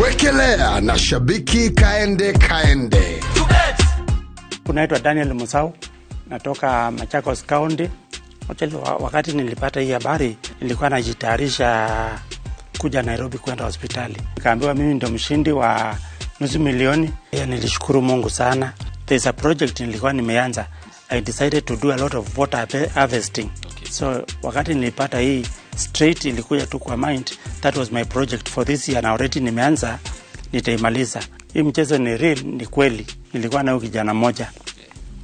Wekelea na shabiki kaende kaende. Unaitwa Daniel Musau, natoka Machakos County. Actually, wakati nilipata hii habari nilikuwa najitayarisha kuja Nairobi kwenda hospitali. Nikaambiwa mimi ndio mshindi wa 500,000. Nilishukuru Mungu sana. There's a project nilikuwa nimeanza. I decided to do a lot of water harvesting. Okay. So wakati nilipata hii, straight ilikuja tu kwa mind, that was my project for this year, na already nimeanza, nitaimaliza. Hii mchezo ni real, ni kweli. Nilikuwa na huyu kijana mmoja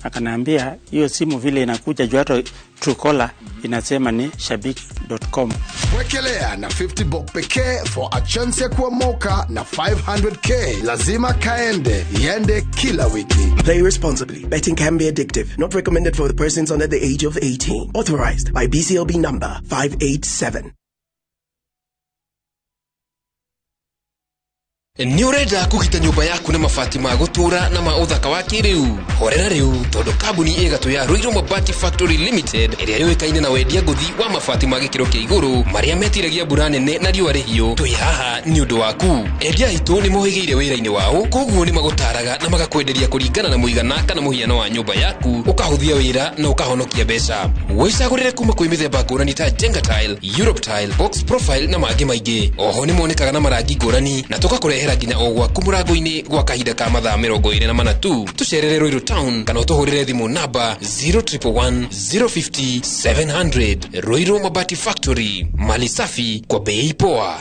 akaniambia hiyo simu vile inakuja juu hata Truecaller inasema ni shabiki.com. Wekelea na 50 bob pekee for a chance ya kuomoka na 500K. Lazima kaende, iende kila wiki. Play responsibly. Betting can be addictive. Not recommended for the persons under the age of 18. Authorized by BCLB number 587. Nĩ ũrenda kũgita nyũmba yaku na mabati ma gũtũũra na ma ũthaka wa kĩrĩu? Horera rĩu, tondũ kambuni ĩgatũ ya Ruiru Mabati Factory Limited, ĩrĩa yũĩkaine na wendia ngũthi wa mabati ma gĩkĩro kĩa igũrũ marĩa metiragia mbura nene na riũa rĩhiũ, twĩ haha nĩ ũndũ waku. Endia aitũ nĩ mohĩgĩire wĩra-inĩ wao, koguo nĩ magũtaraga na magakwenderia kũringana na mũigana kana mũhiano wa nyũmba yaku, ũkahũthia wĩra na ũkahonokia mbeca. Wĩcagũrĩre kuma kwĩ mĩthemba ngũrani ta Jenga Tile, Europe Tile, Box Profile na mangĩ maingĩ. Oho nĩ monekaga na marangi ngũrani na tũgakũrehera nginya o gwaku mũrango-inĩ gwa kahinda ka mathaa 24 tu. Tũcerere Ruiru Town kana ũtũhũrĩre thimũ namba 0111 050 700. Ruiru Mabati Factory, mali safi kwa bei poa.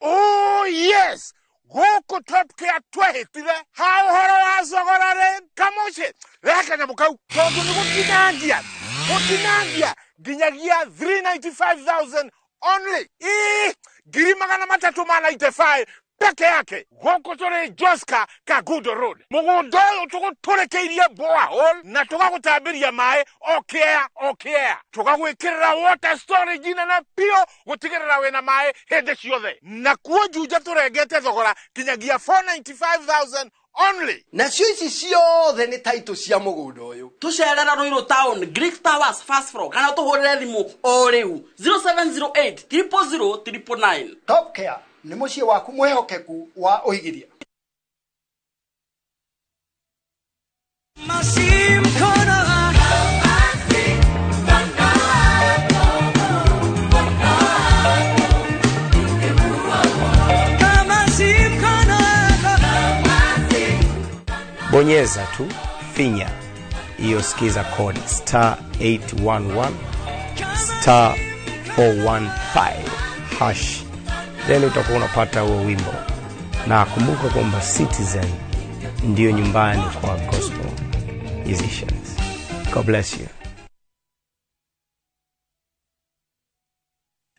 Oh yes, gũkũ Top Care twehĩtire ha ũhoro wa thogora rĩ kamũciĩ rehe kanyamũ kau, tondũ nĩ gũtinangia gũtinangia nginyagia 395,000 only. Ii, 395,000 peke yake. Gũkũ tũrĩ Joska Kagudo Road. Mũgũnda ũyũ tũgũtũrĩkĩirie borehole na tũgagũtambĩria maĩ o kĩea o kĩea, tũgagwĩkĩrĩra water storage nene biũ gũtigĩrĩra wĩna maĩ hĩndĩ ciothe. Na kuo Juja tũrengete thogora kinyagia 495,000 only. Nacio ici ciothe nĩ taitũ cia mũgũnda ũyũ. Tũcerera Ruiru Town, Greek Towers first floor, kana ũtũhũrĩre thimũ o rĩu 0708 000 999. Top Care nĩ mũciĩ waku mwĩhokeku wa ũigithia. Bonyeza tu, finya hiyo sikiza code star 811 star 415 hash, then utakuwa unapata huo wimbo. Na kumbuka kwamba Citizen ndiyo nyumbani kwa gospel musicians. God bless you.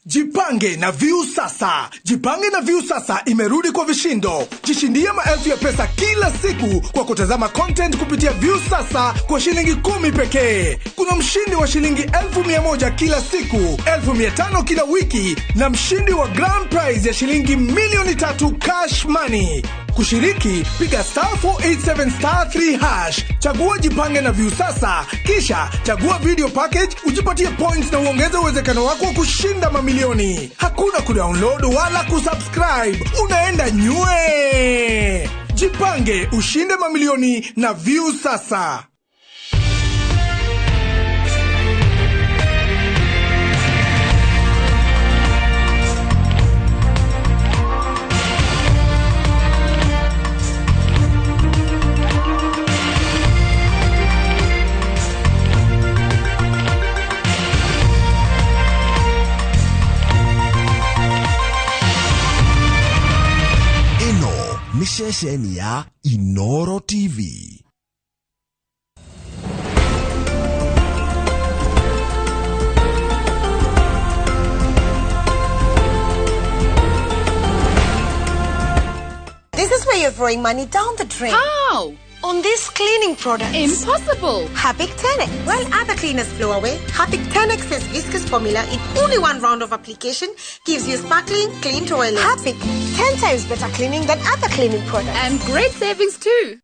Jipange na Viusasa. Jipange na Viusasa imerudi kwa vishindo. Jishindie maelfu ya pesa kila siku kwa kutazama content kupitia Viusasa kwa shilingi 10 pekee. Kuna mshindi wa shilingi 1,100 kila siku, 1,500 kila wiki, na mshindi wa grand prize ya shilingi 3,000,000 cash money. Kushiriki, piga star 487 star 3 hash, chagua Jipange na Viusasa, kisha chagua video package, ujipatie points na uongeze uwezekano wako wa kushinda mamilioni. Hakuna kudownload wala kusubscribe, unaenda nywe. Jipange, ushinde mamilioni na Viusasa. Ceceni ya Inoro TV. This is where you're throwing money down the drain. How? On these cleaning products. Impossible. Harpic 10X. While other cleaners blow away, Harpic 10X's viscous formula in only one round of application gives you sparkling, clean toilet. Harpic, 10 times better cleaning than other cleaning products. And great savings too.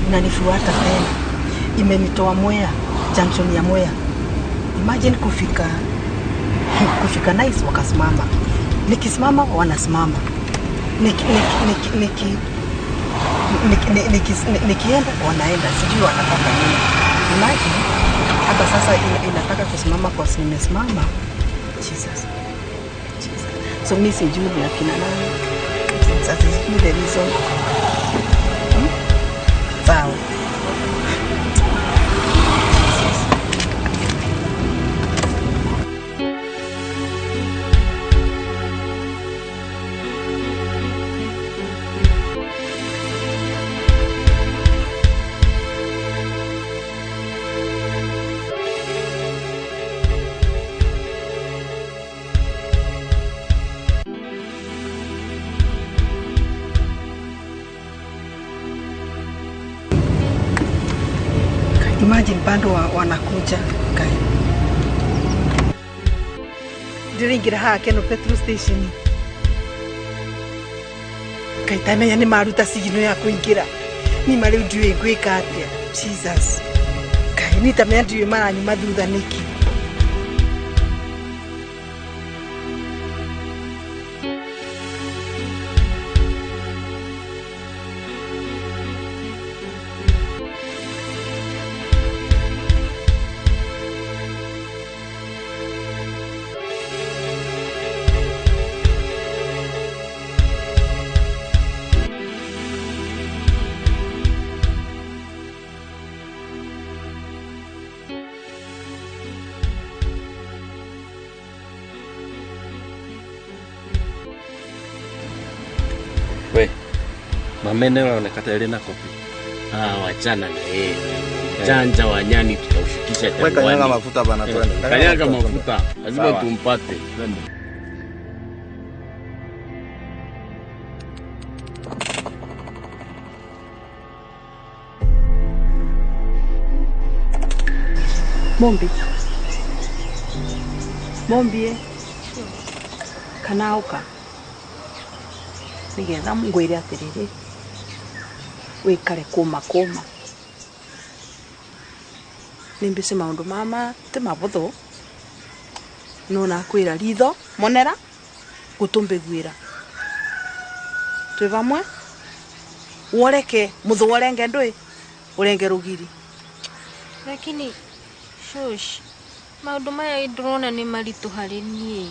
inanifuata tena. Imenitoa Mwea, junction ya Mwea. Imagine kufika Nice wakasimama. Nikisimama wanasimama. Nikienda wanaenda, sijui wanataka nini. Imagine hata sasa inataka kusimama kwa nimesimama. Jesus. So mimi sijui ni akina nani. Sasa sijui the reason. Sawa. Imagine bado wanakuja kai. Ndiringira haha keno petrol station. Kai tamenya ni maruta sigino ya kuingira. Ni mari ndiwe gwika atia. Jesus. Kai ni tamenya ndiwe maranyuma thutha niki. We, mamene wanaonekana ile na kopi. Ah, wachana na yeye. Janja wa nyani tutaufikisha jangwani. Wewe kanyaga mafuta bana, twende. Kanyaga mafuta, lazima tumpate. Twende. Mombi. Mombi. Kanauka. Nigetha ngwire atiriri wikare kuma kuma nimbici maundu mama ti mabuthu no nakwira ritho monera gutumbiguira twi vamwe woreke muthu worenge ndui urenge rugiri. Lakini shush maundu maya ndirona ni maritu hari nie.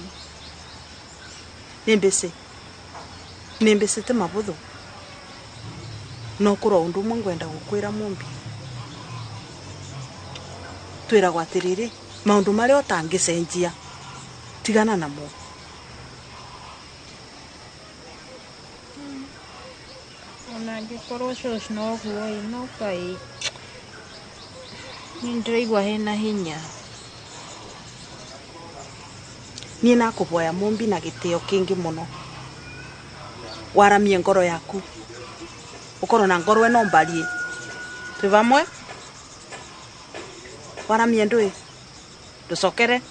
Nimbici nimbicite mabuthu no kurwa undu umwe ngwenda gukwira mumbi twiragwo atiriri maundu maria utangicenjia tigana namo. Ona angikorwo shush no guo no kai ni ndiraigua hena hinya. Nie nakuboya mumbi na gitio kingi muno waramie ngoro yaku ukorwo na ngoro eno mbarie twi vamwe waramie ndui nducokere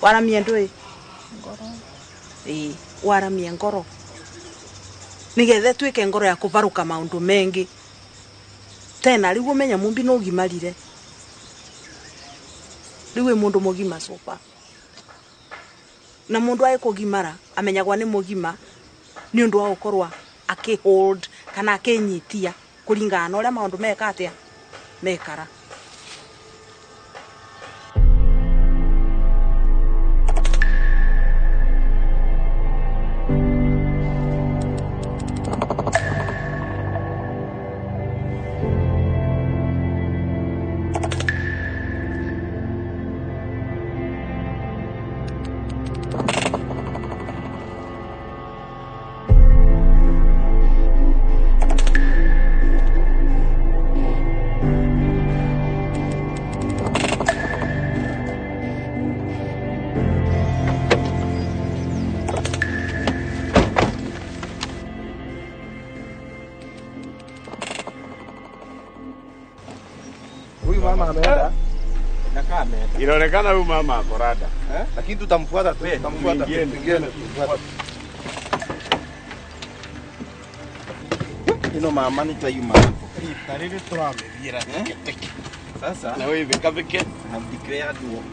waramie ndui ngoro ii waramie ngoro nigetha twike ngoro ya kuvaruka maundu mengi tena riu umenya mumbi no ugimarire riu wi mundu mugima sofa na mundu ai kugimara amenyagwa ni mugima ni undu wa gukorwa aki hold kana akinyitia kuringana na uria maundu meka atia mekara. Inaonekana huyu mama ako rada. Eh? Lakini tutamfuata tu, tutamfuata. Tuingieni tutamfuata. Ino mama ni tayuma. Rita rĩrĩ tũramĩthiĩra teke. Sasa na wewe beka. Have declared war.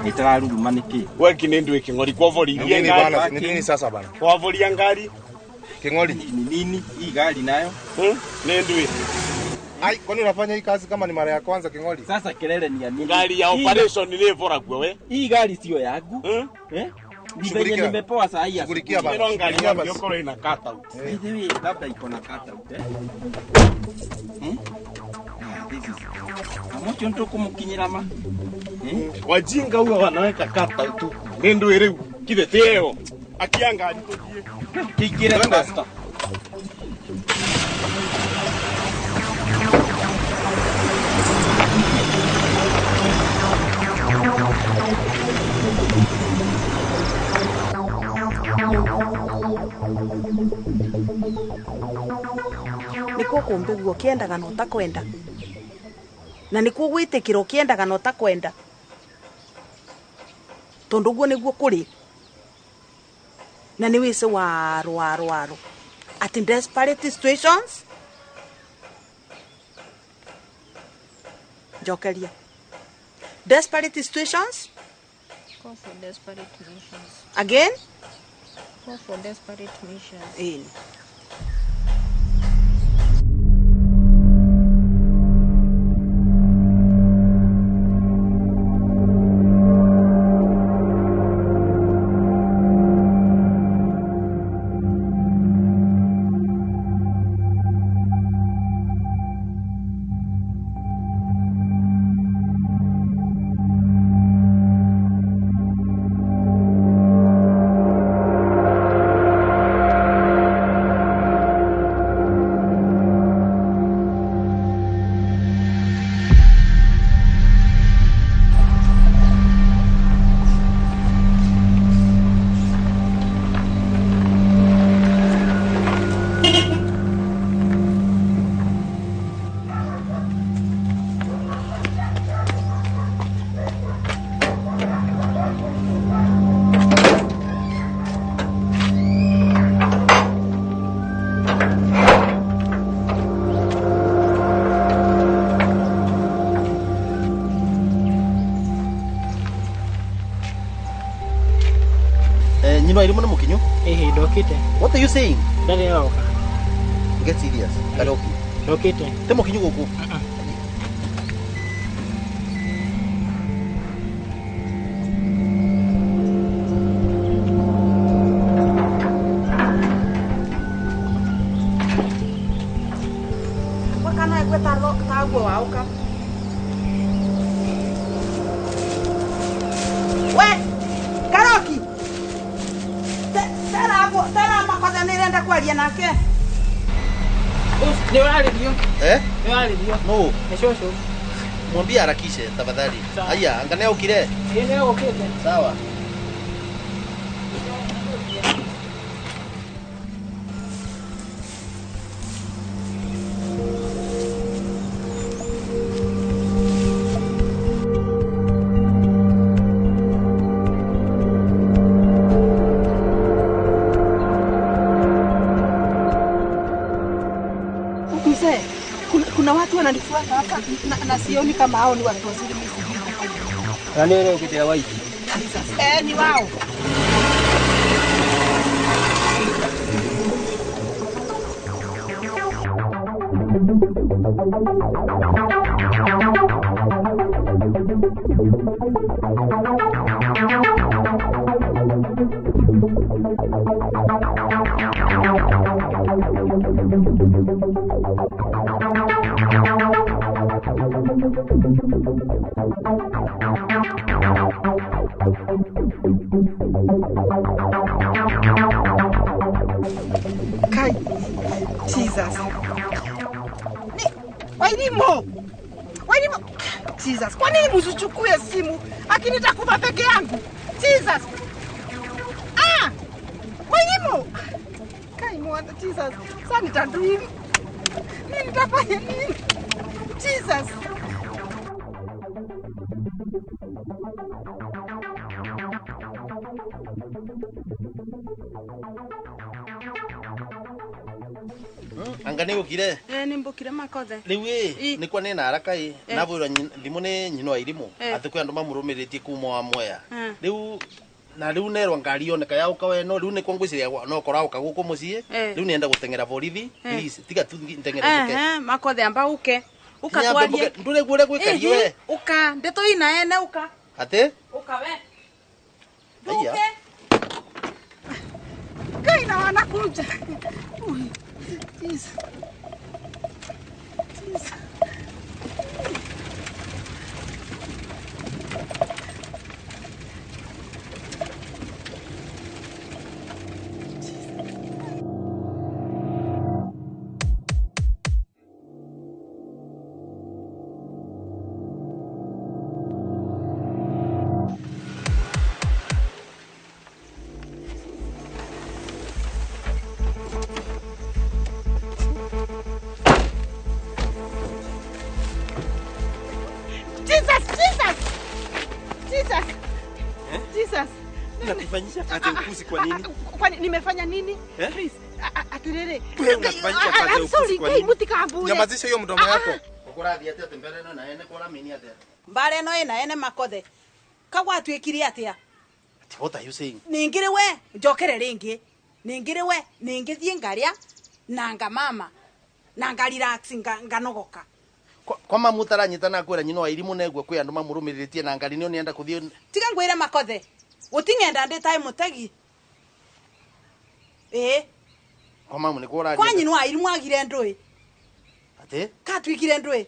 Itararuruma niki? We kinendu King'ori kwavoririe ngari. Ni nini sasa bana? Kwavoria ngari. King'ori ni nini hii gari nayo? Nendwe. Ai, kwani unafanya hii kazi kama ni mara ya kwanza King'ori? Sasa kelele ni ya nini? Gari ya operation ni ivoragwo we. Hii gari sio yangu. Eh? Ni venye nimepoa saa hii. Shughulikia bana. Ino ngari yangu yokoro ina cut out. By the way, labda iko na cut out eh. This is. Amocho ndo kumukinyira ma. Wajinga huwa wanaweka cut out huku. Nendwe rĩu kithe teo. Akia ngari tũthiĩ. Kingire faster. Nikuo kũmbĩguo ũkĩendaga na ũtakwenda na nikuo gwĩtĩkĩra ũkĩendaga na ũtakwenda tondũ ũguo nĩguo kũrĩ na nĩ wĩcĩ waro waro waro at in desperate situations njokeria desperate situations. Call for desperate measures. Again? Call for desperate measures. In. Nyino irimo na mukinyo? Eh, ndokite. What are you saying? Ndari aroka. Get serious. Karoki. Ndokite. Te mukinyo guku. Wakana egweta taguo waoka. We, Karoki. Tera makosa nirenda kwaria nake. Ni warĩrio. Eh? Ni warĩrio. No. Ni shosho. Mwambie harakishe tafadhali. Haya, angalia ukire. Yeye okite. Sawa. Mzee, kuna watu wananifuata hapa na sioni kama hao ni watu wazuri mimi sijui. Nani wewe ukitia waiti? Eh, ni wao. Kai, Jesus. Wairimu. Wairimu. Jesus, kwa nini msichukue simu? Lakini nitakufa peke yangu. Jesus. Ah! Wairimu. Kai mwana. Mwana Jesus. Sasa nitadu hivi. Mimi nitafanya nini? Jesus. Anga nä gå kire? Nĩ mbũkire Makothe. Rä u ä nä kwa nä na haraka ä nabå rwa thimå nä nyina wa irimå atä kwä andå mamå rå mä rä tie kuma wa Mwea rä u na rä u nerwa ngari yoneka yauka we no rä u nä kwa ngwä no korauka gå kå må ciä rä u nenda gå teng'era borithi. Please, tiga tu nteng'ere Ehe, Makothe, amba uke. Uka twarie. Ndå guo gwä kari we. Uka, ndeto ina ene uka. Atä Uka we. Aya. Ngai na wanakuja. Ui, Jesus. Jesus. Jesus, Jesus. Jesus. Jesus. Unatufanyisha kazi ya upuzi kwa nini? Kwani nimefanya nini? Eh? Please, atirere. Wewe unatufanyisha kazi ya I'm upuzi sorry, kwa Ngai nini? mutikambure. Nyamazisha hiyo mdomo yako. Ũkũrathiĩ atĩa mbere ĩno na ene kũramini atĩa? Mbara ĩno ĩna ene Makothe. Kagwatuĩkire atĩa? What are you saying? Ningĩ we njokere rĩngĩ. Ningĩ we ningĩ thiĩ ngaria na ngamama na ngarelax nganogoka. Kwa mamu ũtaranyitana kwĩra nyina wa irimũ neguo kwĩ andũ mamũrũmĩrĩtie na ngari nĩo nĩenda kũthiĩ. Tiga ngwĩre Makothe. Gũting'enda ndĩ taĩ mũtegi. Ĩĩ. Kwa mamu nĩkuo ũraria. Kwa nyina wa irimũ agire ndũĩ. Atĩ? Katuĩkire ndũĩ.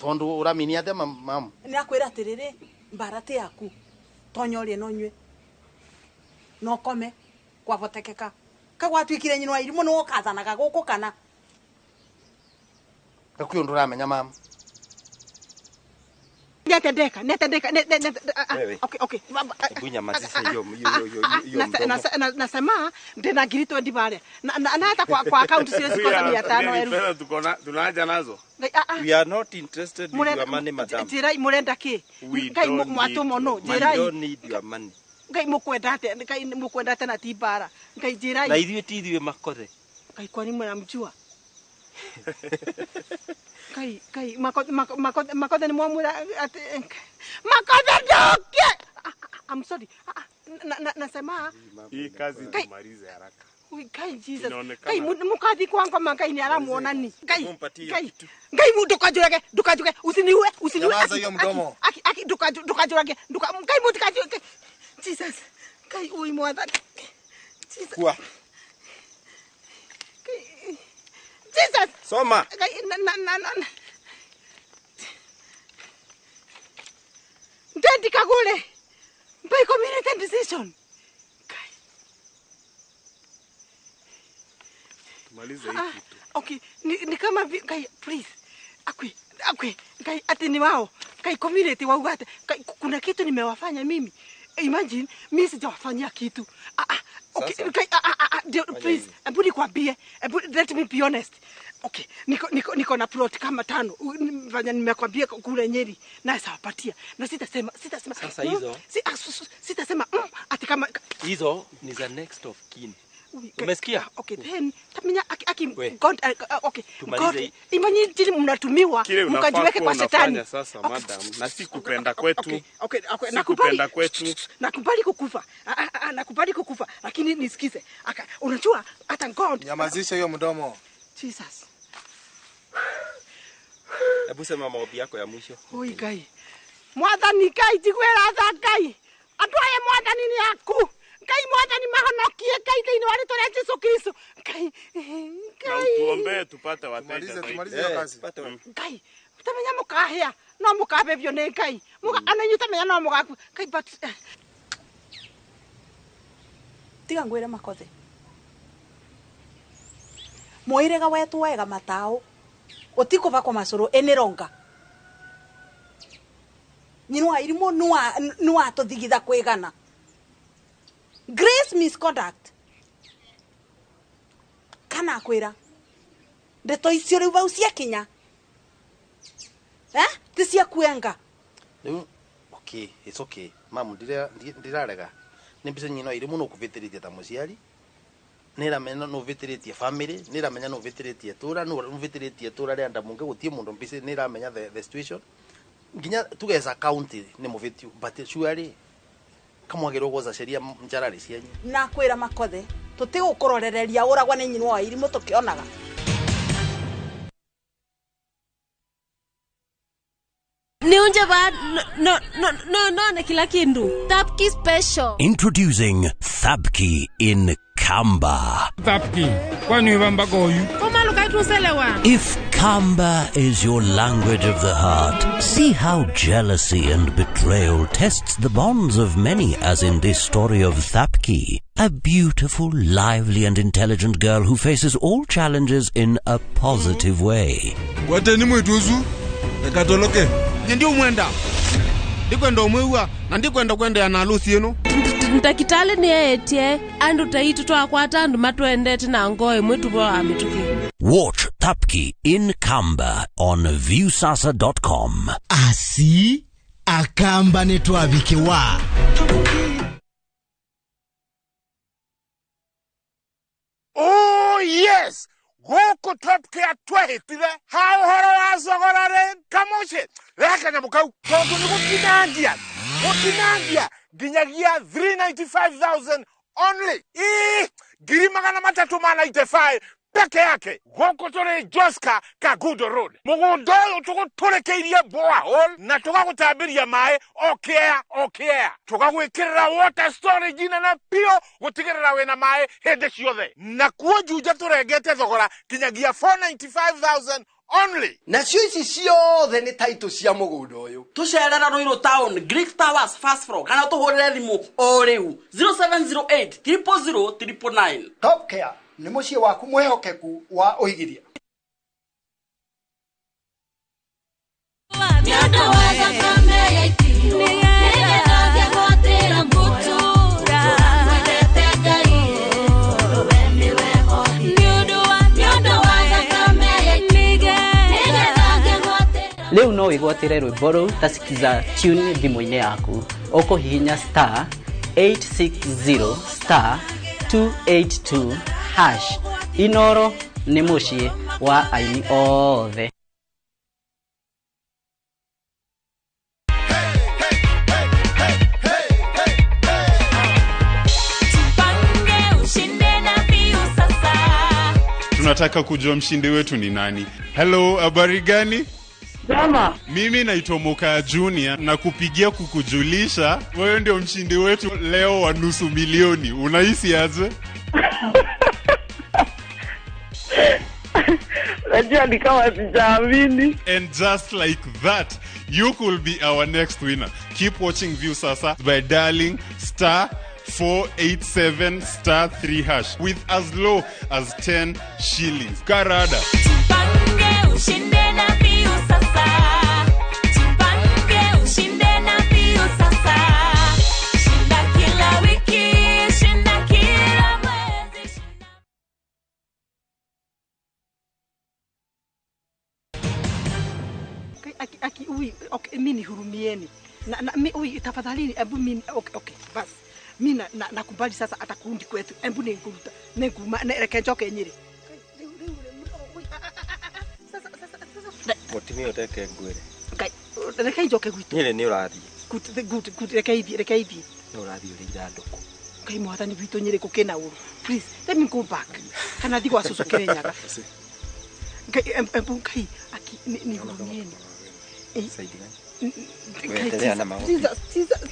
Tondũ ũramini atĩa mamu? Nĩakwĩra atĩrĩrĩ, mbara ti yaku. Tonya ũrĩe na ũnyue. Na ũkome kwavotekeka. Kagwatuĩkire nyina wa irimũ nĩwe ũkathanaga gũkũ kana? Kwĩ ũndũ ũramenya mamu? Nĩatendeka, nĩatendeka, Wewe. okay, okay. Hebu nyamazisha hiyo hiyo hiyo hiyo mdomo. Nasema ndina ngiri 20 pale. Na hata kwa account siwezi kosa 500 elfu. Pesa tuko na tunaja nazo. We are not interested with your money, madam. Njĩrai mũrenda kĩ? We Ngai don't mwatũmwo need nũ? We Njĩrai. don't need your money. Ngai mũkwenda atĩa? Ngai mũkwenda atĩa na ti mbara? Ngai njĩrai. Na ithuĩ ti ithuĩ Makothe. Ngai kwani mnamjua? Ngai Ngai Makothe Makothe Makothe ni mwamwĩra atĩ Makothe ndoke. I'm sorry. Nasema Hii kazi Ngai. tumalize haraka. Ui, Ngai Jesus. Inaonekana. Ngai mukathi kwa ngoma Ngai ni aramuona ni. Ngai Mumpatie hiyo Ngai Ngai ndukajurage ndukajurage usiniue usiniue. Nyamaza hiyo mdomo. Aki aki ndukajurage nduka Ngai mutikajurage. Jesus. Ngai ui mwathani. Jesus. Kuwa. Jesus. Soma. Ngai na. Ndendi kagule. By community decision. Tumalize hii kitu. Okay, ni kama Ngai please. Akwe, akwe, Ngai ati ni wao. Ngai community wauga ati Ngai kuna kitu nimewafanya mimi. Imagine mimi sijawafanyia kitu. Okay, Sasa. Ngai please, hebu nikwambie, hebu let me be honest. Okay, niko na plot kama 5. Fanya nimekwambia kule Nyeri na sawapatia. Na sitasema Sasa hizo. Sitasema ati kama Hizo ni za next of kin. Ui, Umesikia? Okay, then tamenya aki We. God okay. Tumalize God, hii. imagine jini mnatumiwa Kile unafaa mkajiweke kuwa kwa shetani. unafanya sasa madam, na si kupenda kwetu. Okay, okay, Si nakubali. kupenda kwetu. Nakubali kukufa. Nakubali kukufa, lakini nisikize. Aka, unajua hata God. Nyamazisha hiyo mdomo. Jesus. Hebu sema maombi yako ya mwisho. Oi Ngai. Mwathani Ngai njiguĩra tha Ngai. Andũ aya Mwathani nĩ aku. Ngai Mwathani mahonokie Ngai thĩinĩ wa rĩtwa rĩa Jesũ Kristo. Ngai Na Ngai. utuombee tupate wateja Tumalize zaidi. tumalize hiyo kazi. Ngai utamenya mũkahĩa no mũkabebio nĩ Ngai. Mũka ana inyuĩ utamenya no mũgakua. Ngai but Tiga ngwĩre Makothe. Mwĩrĩga wetũ wega matao. Ũtikũbakwo macũrũ ĩnĩronga. Nyina wa irimũ nĩwatũthigitha kwĩgana. Grace misconduct. Kana kwira ndeto icio riu bau ciakinya ti cia kuenga riu. Okay, it's okay mamu, ndirarega ni mbica nyina iri muno kuvitiritie ta muciari, niramenya no vitiritie family, niramenya no vitiritie tura, no vitiritie tura ria ndamunge gutie mundu mbica, niramenya the situation nginya tugeza county ni muvitiu, but surely kamwagirwo gwoca sheria njarari cianyu. Na kwira makothe tutigukurorereria uragwa ni nyina wa irimu tukionaga. Niunje ba no no no no na kila kindu. Thapki special. Introducing Thapki in Kamba. Thapki, kwani wamba goyu? If Kamba is your language of the heart, see how jealousy and betrayal tests the bonds of many, as in this story of Thapki, a beautiful, lively and intelligent girl who faces all challenges in a positive way. Gwateni mwituzu, ekatoloke. Ndio mwenda. Ndikwenda umwewa na ndikwenda kwenda na harusi yenu. Ntakitale ni etie andu taitu twakwata andu matwendete na ngoe mwitu bo amituki. Watch Thapki in Kamba on viewsasa.com. Asi akamba netwabikiwa. Oh yes. Goko Top Care twehitire ha uhoro wa thogora kamuci reka nyamũ kau tondu nĩ gũtinangia gũtinangia nginyagia 395,000 only, ii 395,000 peke yake. Gũkũ tũrĩ Joska Kagudo Road, mũgũnda ũyũ tũgũtũrĩkĩirie borehole na tũgagũtambĩria maĩ o kĩea o kĩea, tũgagwĩkĩrĩra water storage nene biũ gũtigĩrĩra wĩna maĩ hĩndĩ ciothe, na kuo Juja tũrengete thogora kinyagia 495,000 only. Nacio ici ciothe nĩ taitũ cia mũgũnda ũyũ. Tũcerera Ruiru Town, Greek Towers first floor, kana tũhũrĩre thimũ o rĩu 0708 000 999. Top Care nĩ mũciĩ waku mwĩhokeku wa ũigithia. Rĩu no wĩgwatĩre rwĩmbo rũu ta Sikiza tune thimũ-inĩ yaku ũkũhihinya star 860 star 282 hash. Inoro nĩ mũciĩ wa aini othe. Tunataka kujua mshindi wetu ni nani. Hello, habari gani? Jama. Mimi naitwa Moka Junior na kupigia kukujulisha wewe ndio mshindi wetu leo wa 500,000. Unahisi aje? Najua ni kama sijaamini. And just like that, you could be our next winner. Keep watching Viusasa by dialing star 487 star 3 hash with as low as 10 shillings. Karada. Tupange ushinde na Viusasa. Tupange ushinde na Viusasa. Shinda kila wiki, shinda kila mwezi. Aki ui, okay, mimi nihurumieni. Na mi ui tafadhali ebu mimi okay bas. Mimi na nakubali sasa atakundi kwetu. Embu ninguruta. Ninguma reke njoke Nyeri. Mutumia uteke ngwire. Ngai reke njoke gwitu. Nyeri ni urathie. Good good reke ithie reke ithie. Ni urathie uri ithanduku. Ngai mwathani witũ Nyeri gukina uru. Please let me go back. Kana thi gwa cucu Kirinyaga. Ngai embu ngai aki nihurumieni. Endelea na maombi. Jesus Jesus.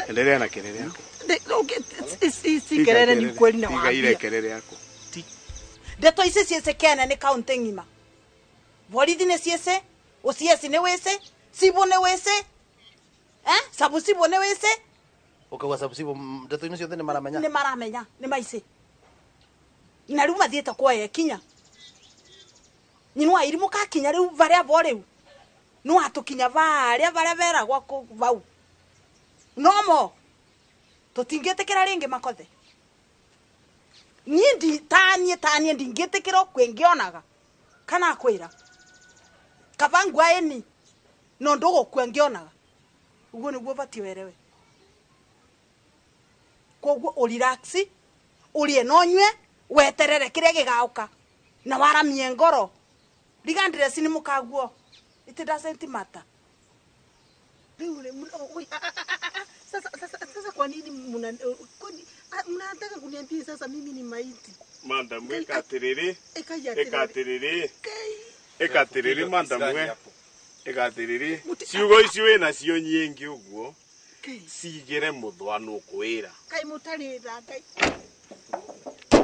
Endelea na kelele yako. Si kelele ni ukweli na waambia. Tiga ile kelele yako. Ndeto ici ciĩce kene nĩ kaunti ng'ima. Borithi nĩ ciĩce, OCS nĩ wĩce, Sibo nĩ wĩce. Sabu Sibo nĩ wĩce. Ukauga sabu Sibo ndeto icio ciothe nĩ maramenya. Nĩ maramenya, nĩ maice. Na rĩu mathiĩte kuoya kinya. Nyinwa irimũ kakinya rĩu varia bo rĩu. No atukinya varia varia veragwa vau. Nomo tutingitikira ringi makothe. Ni ndi tanie ndingitikira kwingionaga. Kana kwira. Kabangwa eni no ndugo kwingionaga. Uguo niguo bati werewe. Koguo urelax, urie no nywe, weterere kiria gigauka. Na waramie ngoro. Regardless ni mukaguo. It doesn't matter. Sasa kwa nini mnataka kuniambia sasa mimi ni maiti? Madam ekatiriri. Ekatiriri. Ekatiriri madam we. Ekatiriri. Ciugo ici wina cio nyingi uguo. Cigire muthwano kwira. Kai mutari tha kai.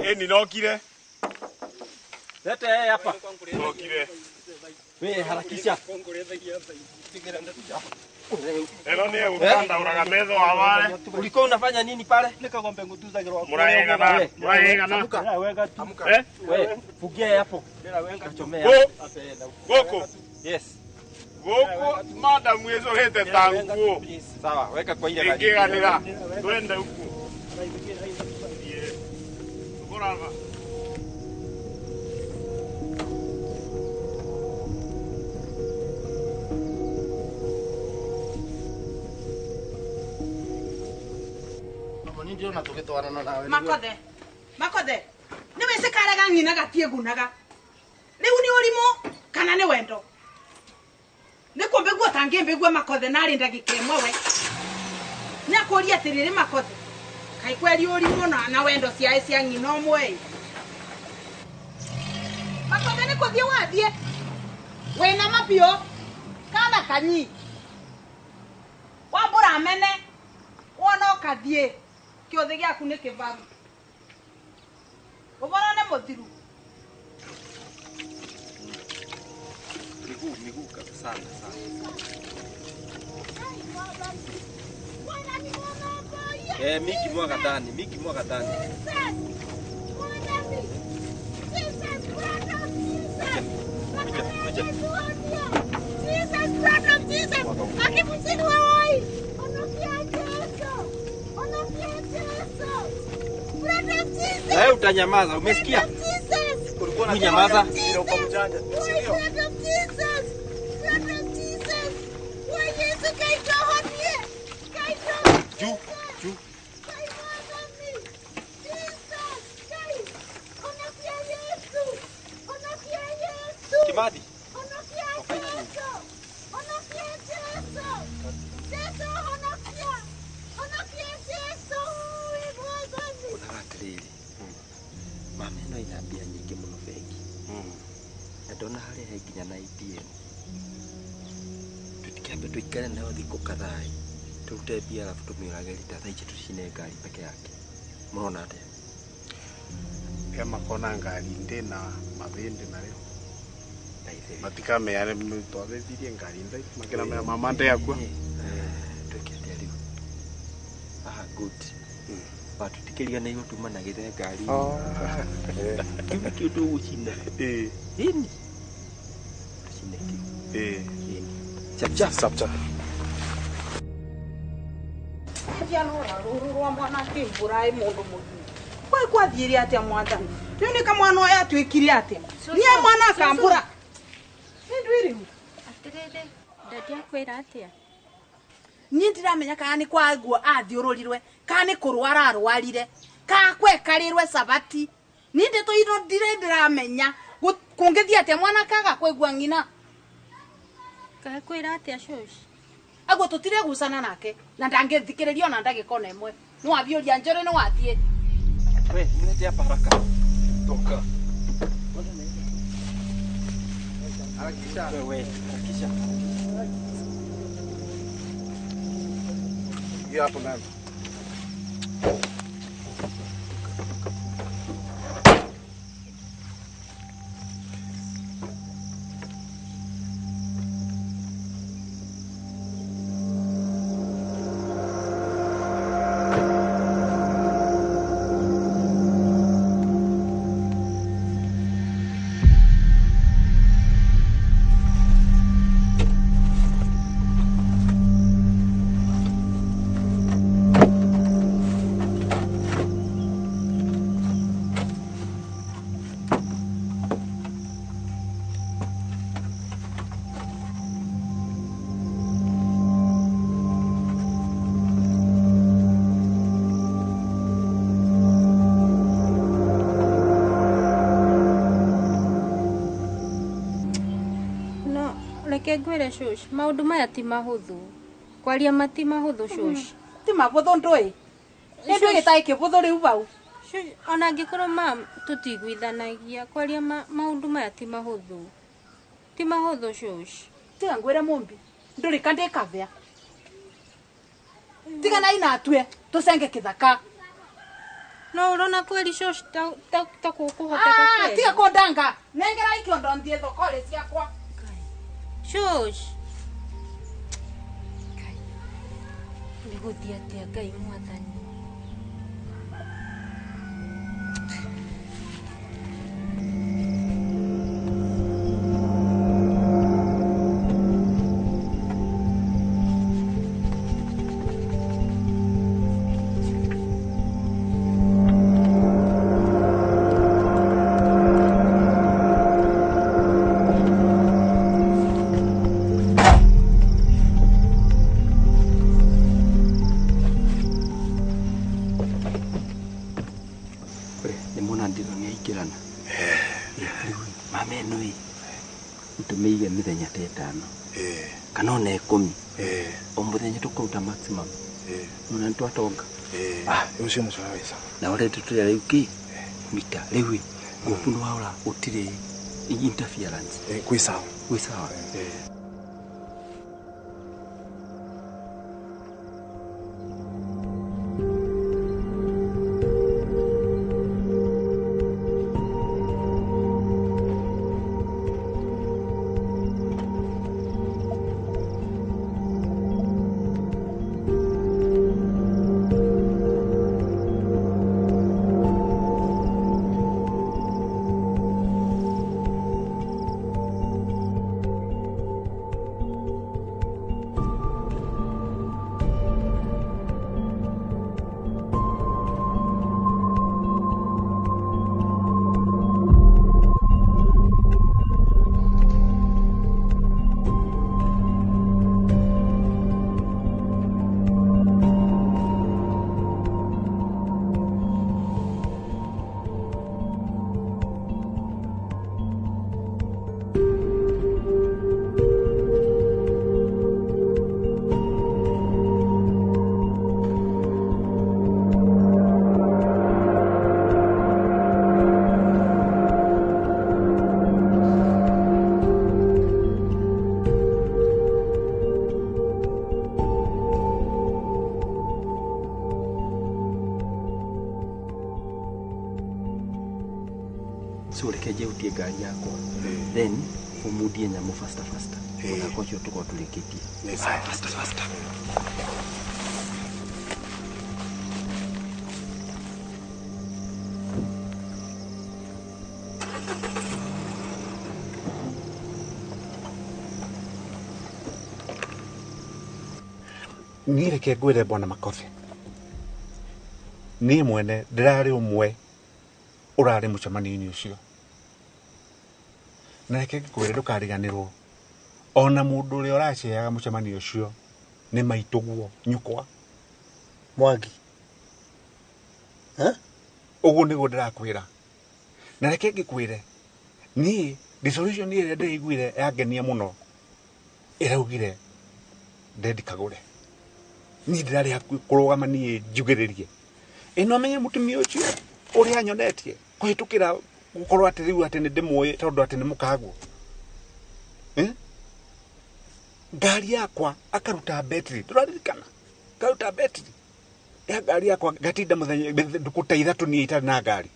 Eni nokire. Lete hapa. Nokire. We harakisha. Ero ni ukanda uraga metho awale. Ulikuwa unafanya nini pale? Nikagombe ngutuzagirwa. Muraegana. Muraegana. Amuka. Eh? We, fugia hapo. Kachomea. Goko. Yes. Goko madam wezorete tanguo. Sawa, weka kwa ile gari. Ingiganira. Twende huku. Tukorava. Ndio tugitwarana nawe. Makothe. Makothe. Ni wese karega ngina gatie gunaga. Riu ni urimo kana ni wendo. Ni kumbigua tangimbigua makothe nari ndagika imwe we. Ni akuria atiriri makothe. Kai kweri urimo na wendo cia cia ngina umwe. Makothe ni kuthie wathie. Wena mapio kana kanyi. Wambura mene. Wona ukathie. Kiothe giaku ni kivaru. Ubora ni muthiru. Miguu kabisa sana sana. Miki mwaga ndani, miki mwaga ndani. Jesus, blood of Jesus. Akimutini wewe. Onokia Yesu. Onokia Yesu. Blood of Jesus. Wewe utanyamaza, umesikia? Ulikuwa unanyamaza. Ndio kwa mjanja. Sio. Blood of Jesus. Blood of Jesus. Wa Yesu kaito honie. Kaito. Juu, juu. Jesus. Kai. Onokia Yesu. Onokia Yesu. Kimadi. Mama ĩno ĩna mbia nyingĩ mũno bengi. Na ndona harĩa he nginya na ATM. Tũtikĩambe tũikare nayo thikũ kadhaa. Tũrute mbia alafu tũmĩũrage rita thaa ici tũcine ngari peke yake. Mũrona atĩa? He makona ngari ndĩ na mabĩndĩ narĩo. Matikamea twathethirie ngari ndai makiramea mama ndĩakua. Twĩke atĩa rĩu? Ah, good. Watutikiriganĩirwo tuma na gĩthe ngari. Kĩu nĩkĩo tũgũcina. Ĩni. Tũcine kĩu. Ĩni. Chap chap. Chap chap. Ndianora rũrũ rwa mwana kĩmbũra ĩ mũndũ mũgima. Kwai kwathiire atĩa mwathani? Rĩu nĩ kamwana ũyũ atuĩkire atĩa? Niĩ mwana akambũra. Nĩ ndwĩrĩu. Atĩrĩrĩ, ndadi akwĩra atĩa? Niĩ ndiramenya kana nĩ kwaguo athiũrũrirwe kana nĩ kũrwara arwarire kana kwekarirwe cabati. Niĩ ndĩtũirwo ndirĩ ndĩramenya kũngĩthiĩ atĩa mwana kaga kũigua ng'ina. Kakwĩra atĩa shosh? Aguo tũtiregucana nake na ndangĩthikĩrĩria ona ndagĩka ona ĩmwe. Nĩ wathiũria njũrĩ nĩ wathiĩ. We, mlete hapa haraka. Toka. Harakisha. Wewe, harakisha. Hiyo hapo ndani. Reke ngwĩre shosh, maũndũ maya ti mahũthũ. Kwaria mati mahũthũ shosh. Ti mahũthũ ndũĩ. Nĩ ndũĩ gĩtarĩ kĩbũthũ rĩu bau. Shosh, ona angĩkorwo ma tũtiguithanagia, kwaria maũndũ maya ti mahũthũ. Ti mahũthũ shosh. Tiga ngwĩre Mumbi, ndũrĩ ka ndĩkabĩa. Tiga na ina atue, tũcenge kĩthaka. No urona kweli shosh ta kũhoteka kweli. Tiga kũndanga. Nengera ikĩondo nthiĩ thoko-rĩ ciakwa. Shosh. Nĩgũthiĩ atĩa Ngai mwathani. Kana ona 10. O muthenya tukuruta maximum. Nona nitwatonga. Ucio mucoro wĩ sawa. Na already tũrĩa rĩu kĩ mita rĩu ngũpu nĩ waora gũtirĩ interference. Kwĩ sawa. Kwĩ sawa. So reke njeutie ngari yakwa then umundie nyamu faster faster mũthako ũcio tũkorwo tũrĩkĩtie faster faster. Niĩ reke ngwĩre bwana Makothe, niĩ mwene ndĩrarĩ ũmwe ũrarĩ mũcemanio-inĩ ũcio, na reke ngwĩre ndũkariganĩrwo ona mũndũ ũrĩa ũraceaga mũcemanio ũcio nĩ maitũguo nyũkwa Mwangi. Ũguo nĩguo ndĩrakwĩra, na reke ngĩkwĩre niĩ resolution ĩrĩa ndĩraiguire yangenia mũno ĩraugire ndendi kagũre. Niĩ ndĩrarĩ hakuhĩ kũrũgama niĩ njugĩrĩrie ĩno amenye mũtumia ũcio ũrĩa anyonetie kũhĩtũkĩra gũkorwo atĩ rĩu atĩ nĩ ndĩmũĩ tondũ atĩ nĩ mũkaguo. Ngari yakwa akaruta betri, ndũraririkana? Akaruta betri ya ngari yakwa ngatinda mũthenya ndukũ ta ithatũ niĩ itarĩ na ngari.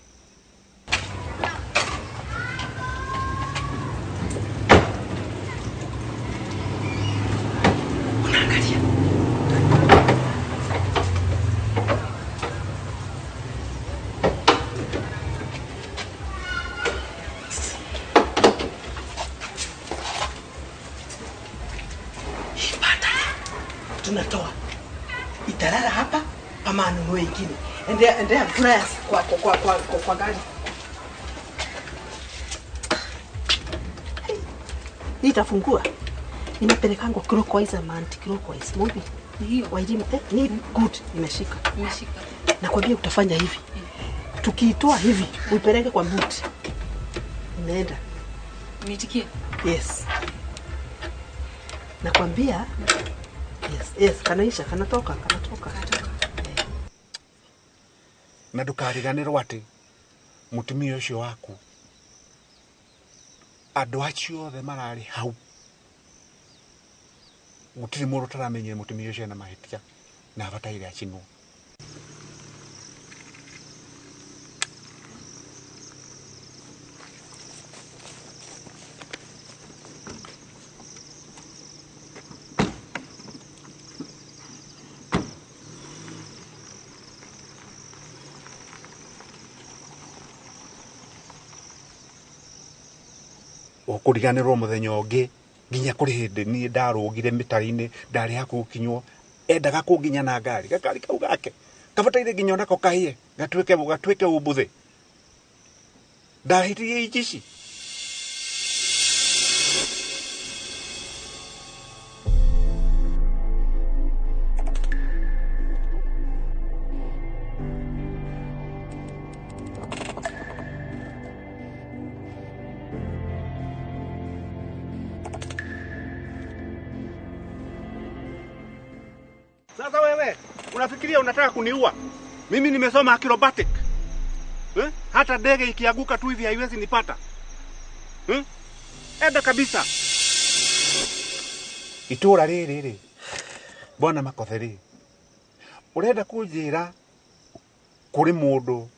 Tunatoa italala hapa ama anunue ingine. Endea pliers kwa gari. Nitafungua. Inapelekangwa clockwise ama anti-clockwise. Mumbi. Hiyo wairimu ni good imeshika. Imeshika. Nakwambia utafanya hivi. Tukiitoa hivi uipeleke kwa boot. Imeenda. Nitikie. Yes. Nakwambia yes, yes, kanaisha, kanatoka, kanatoka. Na ndukariganirwo ati mutumia ucio waku andu acio othe marari hau gutiri mundu utaramenyire mutumia ucio ena mahitia na abataire acinwo. Ukuriganirwo muthenya ungi nginya kuri hindi ni ndarugire mitari-ini ndari hakuhi gukinywo endaga kunginya na ngari gakari kau gake kabataire nginya onako kahie gatuike umbuthi ndahitirie ijici. Sasa wewe unafikiria unataka kuniua? Mimi nimesoma acrobatic. Eh? Hata ndege ikianguka tu hivi haiwezi nipata. Eh? Enda kabisa. Itura riri riri. Bwana Makothe ri. Urenda kunjira kuri mundu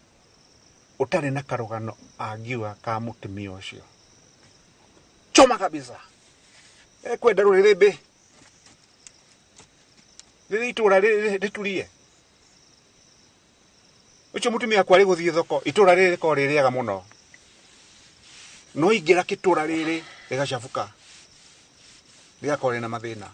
utari na karugano angiuga ka mutumia ucio. Choma kabisa. Ekwenda ruririmbi. Riri itura riturie. Ucio mutumia akwa ari guthie thoko itura riri rikorwo ririaga muno. No ingira kitura riri rigacabuka. Rigakorwo rina mathina.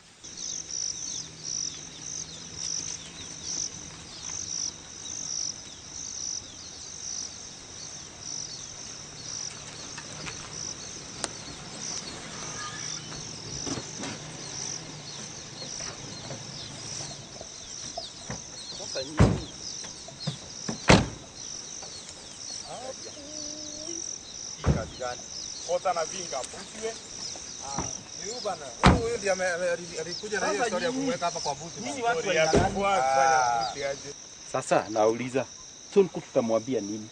Kota na vinga buti. Ah, ni bana. Huyu ndiye alikuja na hiyo story ya kumweka hapa kwa buti. Nyinyi watu wa buti aje. Sasa nauliza, Sonko tutamwambia nini?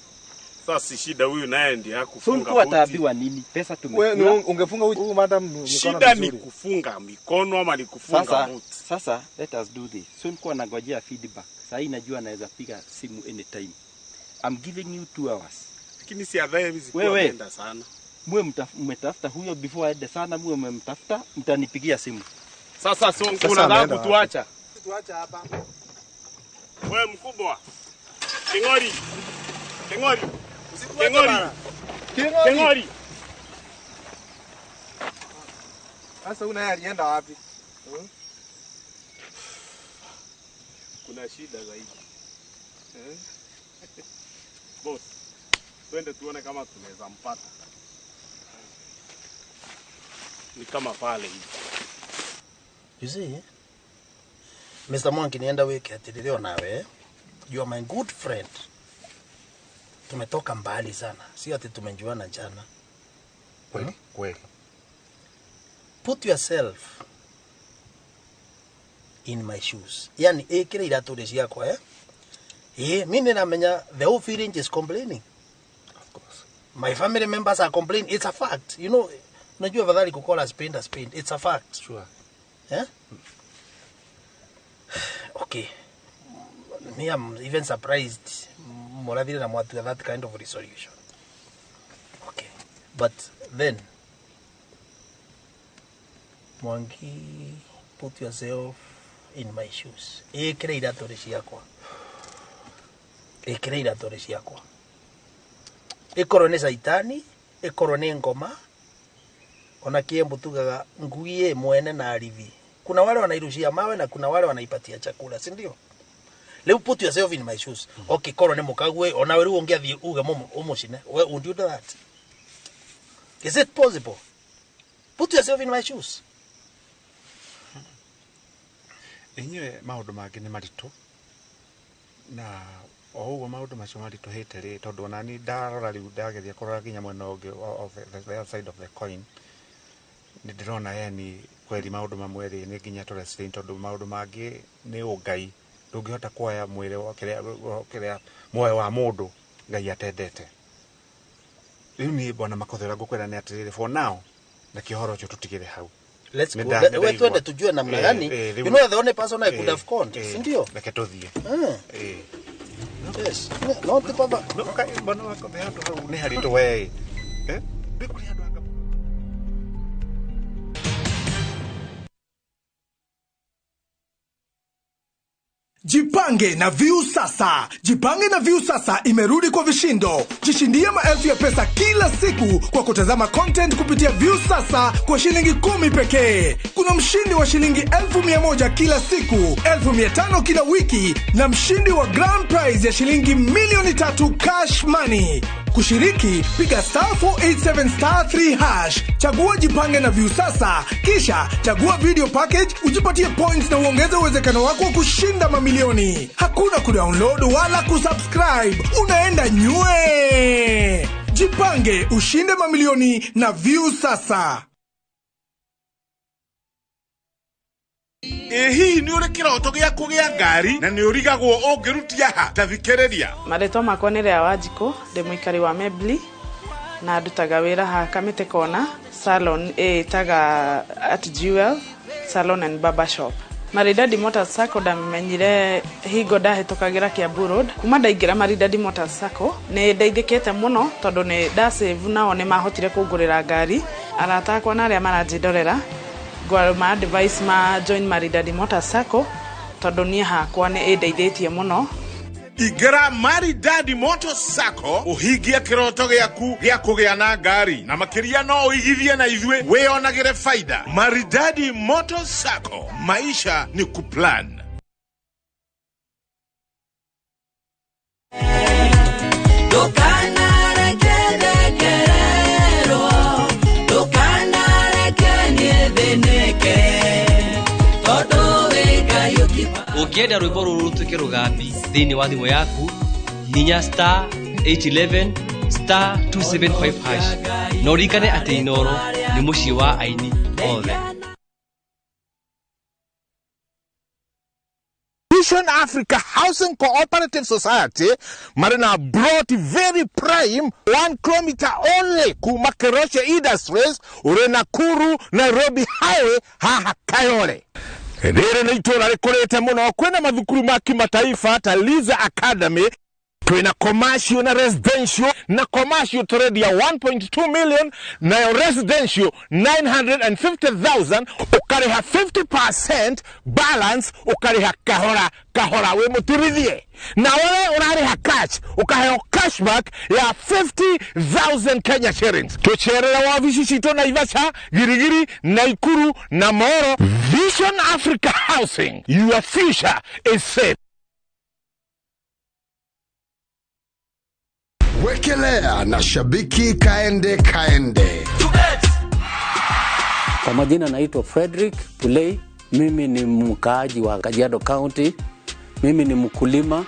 Sasa si shida huyu naye ndiye hakufunga buti. Sonko ataambiwa nini? Pesa tumekula. Wewe ungefunga huyu madam mikono vizuri. Shida ni kufunga mikono ama ni kufunga buti? Sasa let us do this. Sonko anangojea feedback. Sasa hii najua anaweza piga simu anytime. I'm giving you 2 hours. Lakini si adhaye hizi kuenda sana. Mwe mmetafuta huyo before aende sana, mwe mmemtafuta, mtanipigia simu. Sasa Sonko unataka kutuacha? Tuacha hapa. Wewe mkubwa. Kingori. Kingori. Kingori. Kingori. Sasa una yeye alienda wapi? Kuna shida zaidi. Boss, twende tuone kama tunaweza mpata. Ni kama pale hivi. You see? Mr. Mwangi nienda wiki atilileo nawe. You are my good friend. Tumetoka mbali sana. Si ati tumejuana jana. Kweli, kweli. Put yourself in my shoes. Yani ekire iratu ciakwa eh? Mimi ninamenya the whole village is complaining. Of course. My family members are complaining. It's a fact. You know, unajua afadhali kukola spend a spend. It's a fact. Sure. Eh? Okay. Me, I'm even surprised. Moravile na mwatu that kind of resolution. Okay. But then, Mwangi, put yourself in my shoes. Ekire iratu ciakwa. Ekire iratu ciakwa. Ikorwo ni caitani, ikorwo ni ngoma. Ona kiembu tugaga nguie mwene na arithi. Kuna wale wanairushia mawe na kuna wale wanaipatia chakula, si ndio? Leo put yourself in my shoes. Okay, korwo ni mukague ona we riu ungiathie uge umucine. We would you do that? Is it possible? Put yourself in my shoes. Enyewe maundu mangi ni maritu. Na o uguo maundu macio marituhite ri tondu ona ni ndarora riu ndageria kurora nginya mwena ungi of the other side of the coin. Ni ndirona yani Kweri maũndũ mamwe rĩ nĩ nginya tũ restrain tondũ maũndũ mangĩ nĩ ũngai ndũngĩhota kuoya mwĩrĩ wa kĩrĩa muoyo wa mũndũ Ngai atendete. Rĩu niĩ bwana Makothe ũrĩa ngũkwĩra nĩ atĩrĩrĩ, for now na kĩhoro ũcio tũtigĩre hau. Let's go. Wewe twende tujue namna gani. You know the only person I could have conned, si ndio? Reke tũthiĩ. Yes. No ti baba. No kai bwana Makothe handũ hau nĩ haritũ we. Jipange na Viu Sasa. Jipange na Viu Sasa imerudi kwa vishindo. Jishindie maelfu ya pesa kila siku kwa kutazama content kupitia Viu Sasa kwa shilingi 10 pekee. Kuna mshindi wa shilingi 1,100 kila siku, 5,000 kila wiki na mshindi wa grand prize ya shilingi 3,000,000 cash money. Kushiriki, piga star 487 star 3 hash. Chagua Jipange na Viu Sasa, kisha chagua video package, ujipatie points na uongeze uwezekano wako wa kushinda mamilioni. Hakuna kudownload wala kusubscribe. Unaenda nywe. Jipange ushinde mamilioni na Viu Sasa. Hihi nĩ ũrĩ kĩroto gĩa kũgĩa ngari na nĩ ũrigagwo ũngĩrutia ha ta thikĩrĩria. Marĩtwa makwa nĩ Lea Wanjikũ, ndĩ mũikari wa Mebli na ndutaga wĩra ha Kamĩtĩ Kona salon ĩtaga Art Jewel Salon and Barber Shop. Maridadi Motors Sacco ndamenyire hingo ndahĩtũkagĩra Kiambu Road. Kuma ndaingĩra Maridadi Motors Sacco nĩ ndeithĩkĩte mũno tondũ nĩ ndasave nao nĩ mahotire kũngũrĩra ngari. Arata akwa na arĩa maranjĩndorera ngwarũma advice ma join Maridadi Motors Sacco tondũ niĩ hakwa nĩ ĩndeithĩtie mũno. Ingĩra Maridadi Motors Sacco ũhingie kĩroto gĩaku gĩa kũgĩa na ngari na makĩria no ũigithie na ithuĩ wĩyonagĩre faida. Maridadi Motors Sacco, maisha ni kuplan. Ũngĩenda rwĩmbo rũrũ rũtuĩke rũgambi thĩinĩ wa thimũ yaku, hihinya star 811 star 275 hash na ũririkane atĩ Inooro nĩ mũciĩ wa aini othe. Vision Africa Housing Cooperative Society marĩ na brought very prime 1 kilometer only kuma Keroche Industries ũrĩ Nakuru Nairobi Highway haha Kayole. Rĩrĩ nĩ itũũra rĩkũrĩte mũno, kwĩna mathukuru ma kimataifa ta Liza Academy, twĩna commercial na residential, na commercial tũrendia 1.2 million nayo residential 950,000, ũkarĩha 50% balance ũkarĩha kahora kahora wĩ mũtirithie, na wewe ũrarĩha cash ũkaheo cashback ya 50,000 Kenya shillings. Tũcerere wabici citũ Naivasha, Girigiri, Naikuru na Moro. Vision Africa Housing, your future is safe. Wekelea na shabiki kaende kaende. Kwa majina naitwa Frederick Pulei, mimi ni mkaaji wa Kajiado County. Mimi ni mkulima,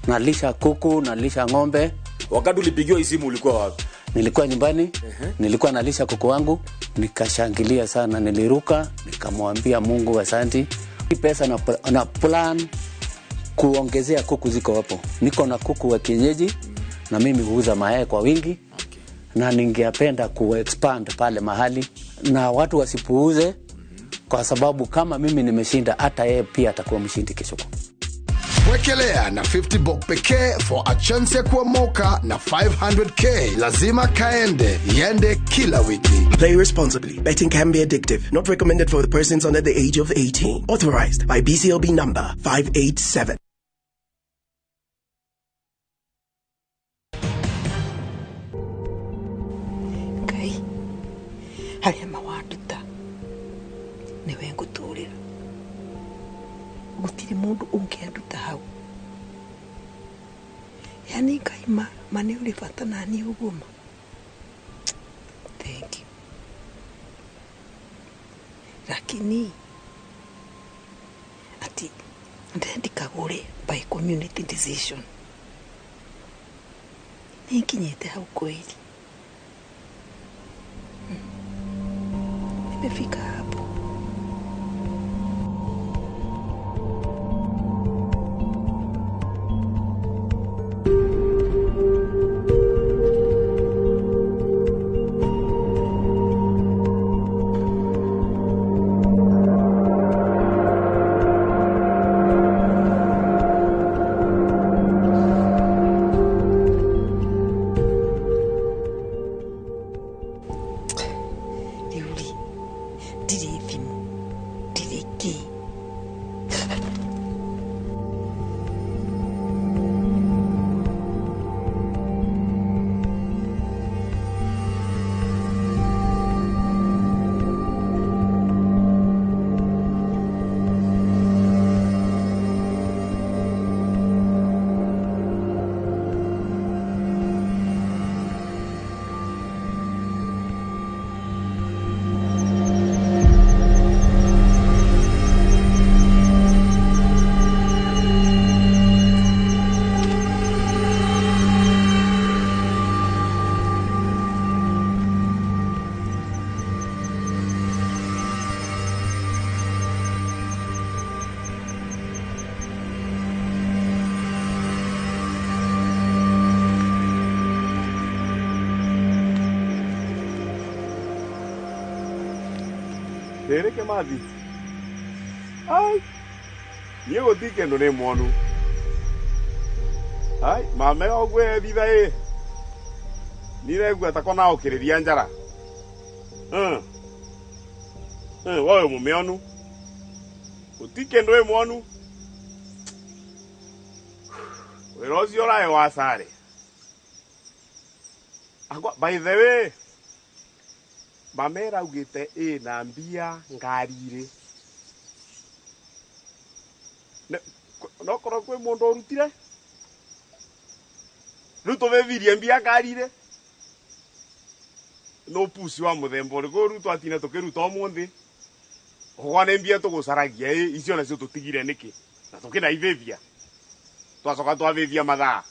nalisha kuku, nalisha ng'ombe. Wakati ulipigiwa hii simu ulikuwa wapi? Nilikuwa nyumbani, nilikuwa nalisha kuku wangu, nikashangilia sana, niliruka, nikamwambia Mungu asanti. Hii pesa na plan kuongezea kuku ziko hapo. Niko na kuku wa kienyeji na mimi huuza mayai kwa wingi. Okay. Na ningependa ku-expand pale mahali na watu wasipuuze, kwa sababu kama mimi nimeshinda hata yeye pia atakuwa mshindi kesho. Wekelea na 50 bob pekee for a chance ya kuomoka na 500k. Lazima kaende, yende kila wiki. Play responsibly. Betting can be addictive. Not recommended for the persons under the age of 18. Authorized by BCLB number 587. Ngai, haria mawanduta niwe nguturira. Gutiri mundu ungianduta hau. Yani Ngai ma ni uri bata nani uguo ma. Thank you. Lakini ati ndendikagure by community decision. Ninkinyete hau kweli. Nimefika hapo. Rĩrĩ Kĩmathi. Ai. Niĩ gũtirĩ kĩndũ nĩ mwonu. Ai, mame ogwe thitha ĩ. Niregua ta kona okĩrĩria njara. Wowe mũmĩonu. Gũtirĩ kĩndũ ĩ mwonu. Wĩra ũcio ũraĩ wa sare. Agwa, by the way, mamera augĩte ĩ na mbia ngari-rĩ. No korwo kwĩ mũndũ ũrutire? Rĩu tũvĩvirie mbia ngari-rĩ. No pusi wa mũthemba ũrĩkũ rĩu twatina tũkĩruta ũmũthĩ. Ũgwa nĩ mbia tũgũcaragia ĩ icio nacio tũtigire nĩkĩ? Na tũkĩnaivĩvia. Twacoka twavĩvia mathaa.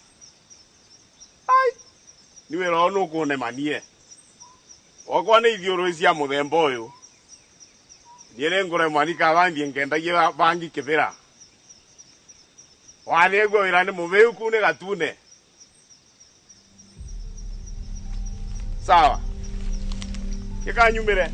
Ai! Nĩ wĩra ũyũ nũkũnemanie. Wakwa nĩ ithiũrũrĩ cia mũthemba ũyũ. Niĩ nĩngũremwo nĩ kaba thiĩ ngendagie bangi kĩbĩra. Wanĩgua wĩra nĩ mũvĩu kuu nĩ gatune. Sawa. Gĩkanyumĩre.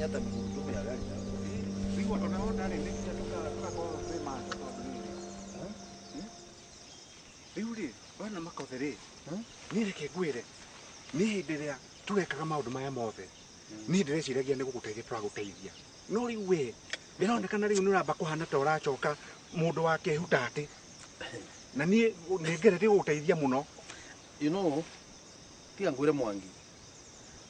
Hata migurudumu ya gari. Rĩu rĩ, bwana Makothe rĩ, niĩ reke ngwĩre, niĩ hĩndĩ ĩrĩa tũrekaga maũndũ maya mothe, niĩ ndĩreciragia nĩ gũgũteithia tũragũteithia. No rĩu we, ĩronekana rĩu nĩ ũramba kũhana ta ũracoka mũndũ wa kĩhuta atĩ. Na niĩ nĩ ngeretie gũgũteithia mũno. You know, tiga ngwĩre Mwangi.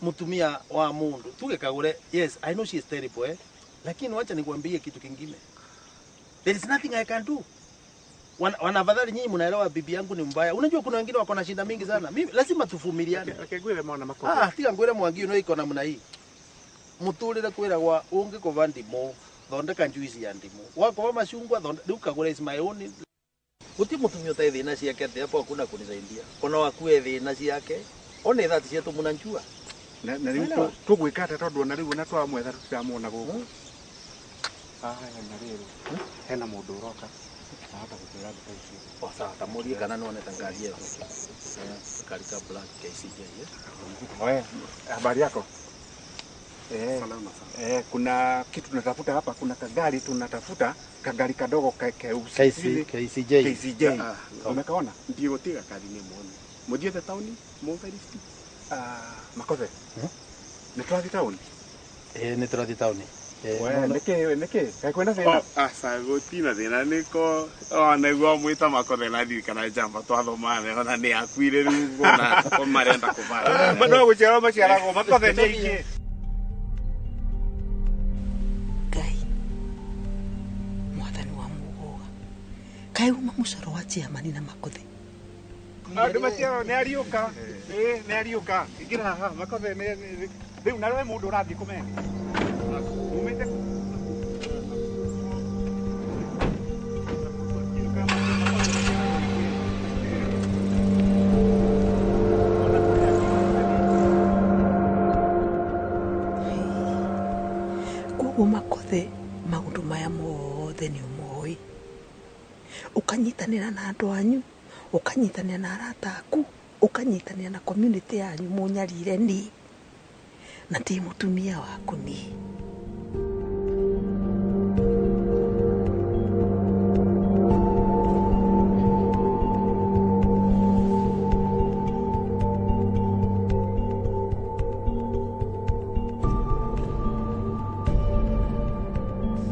Mutumia wa mundu tuge kagure, yes, I know she is terrible, eh? Lakini wacha nikwambie kitu kingine. There is nothing I can do. Wanafadhali nyinyi mnaelewa bibi yangu ni mbaya. Unajua kuna wengine wako na shida mingi sana. Mimi lazima tuvumiliane. Reke ngwĩre mwana Makothe. Ah, tiga ngwĩre Mwangi no iko namna hii. Muturire kwira gwa ungikova ndimu, thondeka juice ya ndimu. Wakova machungwa thondeka rĩu kagure is my own. Guti mutumia ũtarĩ thĩna ciake atĩ hapo hakuna kunisaidia. Ona wakue thĩna ciake. One thati cietu munanjua. Na rĩu tũgwĩka atĩa tondũ ona rĩu ona twamwetha tũtiramwona gũkũ. Haya na rĩrĩ, hena mũndũ ũroka. Ahota gũkwĩra ndeto icio. O sawa, tamurie kana nĩwonete ngari ĩyo. Gari ka black KCJ. Oe, habari yako? Salama sana. Kuna kitu tunatafuta hapa, kuna kagari tunatafuta, kagari kadogo keusi. KCJ. KCJ. Umekaona? Ndio tiga kari ni muone. Muthiĩte tauni, mũmbe lift. Makothe. Nĩ tũrathiĩ tauni? Nĩ tũrathiĩ tauni. We, nĩkĩ nĩkĩ? Kaĩ kwĩna thĩna? Aca gũtirĩ thĩna nĩko ona nĩguo mwĩta Makothe na ndirikana njamba twathoma ona nĩ akuire rĩu ona ko marenda kũbara. No gũciarwo maciaragwo Makothe nĩ aingĩ. Ngai mwathani wa mugoga kaĩ uma mũcoro wa chairman na Makothe. Andũ maciarwo nĩ ariũka. Nĩ ariũka. Ingĩra haha Makothe nĩ rĩu nawe mũndũ ũrathiĩ kũmenya. Umĩte Koguo Makothe maũndũ maya mothe nĩ ũmoĩ, ũkanyitanĩra na andũ anyu, ũkanyitanĩra na arata aku, ũkanyitanĩra na community yanyu mũnyarire niĩ na ti mũtumia waku niĩ.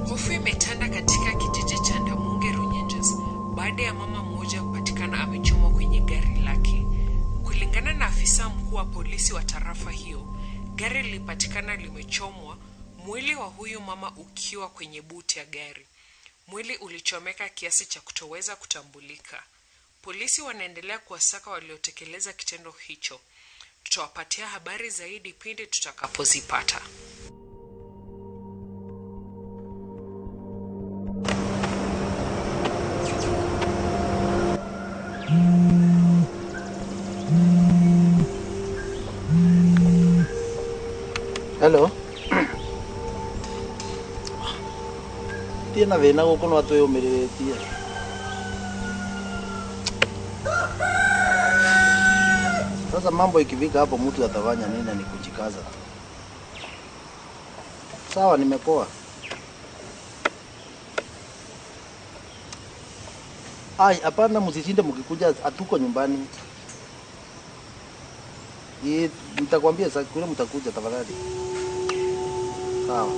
Hofu imetanda katika kijiji cha Ndamunge Runyenjes baada ya mama mmoja kupatikana amechomwa kwenye gari lake. Kulingana na afisa mkuu wa polisi wa tarafa hiyo, gari lilipatikana limechomwa, mwili wa huyu mama ukiwa kwenye buti ya gari. Mwili ulichomeka kiasi cha kutoweza kutambulika. Polisi wanaendelea kuwasaka waliotekeleza kitendo hicho. Tutawapatia habari zaidi pindi tutakapozipata. Tie na thina guku no atwiyumiritie. Sasa mambo ikifika hapo mtu atafanya nini? Ni kujikaza tu. Sawa, nimepoa. Ai, hapana, msishinde mkikuja, hatuko nyumbani. Nitakwambia sasa kule mtakuja tafadhali. Sawa.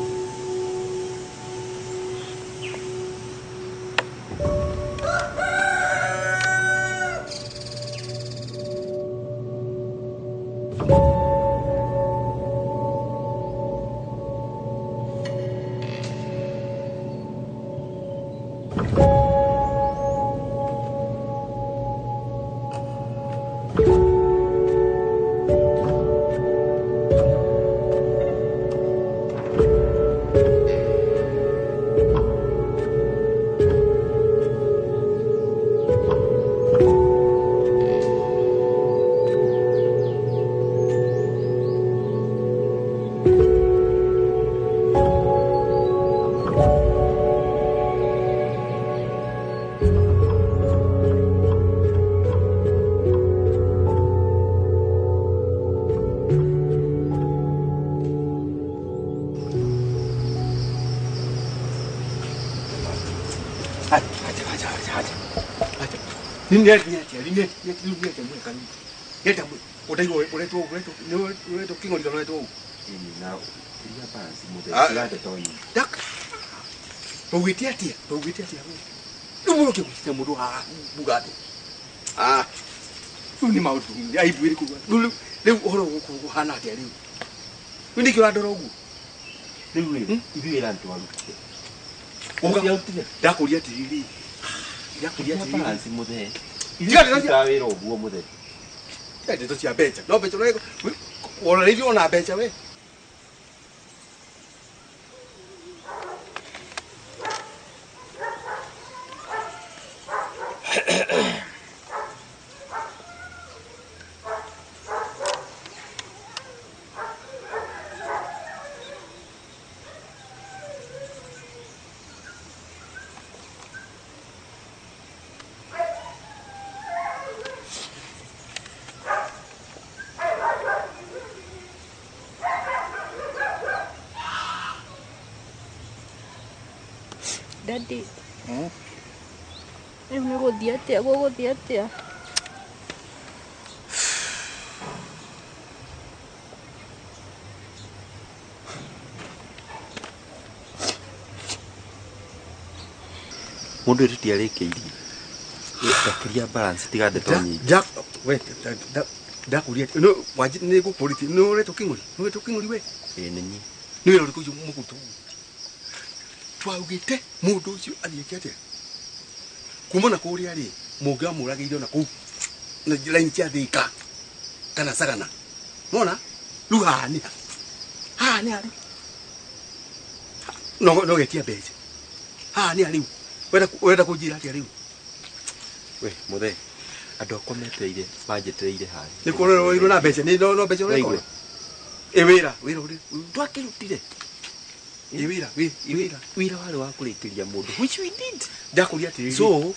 Ndeto cia mbeca no mbeca ũrarĩirio ona mbeca we. Daddy. Rĩu nĩ gũthiĩ atĩa gũgũthiĩ atĩa? Mũndũ ũyũ tũtiarĩkĩirie. Ndakĩria balance tiga ndeto nyingĩ. We ndakũria no wanji nĩ ngũkũrĩtie nĩ ũretwo kĩng'ori nĩ ũretwo kĩng'ori we. Ĩĩ nĩ niĩ. Nĩ wĩra ũrĩkũ ũcio mũkũruta? Twaugĩte mũndũ ũcio athiĩke atĩa? Kuma na kũrĩa rĩ mũngĩamũragĩire ona kũu na raini cia Thika kana Sagana. Nona rĩu haha nĩ ha? Haha nĩ ha rĩu? No getia mbeca. Haha nĩ ha rĩu? Ũrenda kũnjĩra atĩa rĩu? We mũthee, andũ akwa metereire manjetereire haha. Nĩ kuonwo na mbeca nĩ no mbeca ũrekora. Ĩ wĩra wĩra ũrĩ twakĩrutire. Wĩra wĩra wĩra warĩ wa kũrĩkĩria mũndũ which we did. Ndakũria atĩrĩrĩ. So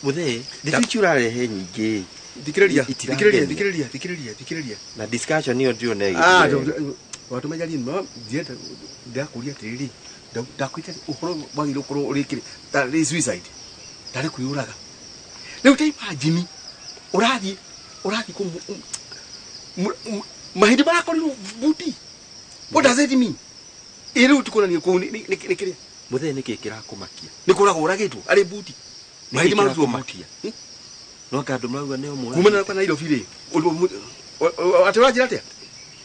mũthee, ndeto ici ũrarehe nyingĩ. Thikĩrĩria thikĩrĩria thikĩrĩria thikĩrĩria thikĩrĩria. Na discussion ĩyo ndĩrona ĩgĩthiĩ. Watũmenya rĩ no ndienda ndakũria atĩrĩrĩ ndakwĩte ũhoro wagĩrĩirwo gũkorwo ũrĩkĩrĩ tarĩ suicide tarĩ kwĩyũraga. Rĩu ta imagine ũrathiĩ ũrathiĩ kũ mahĩndĩ marakorirwo buti. What does it mean? Ĩ rĩu tikuonania kũu nĩ kĩrĩa. Mũthee nĩkĩ kĩrakũmakia? Nĩ kũragwo ũragĩtwo arĩ buti. Mahĩndĩ marutwo buti. No anga andũ marauga nĩo mũragĩte. Kumana na Nairobi rĩ atĩ ũranjĩra atĩa?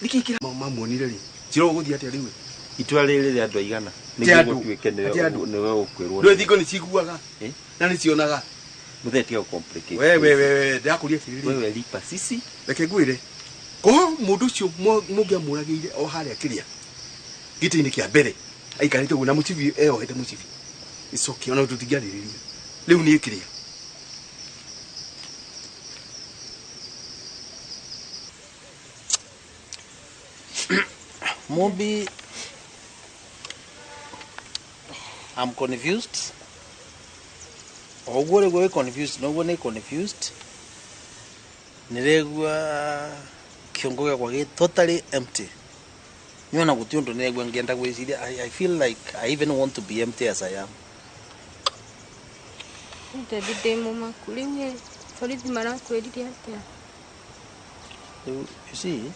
Nĩkĩ kĩra mamuonire rĩ njĩra ũgũthiĩ atĩa rĩu? Itua rĩrĩ rĩa andũ aigana nĩguo gũtuĩke nĩwe ũkwĩrwo. Nĩ thingo nĩ ciguaga na nĩ cionaga. Mũthee tiga gũ-complicate. We we we ndakũria atĩrĩrĩ. Wewe lipa sisi. Reke ngwĩre ko mũndũ ũcio mũngĩamũragĩire o harĩa kĩrĩa gĩtĩ-inĩ kĩa mbere aikarĩte ũguo na mũcibi eyohete mũcibi. It's okay ona tũtingĩarĩrĩria. Rĩu nĩ kĩrĩa. Mumbi I'm confused. O ũguo rĩguo wĩ confused noguo nĩ confused. Nĩregua kĩongo gĩakwa gĩ totally empty. Niona gũtirĩ ũndũ nĩregua ngĩenda gwĩciria. I feel like I even want to be empty as I am. Daddy ndĩ mũmaku rĩu ĩ borithi marakwĩrire atĩa? Rĩu you see,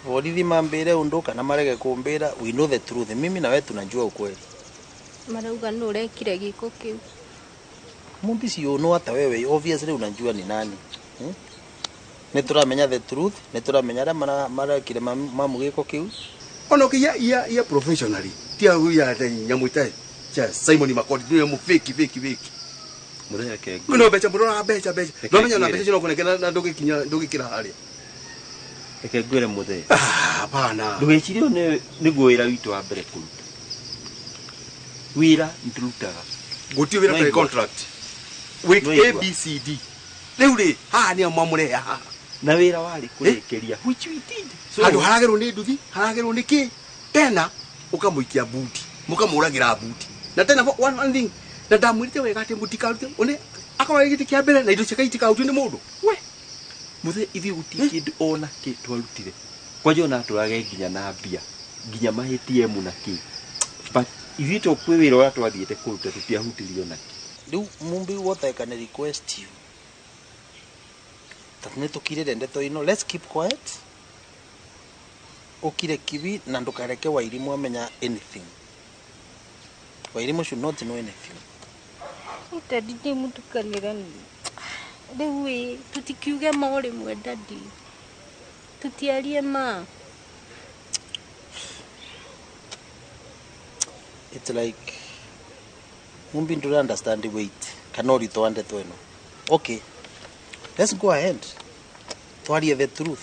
borithi mambĩre ũndũ kana marege kũmbĩra, we know the truth. Mimi na wewe tunajua ukweli. Marauga nũ ũrekire gĩko kĩu. Mumbi si you know hata wewe obviously unajua ni nani. Nĩ tũramenya the truth, nĩ tũramenya arĩa marekire mamu gĩko kĩu. Ono ki ya professionally. Tia huya ta nyamu ta cha Simon Makodi ni mu fake fake fake. Muthenya ke. No becha murora becha becha. No menya na becha no konekana na ndugikinya ndugikira haria. Reke ngwire muthenya. Ah, hapana. Ndugecirie ni niguo wira witu wa mbere kuruta. Wira ndirutaga. Guti wira pre contract. Week A B C D. Riu ri haha ni amamure haha. Na wira wari kurikiria which we did. So handu haragerwo ni nduthi, haragerwo ni ki? Tena ukamuikia buti, mukamuragira buti. Na tena one thing na ndamwirite wega ati mutikarute one akorwo giti kia mbere na indo ciake itikarutwo ni mundu. We muthe ithuĩ gũtirĩ kĩndũ ona kĩ twarutire kwanja ona tũrage nginya na mbia nginya ma ATM na kĩ, but ithuĩ to kwĩ wĩra ũrĩa twathiĩte kũruta tũtiahutirio na kĩ. Rĩu Mumbi, what I can request you that nĩ tũkirĩre ndeto ĩno, let's keep quiet, ũkire kibi na ndũkareke Wairimu amenya anything. Wairimu should not know anything. Daddy ndĩ mũtukanĩre rĩu ĩ tũtikiuge ma o rĩmwe daddy, tũtiarie ma. It's like Mumbi ndũra understand the weight kana ũritũ wa ndeto ĩno. Okay, let's go ahead, twarie the truth,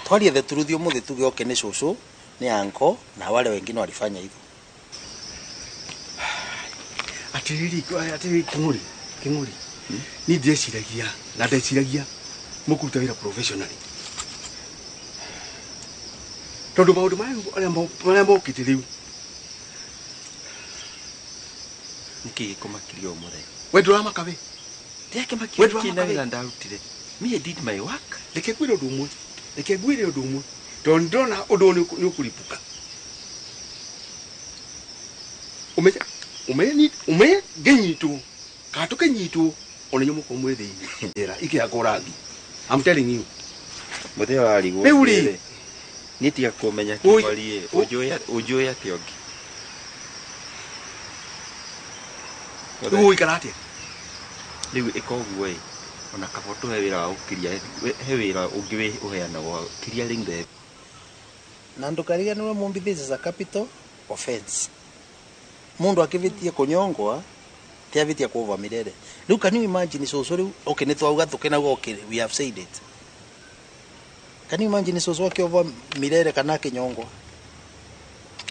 twarie the truth ũmũthĩ tuge okay nĩ cũcũ nĩ anko na wale wengine walifanya hivyo. Atiriri atiriri king'uri king'uri ni ndeciragia na ndeciragia mukuruta wira professionally tondu maundu maya maria mokite riu niki gikumakirie umuthenya we nduramaka we ndiakimakirie kina wira ndarutire. Me, I did my work. Reke ngwire undu umwe, reke ngwire undu umwe tondu ndona undu ni ukuripuka. Umenye umenye umenye nginyitwo kana tukinyitwo ona inyuĩ mũkorwo mwĩ thĩinĩ njera ikĩhakwo rangi. I'm telling you. Muthenya warigwo rĩu rĩ niĩ tiga kũmenya kĩmari ũnjũĩ atĩa ũngĩ rĩu ũgũikara atĩa rĩu ĩka ũguo ĩ ona kaba tũhe wĩra wa gũkiria he wĩra ũngĩ ũheanagwo clearing the na ndũkariganĩrwo Mumbi, this is a capital offense. Mundu akivitie kunyongwa tiavitia kuova mirere. Riu can you imagine cũcũ riu okay nĩ twauga tũkenagwo okay we have said it. Can you imagine cũcũ akiova mirere kana akinyongwa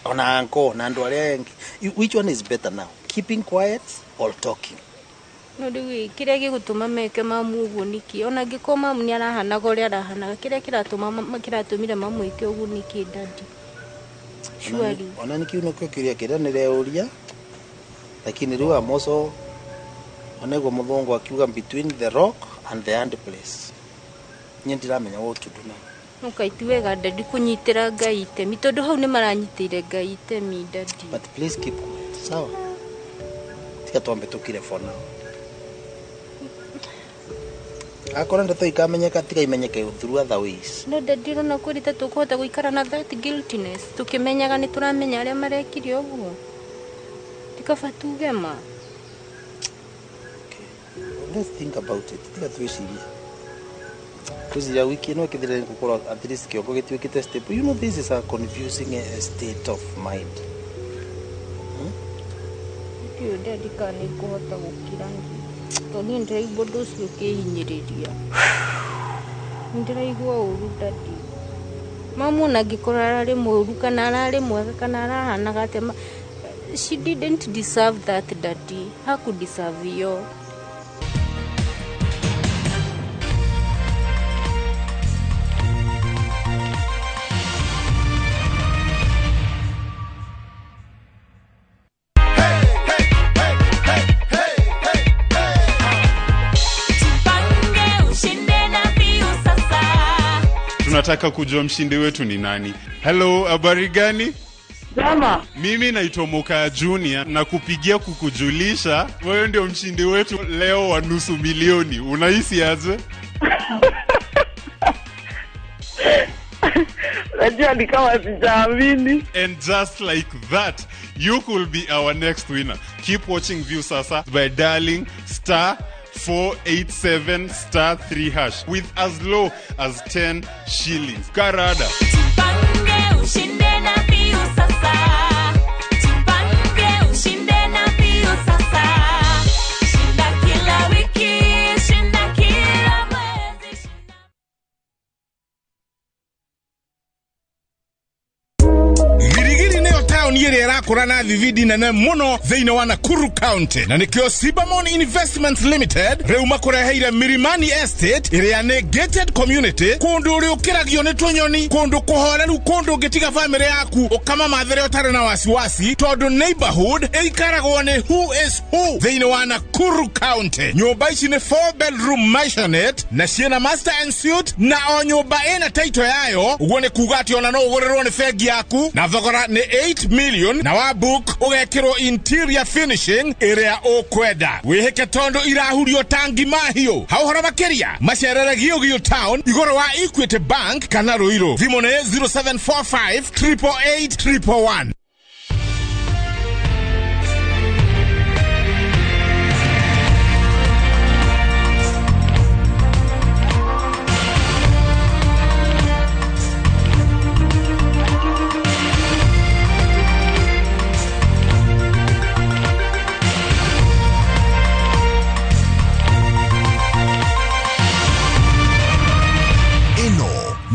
ona anko na andu aria engi? Which one is better now, keeping quiet or talking? No rĩu kĩrĩa gĩgũtũma meke mamu ũguo nĩkĩ? Ona angĩkorwo mamu nĩ arahanaga ũrĩa arahanaga, kĩrĩa kĩratũma kĩratũmire mamu ĩke ũguo nĩkĩ daddy? Surely. Ona nĩ kĩu nĩkĩo kĩũria kĩrĩa nĩreuria, lakini rĩu amoso onego mũthũngũ akiuga between the rock and the hard place. Niĩ ndiramenya what to do now. Nũkaiti wega daddy kũnyitĩra Ngai itemi tondũ hau nĩ maranyitĩire Ngai itemi daddy. But please keep quiet, sawa? Tiga twambe tũkire for now. Akorwo ndeto ikamenyeka tiga imenyeke through other ways. No daddy ũrona kwĩrĩ ta tũkũhota gũikara na that guiltiness tũkĩmenyaga nĩ tũramenya arĩa marekire ũguo. Ti kaba tuge ma. Okay, let's think about it. Tiga twĩcirie. Twĩciria wiki ĩno ĩkĩthira nĩ gũkorwo at least kĩongo gĩtuĩkĩte stable. You know this is a confusing state of mind. Ndiũĩ daddy kana nĩ ngũhota gũkira tondũ niĩ ndĩraigua ũndũ ũcio ũkĩhinyĩrĩria. Nĩndĩraigua ũru daddy. Mamu ona angĩkorwo ararĩ mũũru kana ararĩ mwega kana arahanaga atĩa, she didn't deserve that daddy. Haku deserve iyo. Nataka kujua mshindi wetu ni nani. Hello, habari gani? Jama. Mimi naitwa Moka Junior na kupigia kukujulisha wewe ndio mshindi wetu leo wa 500,000. Unahisi aje? Najua ni kama sijaamini. And just like that, you could be our next winner. Keep watching Viusasa by dialing star 487 star 3 hash with as low as 10 shillings. Karada. Jipange ushinde na Viusasa. Jipange ushinde na Viusasa. Shinda kila wiki, shinda kila mwezi. Girigiri nĩyo taũni ĩrĩa ĩrakũra na thibindi nene mũno thĩinĩ wa Nakuru County, na nĩkĩo Sibamon Investments Limited rĩu makũreheire Milimani Estate ĩrĩa nĩ gated community, kũndũ ũrĩũkĩragio nĩ tũnyoni, kũndũ kũhoreru, kũndũ ũngĩtiga bamĩrĩ yaku ũkamamathĩre ũtarĩ na wasiwasi, tondũ neighborhood ĩikaragwo nĩ who is who thĩinĩ wa Nakuru County. Nyũmba ici nĩ 4 bedroom maisonette na ciĩna master and suite, na o nyũmba ĩna title yayo, ũguo nĩ kuga atĩ ona no ũgũrĩrwo nĩ bengi yaku, na thogora nĩ 8 million, na wa book ũgekĩrwo interior finishing ĩrĩa ũkwenda. Wĩhĩke tondũ irahurio tangi mahiũ. Hau ũhoro makĩria macerere Gĩũgĩũ Town igũrũ wa Equity Bank kana Ruiru. Thimũ nĩ 0745 888 111.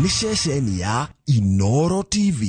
Nĩ ceceni ya Inoro TV.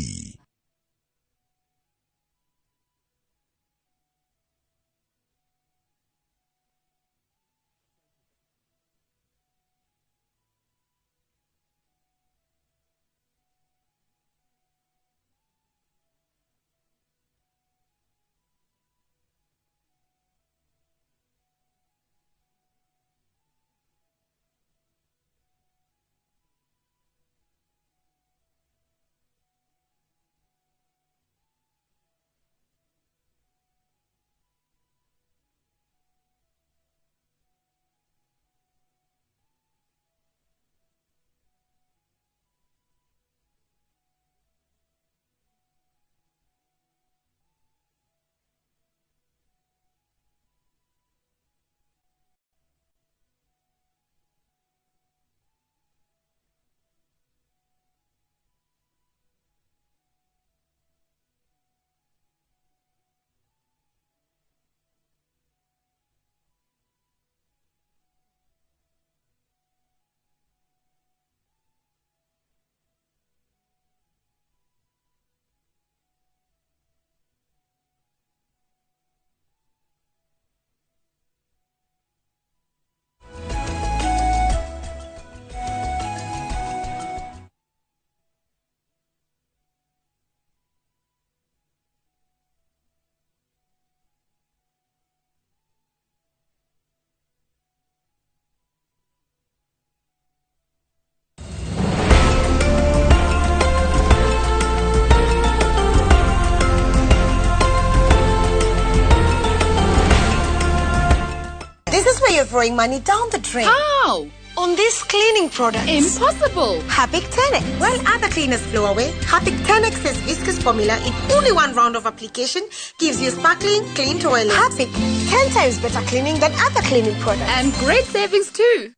This is where you're throwing money down the drain. How? On this cleaning product. Impossible. Harpic 10X. While other cleaners blow away, Harpic 10X's viscous formula in only one round of application gives you sparkling, clean toilet. Harpic, 10 times better cleaning than other cleaning products. And great savings too.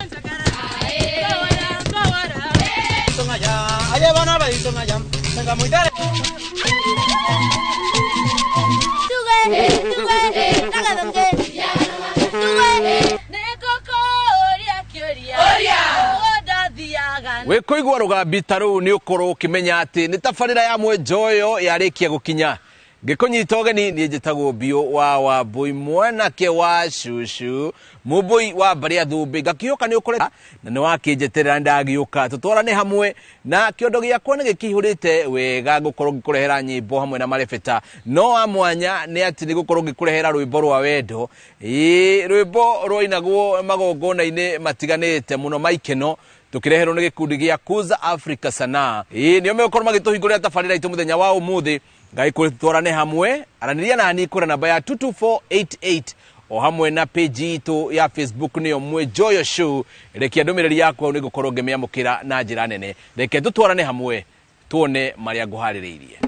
Wĩkũigua rũgambi ta rũu nĩ ũkorwo ũkĩmenya atĩ nĩ tabarĩra ya mwenjoyo yarĩkia gũkinya. Ngĩkũnyita ũgeni niĩ njĩtagwo Biũ wa Wambũi, mwanake wa cucu, mũmbũi wa mbarĩ ya thũmbĩ. Ngakĩũka nĩ ũkorete na nĩ wakĩnjeterera ndagĩũka tũtwarane hamwe na kĩondo gĩakwa nĩ gĩkĩihũrĩte wega ngũkorwo ngĩkũrehera nyĩmbo hamwe na marebeta. No wa mwanya nĩ atĩ nĩ gũkorwo ngĩkũrehera rwĩmbo rwa wendo. Ĩĩ, rwĩmbo rwainagwo magongona-inĩ matiganĩte mũno maikeno. Tukireherwo nĩ gĩkundi gĩa Kuza Africa Sanaa. Ĩĩ nĩo megũkorwo magĩtũhingũrĩra tabarĩra itũ mũthenya wa ũmũthĩ. Ngai kũrĩ hamwe aranĩria nani kũrĩ namba ya 22488 o hamwe na page itũ ya Facebook nĩyo Mwenjoyo Show. Rekia ndũmĩrĩri yakwa nĩ ngũkorwo ngĩmĩamũkĩra na njĩra nene. Reke tũtwarane hamwe tuone marĩa ngũharĩrĩirie.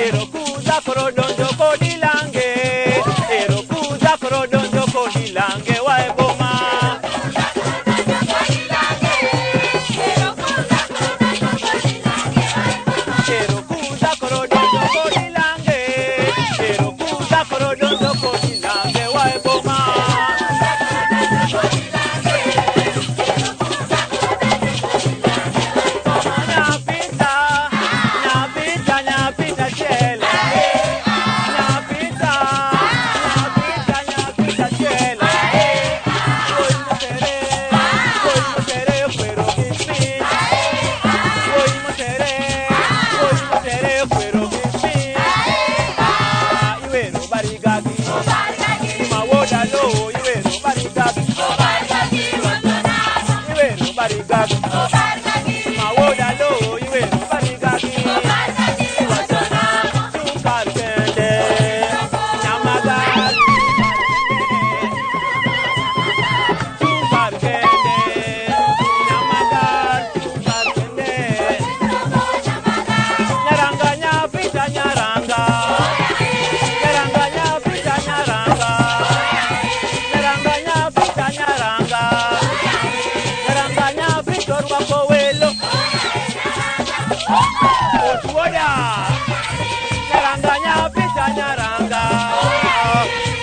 Erokuza korodonjo kodilange, erokuza korodonjo kodilange waeboma. Erokuza korodonjo kodilange, erokuza korodonjo kodilange waeboma. Nyapita, nyapita, nyapita chela. Nyapita, nyapita, nyapita chela. Voy motere, fuero kipi. Voy motere, fuero kipi. Ah, iwero barigagi. Mawoda lo, iwero barigagi. Iwero barigagi. Mawoda lo, iwero barigagi. Chukarkende, nyamaga. Chukarkende, nyamaga, chukarkende. Nyaranga nyapita nyaranga. Nyaranga nyapita nyaranga. Nyaranga nyapita nyaranga. Nyaranga nyapita orwako welo. Otuoda. Nyaranga nyapita nyaranga.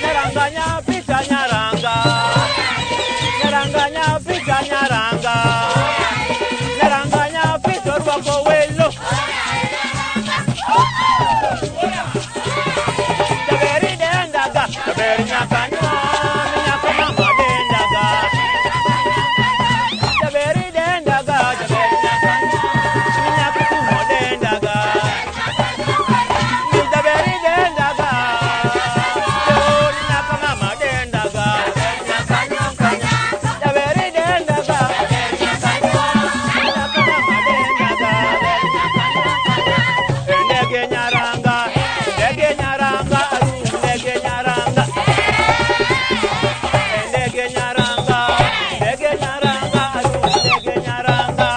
Nyaranga nyapita nyaranga. Nyaranga nyapita nyaranga. Nyaranga nyapita orwako welo. Jaberi dendaga, jaberi nyakanywa, nyaka mama dendaga. Jaberi dendaga, jaberi nyakanywa, nyaka kumo dendaga. Jaberi dendaga, jaberi nyaka mama dendaga. Jaberi dendaga, nyaka mama dendaga. Ndege nyaranga, ndege nyaranga, aru ndege nyaranga. Ndege nyaranga, ndege nyaranga, aru ndege nyaranga.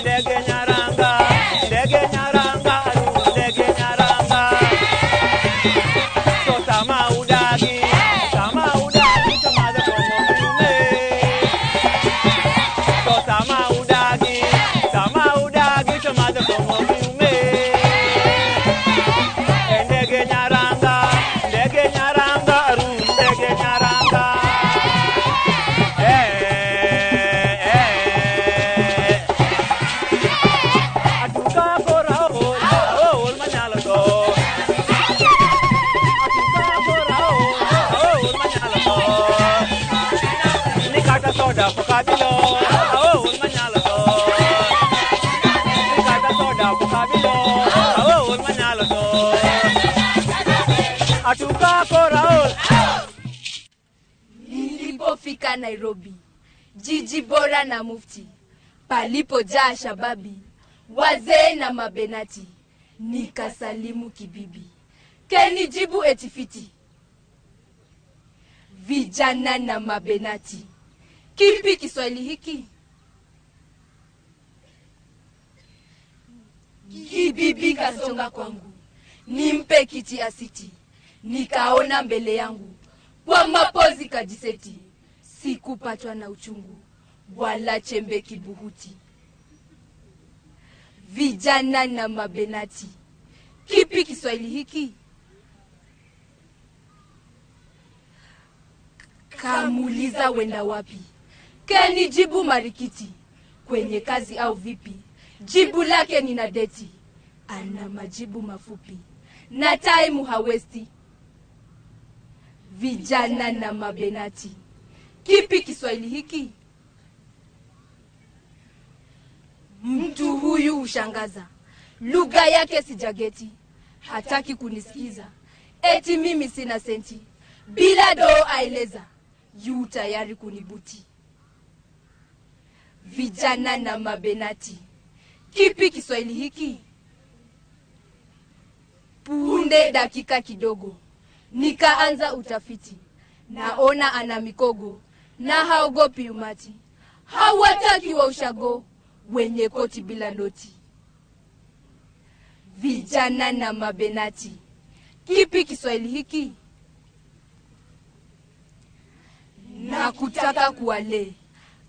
Ndege nyaranga, ndege nyaranga, aru ndege nyaranga. So tama udagi, tama kongo kiume. So tama udagi, tama kongo kiume. Ndege nyaranga, aru ndege nyaranga. Eh, eh. Atuka kora ol, ol manyalo to. Atuka kora ol, ol manyalo to. Nikata soda pokabilo, ol manyalo to. Nikata soda pokabilo, ol manyalo to. Atuka kora ol. Nilipofika Nairobi, jiji bora na mufti, palipojaa shababi, wazee na mabenati, nikasalimu kibibi, kenijibu etifiti. Vijana na mabenati, kipi Kiswahili hiki? Kibibi kasonga kwangu, nimpe kiti asiti, nikaona mbele yangu, kwa mapozi kajiseti, sikupatwa na uchungu, wala chembe kibuhuti. Vijana na mabenati, kipi Kiswahili hiki? Kamuliza wenda wapi, kenijibu marikiti, kwenye kazi au vipi? Jibu lake nina deti, ana majibu mafupi, na taimu hawesti. Vijana na mabenati, kipi Kiswahili hiki? Mtu huyu hushangaza, Lugha yake sijageti, hataki kunisikiza, eti mimi sina senti, bila doo aeleza, yu tayari kunibuti. Vijana na mabenati, kipi Kiswahili hiki? Punde dakika kidogo, nikaanza utafiti, naona ana mikogo na haogopi umati, hawataki wa ushago wenye koti bila noti. Vijana na mabenati, kipi Kiswahili hiki? Na kutaka kuwale,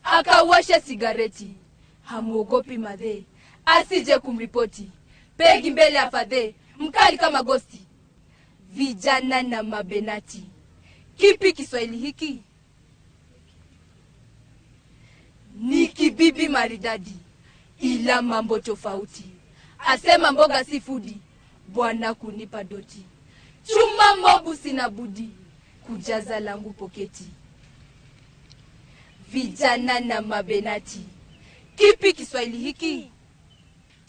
akawasha sigareti, hamuogopi madhe, asije kumripoti, pegi mbele afadhe, mkali kama gosti. Vijana na mabenati, kipi Kiswahili hiki? Ni kibibi maridadi, ila mambo tofauti, asema mboga si fudi, bwana kunipa doti, chuma mobu sina budi, kujaza langu poketi. Vijana na mabenati, kipi Kiswahili hiki?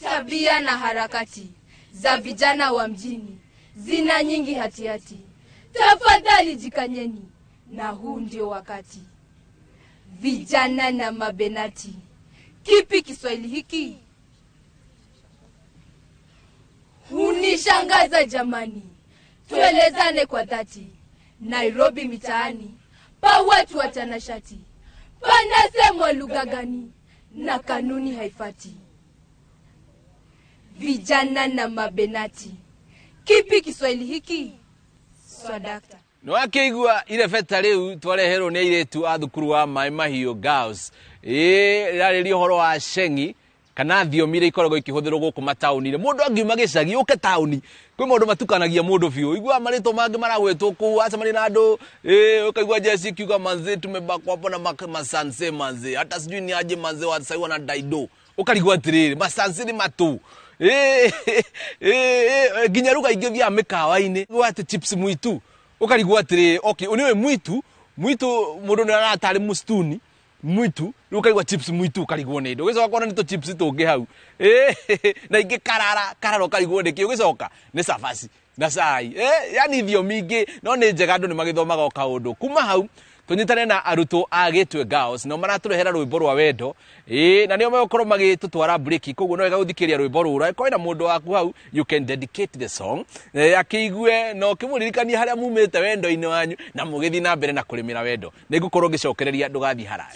Tabia na harakati za vijana wa mjini zina nyingi hatihati, tafadhali jikanyeni, na huu ndio wakati. Vijana na mabenati, kipi Kiswahili hiki? Hunishangaza jamani, tuelezane kwa dhati, Nairobi mitaani pa watu watanashati, panasemwa lugha gani na kanuni haifati. Vijana na mabenati, kipi Kiswahili hiki? Swadakta. No akĩigua irebeta rĩu twareherwo nĩ airĩtu a thukuru wa Maĩ Mahiũ Girls. Ĩĩ rarĩria ũhoro wa cengi kana thiomi iria ikoragwo ikĩhũthĩrwo gũkũ mataũni-inĩ. Mũndũ angiuma gĩcagi ũke taũni, kwĩ maũndũ matukanagia mũndũ biũ. Iguaga marĩtwa mangĩ maragwetwo kũu, acemania na andũ, ũkaigua jeci ikiuga manze tumebakwa hapo na masanse manze, hata sijui ni aje manze wa sasa wana daido. Ũkarigwo atĩrĩrĩ, masanse nĩ matũ. Nginya ruga ingĩ ũthiaga mĩkawa-inĩ, ũgauga atĩ chips mwitu. Ukarigwo atĩrĩrĩ, okay, ũnĩũĩ mwitu, mwitu mũndũ nĩ aratarĩ mũstuni, mwitu, rĩu ũkaigua chips mwitu ũkarigwo nĩ ndũ. Ũgĩcoka kuona nĩ tũ chips tũngĩ hau. Na ingĩ karara, karara ũkarigwo nĩkĩ, ũgĩcoka nĩ cabaci na cai. Yani thiomi ingĩ, no nĩ njega andũ nĩ magĩthomaga o kaũndũ. Kuma hau, tũnyitane na arutwo a Gĩtwe Girls, nao maratũrehera rwĩmbo rwa wendo. Na nĩo megũkorwo magĩtũtwara break, koguo no wega gũthikĩrĩria rwĩmbo rũrũ. Angĩkorwo wĩna mũndũ waku hau, you can dedicate the song. Akĩigue na ũkĩmũririkanie harĩa mumĩte wendo-inĩ wanyu na mũgĩthiĩ na mbere na kũrĩmĩra wendo. Nĩngũkorwo ngĩcokereria, ndũgathiĩ haraya.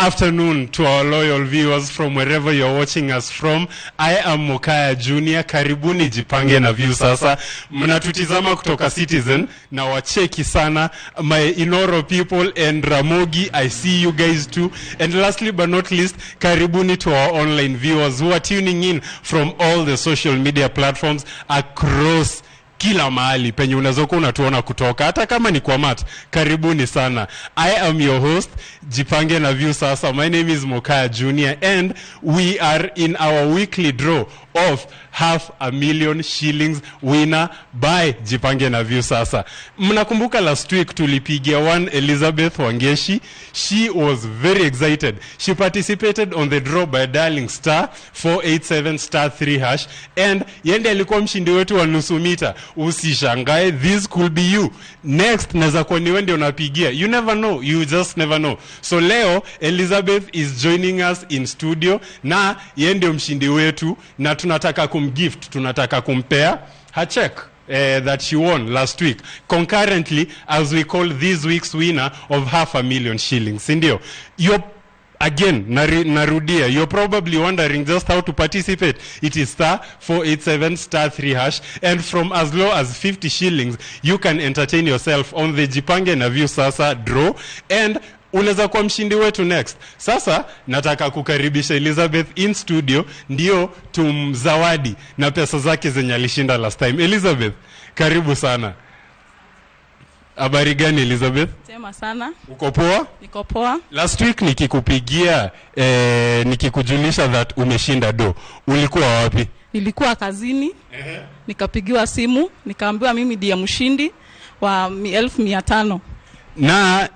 afternoon to our loyal viewers from wherever you're watching us from. I am Mokaya Junior. Karibuni Jipange na Viusasa. Mnatutizama kutoka Citizen na wacheki sana my Inoro people and Ramogi. I see you guys too. And lastly but not least, karibuni to our online viewers who are tuning in from all the social media platforms across kila mahali penye unaweza kuwa unatuona kutoka, hata kama ni kwa mat. Karibuni sana. I am your host, Jipange na Viusasa. My name is Mokaya Junior and we are in our weekly draw of 500,000 shillings winner by Jipange na Viusasa. Mnakumbuka last week tulipigia one Elizabeth Wangeshi. She was very excited. She participated on the draw by dialing star 487 star 3 hash and yende alikuwa mshindi wetu wa nusu mita. Usishangae, this could be you. Next, naweza kuwa ni wewe ndio unapigia. You never know, you just never know. So leo Elizabeth is joining us in studio na yeye ndio mshindi wetu na tunataka kumgift, tunataka kumpea her check that she won last week, concurrently as we call this week's winner of 500,000 shillings. Sindio? You're again, narudia, you're probably wondering just how to participate. It is star 487 star 3 hash, and from as low as 50 shillings, you can entertain yourself on the Jipange na Viusasa draw, and unaweza kuwa mshindi wetu next. Sasa nataka kukaribisha Elizabeth in studio ndio tumzawadi na pesa zake zenye alishinda last time. Elizabeth, karibu sana. Habari gani Elizabeth? Tema sana. Uko poa? Niko poa. Last week nikikupigia nikikujulisha that umeshinda do, ulikuwa wapi? Nilikuwa kazini. Nikapigiwa simu, nikaambiwa mimi ndiye mshindi wa 1500. Na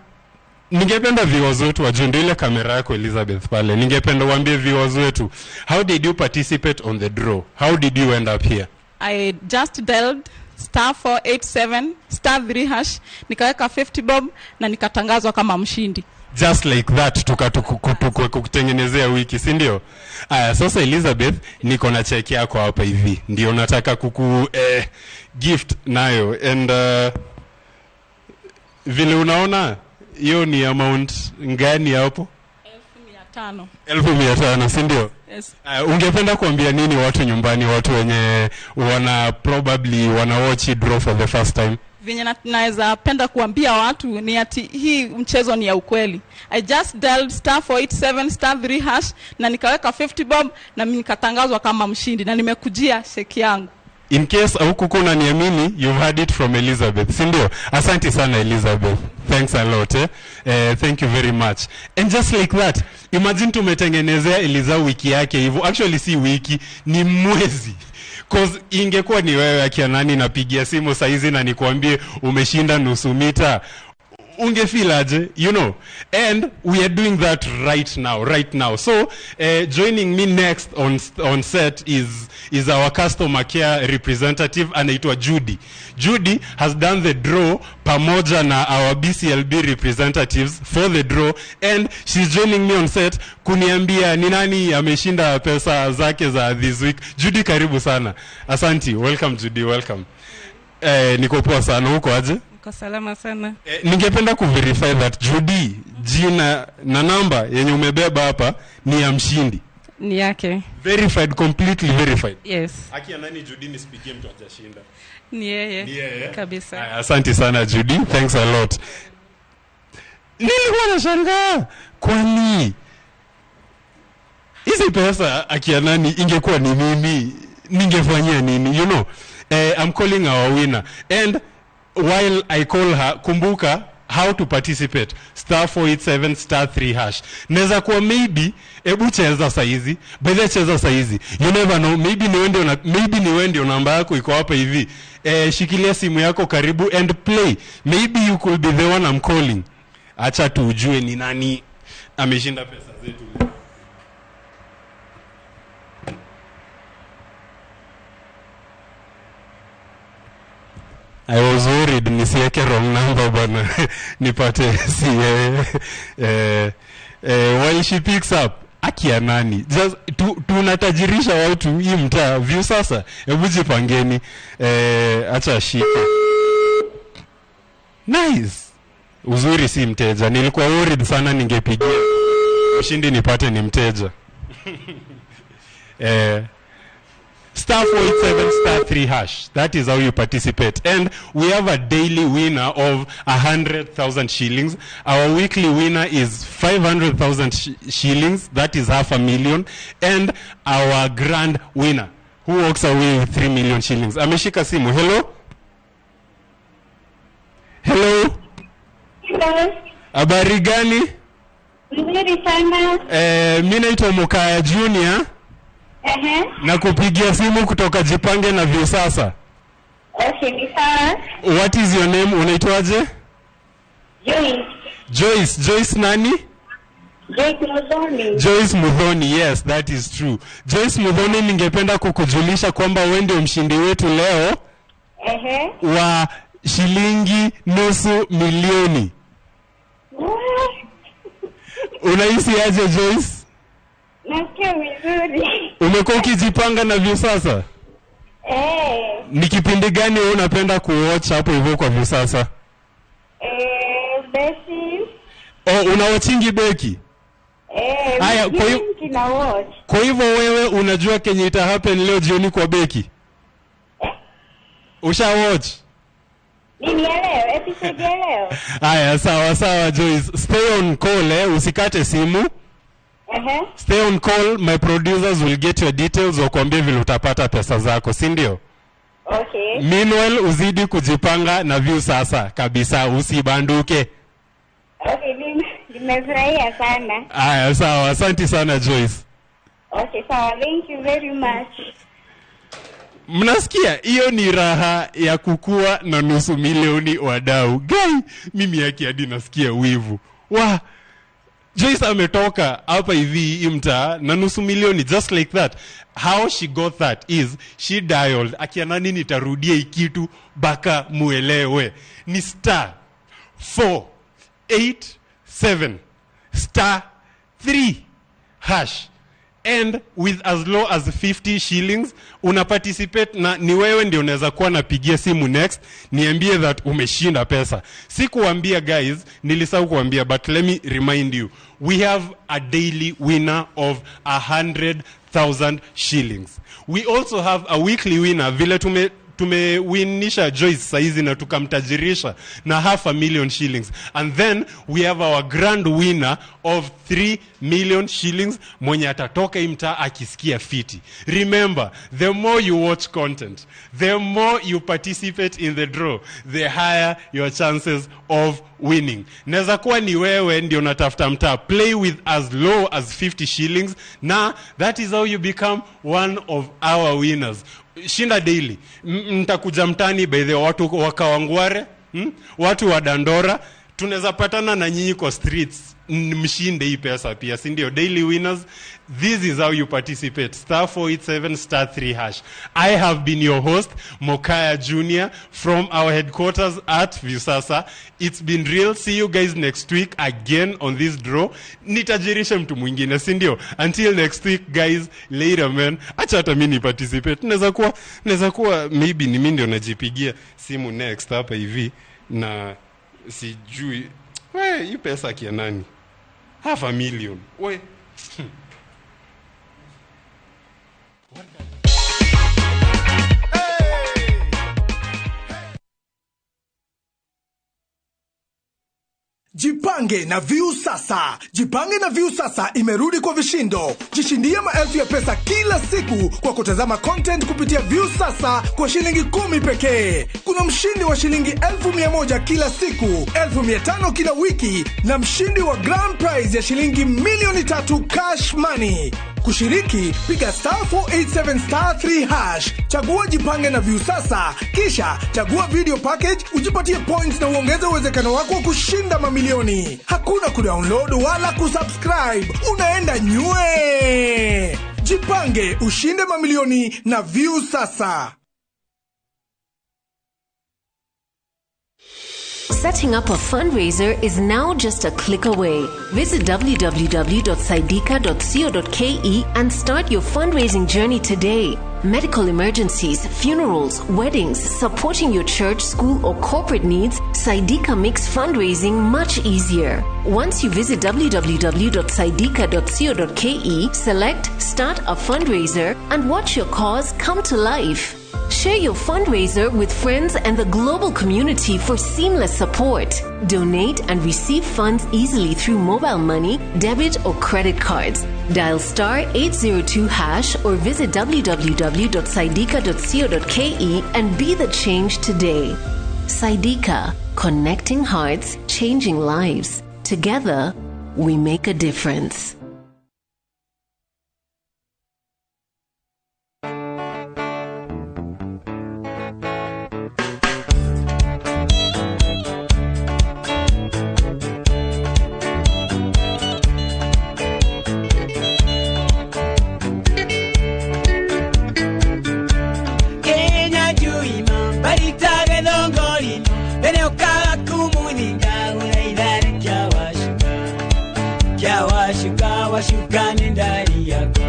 ningependa viewers wetu wajue, ndio ile kamera yako Elizabeth pale. Ningependa uambie viewers wetu, how did you participate on the draw? How did you end up here? I just dialed star 487 star 3 hash, nikaweka 50 bob na nikatangazwa kama mshindi. Just like that tukakutengenezea wiki, si ndio? Aya, sasa Elizabeth, niko na check yako hapa hivi. Ndio nataka kuku gift nayo and vile unaona hiyo ni amount ngani hapo? 1500. 1500, si ndio? Yes. Ungependa kuambia nini watu nyumbani, watu wenye wana probably wana watch draw for the first time? Venye naweza penda kuambia watu ni ati hii mchezo ni ya ukweli. I just dialed star 487 star 3 hash na nikaweka 50 bob na mimi nikatangazwa kama mshindi na nimekujia sheki yangu. In case hukuko unaniamini, you've heard it from Elizabeth, si ndio? Asante sana Elizabeth. Thanks a lot. Thank you very much. And just like that, imagine tumetengenezea Eliza wiki yake hivyo. Actually si wiki, ni mwezi. Cause ingekuwa ni wewe akia nani napigia simu saizi na nikuambie umeshinda nusu mita, ungefeel aje, you know? And we are doing that right now, right now. So joining me next on set is our customer care representative anaitwa Judy. Judy has done the draw pamoja na our BCLB representatives for the draw, and she's joining me on set kuniambia ni nani ameshinda pesa zake za this week. Judy, karibu sana. Asanti. Welcome Judy, welcome. Niko poa sana, huko aje? Niko salama sana. Ningependa kuverify that Judy, jina na namba yenye umebeba hapa ni ya mshindi. Ni yake. Verified, completely verified. Yes. Haki ya nani Judy nisipigie mtu hajashinda? Ni yeye. Kabisa. Asante sana Judy, thanks a lot. Nilikuwa nashangaa kwani hizi pesa haki ya nani ingekuwa ni mimi ningefanyia nini, you know? I'm calling our winner, and while I call her, kumbuka how to participate, star 487 star 3 hash. Naweza kuwa maybe, ebu cheza saizi, by the cheza saizi, you never know, maybe ni wewe ndio namba yako iko hapa hivi. Shikilia simu yako karibu and play. Maybe you could be the one I'm calling. Acha tujue ni nani ameshinda pesa zetu. I was worried nisiweke wrong number bana nipate si while she picks up akia nani just tunatajirisha watu hii mtaa Viusasa, hebu jipangeni. Acha ashike. Nice. Uzuri si mteja, nilikuwa worried sana ningepigia. Mshindi nipate ni mteja. Star 487 star 3 hash. That is how you participate. And we have a daily winner of 100,000 shillings. Our weekly winner is 500,000 shillings. That is 500,000. And our grand winner, who walks away with 3 million shillings. Ameshika simu. Hello? Hello? Hello. Habari gani? Nzuri sana. Mimi naitwa Mokaya Junior. Na kupigia simu kutoka Jipange na Viusasa. Okay, ni sawa. What is your name? Unaitwaje? Joyce. Joyce. Joyce nani? Joyce Muthoni. Joyce Muthoni, yes, that is true. Joyce Muthoni, ningependa kukujulisha kwamba wewe ndio mshindi wetu leo wa shilingi 500,000. Unahisi aje, Joyce? Nasikia vizuri. Umekuwa ukijipanga na Viusasa? Ni kipindi gani wewe unapenda kuwatch hapo hivyo kwa Viusasa? Beki. Oh, unawatchingi Beki? Haya, kwa hivyo wewe unajua kenye ita happen leo jioni kwa Beki? Usha watch? Mimi leo, episode ya leo. Haya, sawa sawa Joyce. Stay on call, usikate simu. Stay on call, my producers will get your details wakuambie vile utapata pesa zako, si ndio? Okay. Meanwhile, uzidi kujipanga na Viusasa kabisa, usibanduke. Okay, nimefurahia sana. Aya, sawa, asante sana Joyce. Okay, sawa, thank you very much. Mnasikia, hiyo ni raha ya kukua na 500,000 wadau. Gai, mimi yake hadi nasikia wivu. Wah. Joyce ametoka hapa hivi mtaa na 500,000 just like that. How she got that is she dialed. Akia nani nitarudia hii kitu baka muelewe. Ni star 487 star 3 hash. And with as low as 50 shillings una participate, na ni wewe ndio unaweza kuwa napigia simu next niambie that umeshinda pesa. Sikuambia guys, nilisahau kuambia, but let me remind you, we have a daily winner of 100,000 shillings. We also have a weekly winner. Vile tumewinisha Joyce saizi na tukamtajirisha na 500,000 shillings. And then we have our grand winner of 3 million shillings mwenye atatoka mtaa akisikia fiti. Remember, the more you watch content, the more you participate in the draw, the higher your chances of winning. Naweza kuwa ni wewe ndio unatafuta mtaa. Play with as low as 50 shillings. Na that is how you become one of our winners. Shinda daily. Mtakuja mtani by the watu wa Kawangware, watu wa Dandora, tunaweza patana na nyinyi kwa streets, mshinde hii pesa pia, si ndio? Daily winners, this is how you participate. Star 487 star 3 hash. I have been your host, Mokaya Junior, from our headquarters at Viusasa. It's been real. See you guys next week again on this draw. Nitajirishe mtu mwingine, si ndio? Until next week guys, later man. Acha hata mimi ni participate. Naweza kuwa maybe ni mimi ndio najipigia simu next hapa hivi na sijui. We, hii pesa kia nani? 500,000. We. Jipange na Viusasa. Jipange na Viusasa imerudi kwa vishindo. Jishindie maelfu ya pesa kila siku kwa kutazama content kupitia Viusasa kwa shilingi 10 pekee. Kuna mshindi wa shilingi 1,100 kila siku, 1,500 kila wiki na mshindi wa grand prize ya shilingi 3,000,000 cash money. Kushiriki, piga star 487 star 3 hash. Chagua Jipange na Viusasa, kisha chagua video package, ujipatie points na uongeze uwezekano wako wa kushinda mamilioni. Hakuna kudownload wala kusubscribe. Unaenda nywe. Jipange, ushinde mamilioni na Viusasa. Setting up a fundraiser is now just a click away. Visit www.saidika.co.ke and start your fundraising journey today. Medical emergencies, funerals, weddings, supporting your church, school, or corporate needs, Saidika makes fundraising much easier. Once you visit www.saidika.co.ke, select Start a Fundraiser and watch your cause come to life. Share your fundraiser with friends and the global community for seamless support. Donate and receive funds easily through mobile money, debit, or credit cards. Dial star 802 hash or visit www.saidika.co.ke and be the change today. Saidika, connecting hearts, changing lives. Together, we make a difference. Kenya juima baritage thongorino bene ukaga kumuthinga uraithare kya washuka washuka ni ndari yakwa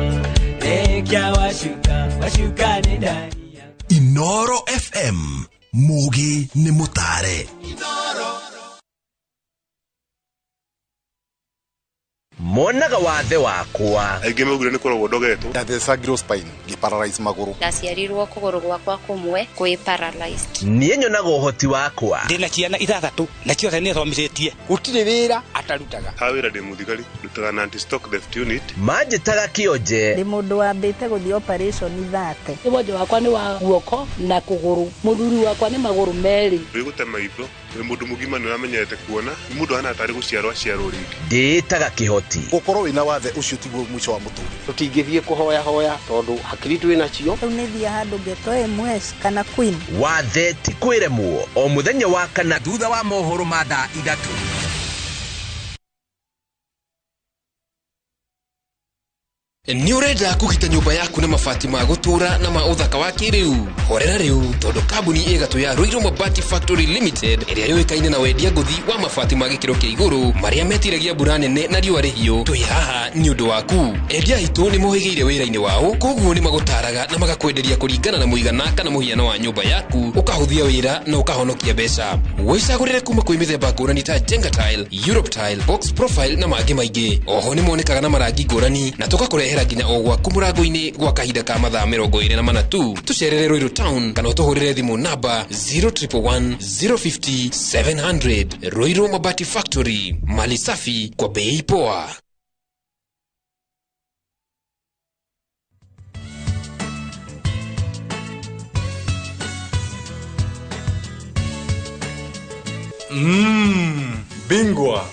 re kya washuka washuka ni ndari. Inoro FM Mugi ni mutare. Monaga wathe wakwa aingĩ maugire nĩ kũrogwo ndogetwo ndathecagirwo spine ngĩparalyze magũrũ ndaciarirwo kũgũrũ gwakwa kũmwe kwĩ paralyzed. Niĩ nyonaga ũhoti wakwa. Ndĩna ciana 6 na ciothe nĩ thomithĩtie gũtirĩ wĩra atarutaga. Ha wĩra ndĩ mũthigari ndutaga na anti stock theft unit. Manjĩtaga kĩonje. Ndĩ mũndũ wambĩte gũthiĩ operation 30. Wonje wakwa nĩ wa guoko na kũgũrũ, mũthuri wakwa nĩ magũrũ merĩ. Wĩgũte maitho wĩ mũndũ mũgima nĩ ũramenyerete kuona nĩ mũndũ ahana tarĩ gũciarwo aciarwo rĩngĩ. Ndĩĩtaga kĩhoti. Gũkorwo wĩna wathe ũcio tiguo mũico wa mũtũrĩre. Tũtingĩthiĩ kũhoya hoya tondũ hakiri twĩ nacio. Rĩu nĩ thiĩ handũ ngetwo MS kana Queen. Wathe ti kwĩremwo o mũthenya wa kana thutha wa mohoro ma thaa 3. Nĩ ũrenda kũgita nyũmba yaku na mabati ma gũtũũra na ma ũthaka wa kĩrĩu? Horera rĩu tondũ kambuni ĩgatũ ya Ruiru Mabati Factory Limited ĩrĩa yũĩkaine na wendia ngũthi wa mabati ma gĩkĩro kĩa igũrũ marĩa metiragia mbura nene na riũa rĩhiũ, twĩ haha nĩ ũndũ waku. Endia aitũ nĩ mohĩgĩire wĩra-inĩ wao, koguo nĩ magũtaraga na magakwenderia kũringana na mũigana kana mũhiano wa nyũmba yaku, ũkahũthia wĩra na ũkahonokia mbeca. Wĩcagũrĩre kuma kwĩ mĩthemba ngũrani ta Jenga Tile, Europe Tile, Box Profile na mangĩ maingĩ. Oho nĩ monekaga na marangi ngũrani na tũgakũrehera nginya o gwaku mũrango-inĩ gwa kahinda ka mathaa 24 tu. Tũcerere Ruiru Town kana ũtũhũrĩre thimũ namba 0111 050 700. Ruiru Mabati Factory, mali safi kwa bei poa. Bingwa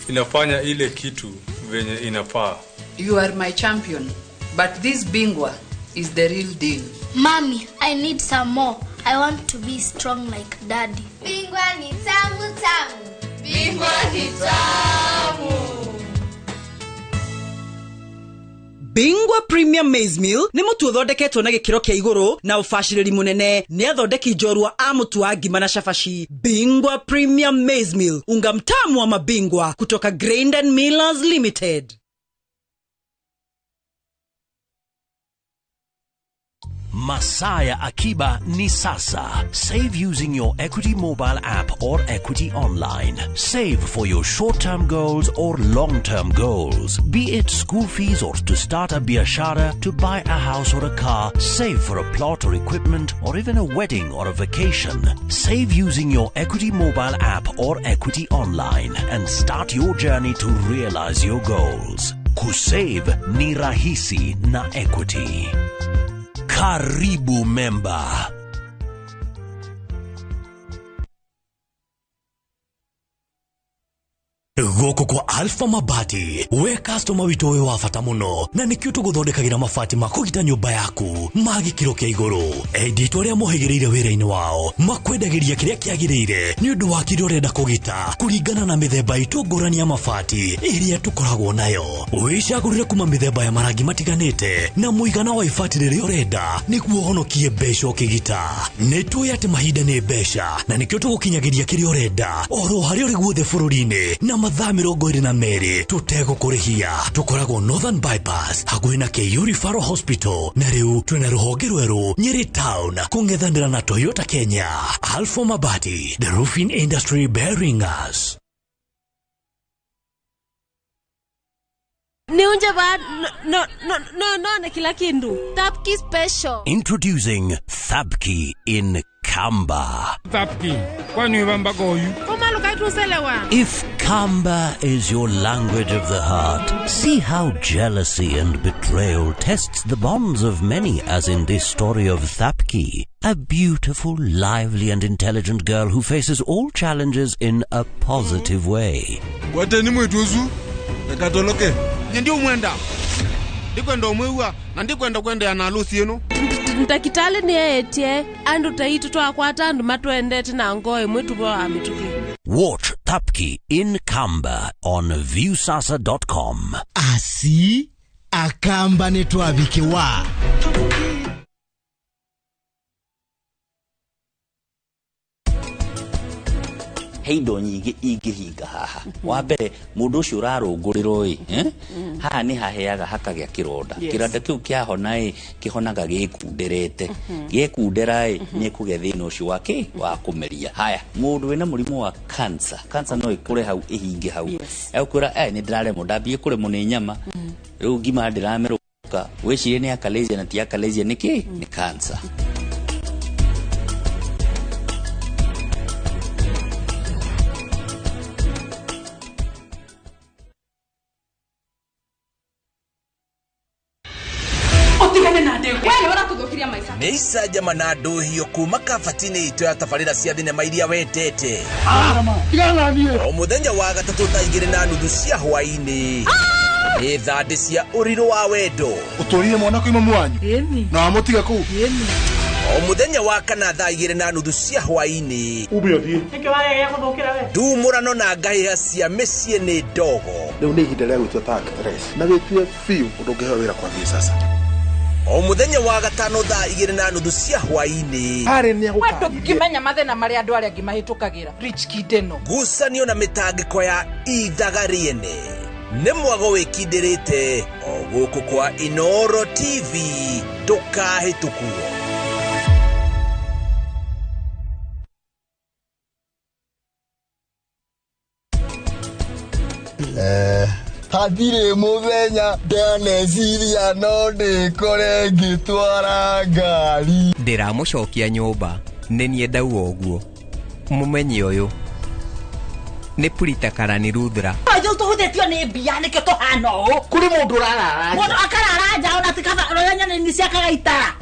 inafanya ile kitu venye inafaa. You are my champion, but this Bingwa is the real deal. Mommy, I need some more. I want to be strong like Daddy. Bingwa ni tamu tamu. Bingwa ni tamu. Bingwa Premium Maize Meal nĩ mũtu ũthondeketwo na gĩkĩro kĩa igũrũ na ũbacĩrĩri mũnene nĩ athondeki njorua a mũtu wa ngima na cabaci. Bingwa Premium Maize Meal, unga mtamu wa mabingwa kutoka Grain and Millers Limited. Masaya Akiba ni sasa. Save using your Equity mobile app or Equity online. Save for your short-term goals or long-term goals. Be it school fees or to start a biashara, to buy a house or a car, save for a plot or equipment, or even a wedding or a vacation. Save using your Equity mobile app or Equity online and start your journey to realize your goals. Kusave ni rahisi na Equity. Karibu member. Gũkũ kwa Alpha Mabati, we customer witũ wĩ wa bata mũno, na nĩkĩo tũgũthondekagĩra mabati ma kũgita nyũmba yaku ma gĩkĩro kĩa igũrũ. Endia aitũ arĩa mohĩgĩrĩire wĩra-inĩ wao makwendagĩria kĩrĩa kĩagĩrĩire nĩ ũndũ wa kĩrĩa ũrenda kũgita kũringana na mĩthemba itũ ngũrani ya mabati ĩrĩa tũkoragwo nayo. Wĩcagũrĩre kuma mĩthemba ya marangi matiganĩte na mũigana wa ibati rĩrĩa ũrenda nĩguo ũhonokie mbeca ũkĩgita. Nĩ tũĩ atĩ mahinda nĩ mbeca na nĩkĩo tũgũkinyagĩria kĩrĩa ũrenda oro harĩa ũrĩ guothe bũrũri-inĩ na mathaa 22 tũtegũkũrĩhia. Tũkoragwo Northern Bypass hakuhĩ na KU Referral Hospital, na rĩu twĩna rũhonge rwerũ Nyeri Town kũng'ethanĩra na Toyota Kenya. Alpha Mabati, the roofing industry bearing us. Niunje ba no no no no na kila kindu. Thapki special. Introducing Thapki in Kamba. Thapki, kwani ubamba goyu? If Kamba is your language of the heart, see how jealousy and betrayal tests the bonds of many, as in this story of Thapki, a beautiful, lively and intelligent girl who faces all challenges in a positive way. Kwate ni mwituzu, nakatoloke. Ndio mwenda. Ndikwenda omwiwa na ndikwenda kwenda na harusi yenu. Ndakitale ni etie andu taitu twakwata andu matwendete na ngoe mwitu bo amituki. Watch Thapki in Kamba on viewsasa.com. Asi akamba ni twabikiwa. He indo nyingĩ ingĩhinga haha. Wa mbere mũndũ ũcio ũrarũngũrĩrwo ĩ, haha nĩ haheaga hakagĩa kĩronda. Kĩronda kĩu kĩahona ĩ, kĩhonaga gĩkunderete. Gĩkundera ĩ, nĩ kũgĩa thĩna ũcio wa kĩ wa kũmeria. Haya, mũndũ wĩna mũrimũ wa cancer, cancer no ĩkũre hau ĩhinge hau. Egũkwĩra nĩ ndĩraremwo, ndambie kũremwo nĩ nyama. Rĩu ngima ndĩramerũka. Wĩcirie nĩ achalasia na ti achalasia nĩ kĩ? Nĩ cancer. Nĩ icanjama na ndũhio kuma kabati-inĩ itũ ya tabarĩra cia thinema iria wendete. O mũthenya wa gatatũ thaa 2:30 cia hwaĩ-inĩ nĩ thandĩ cia ũrirũ wa wendo. Ũtũrire mwana kuuma mwanyu na wamũtiga kũu. O mũthenya wa kana thaa 2:30 cia hwaĩ-inĩ ume ũthiĩ. Ndumũrano na ngahĩha cia mĩciĩ nĩ ndogo. Rĩu nĩ ihinda rĩa gwĩtua ta actress na wĩtue biũ ũndũ ũngĩheo wĩra kwambia sasa. O mũthenya wa gatano thaa 2:30 cia hwaĩ-inĩ ndũngĩmenya mathĩna marĩa andũ arĩa angĩ mahĩtũkagĩra. Rich kid ĩno. Ngucanio na mĩtangĩko ya ithaga rĩene nĩ mwago wĩkindĩrĩte o gũkũ kwa Inooro TV ndũkahĩtũkwo. Hatirĩ mũthenya ndaneciria no ndĩkore ngĩtwara ngari. Ndĩramũcokia nyũmba nĩ niĩ ndauga ũguo. Mũmenye ũyũ nĩ Purita Karani Ruthra. Ithuĩ tũhutĩtio nĩ mbia nĩkĩo tũhana ũũ. Kũrĩ mũndũ ũrarara nja. Mũndũ akarara nja ona ti kaba ũrĩa nyoni ciakaga itara.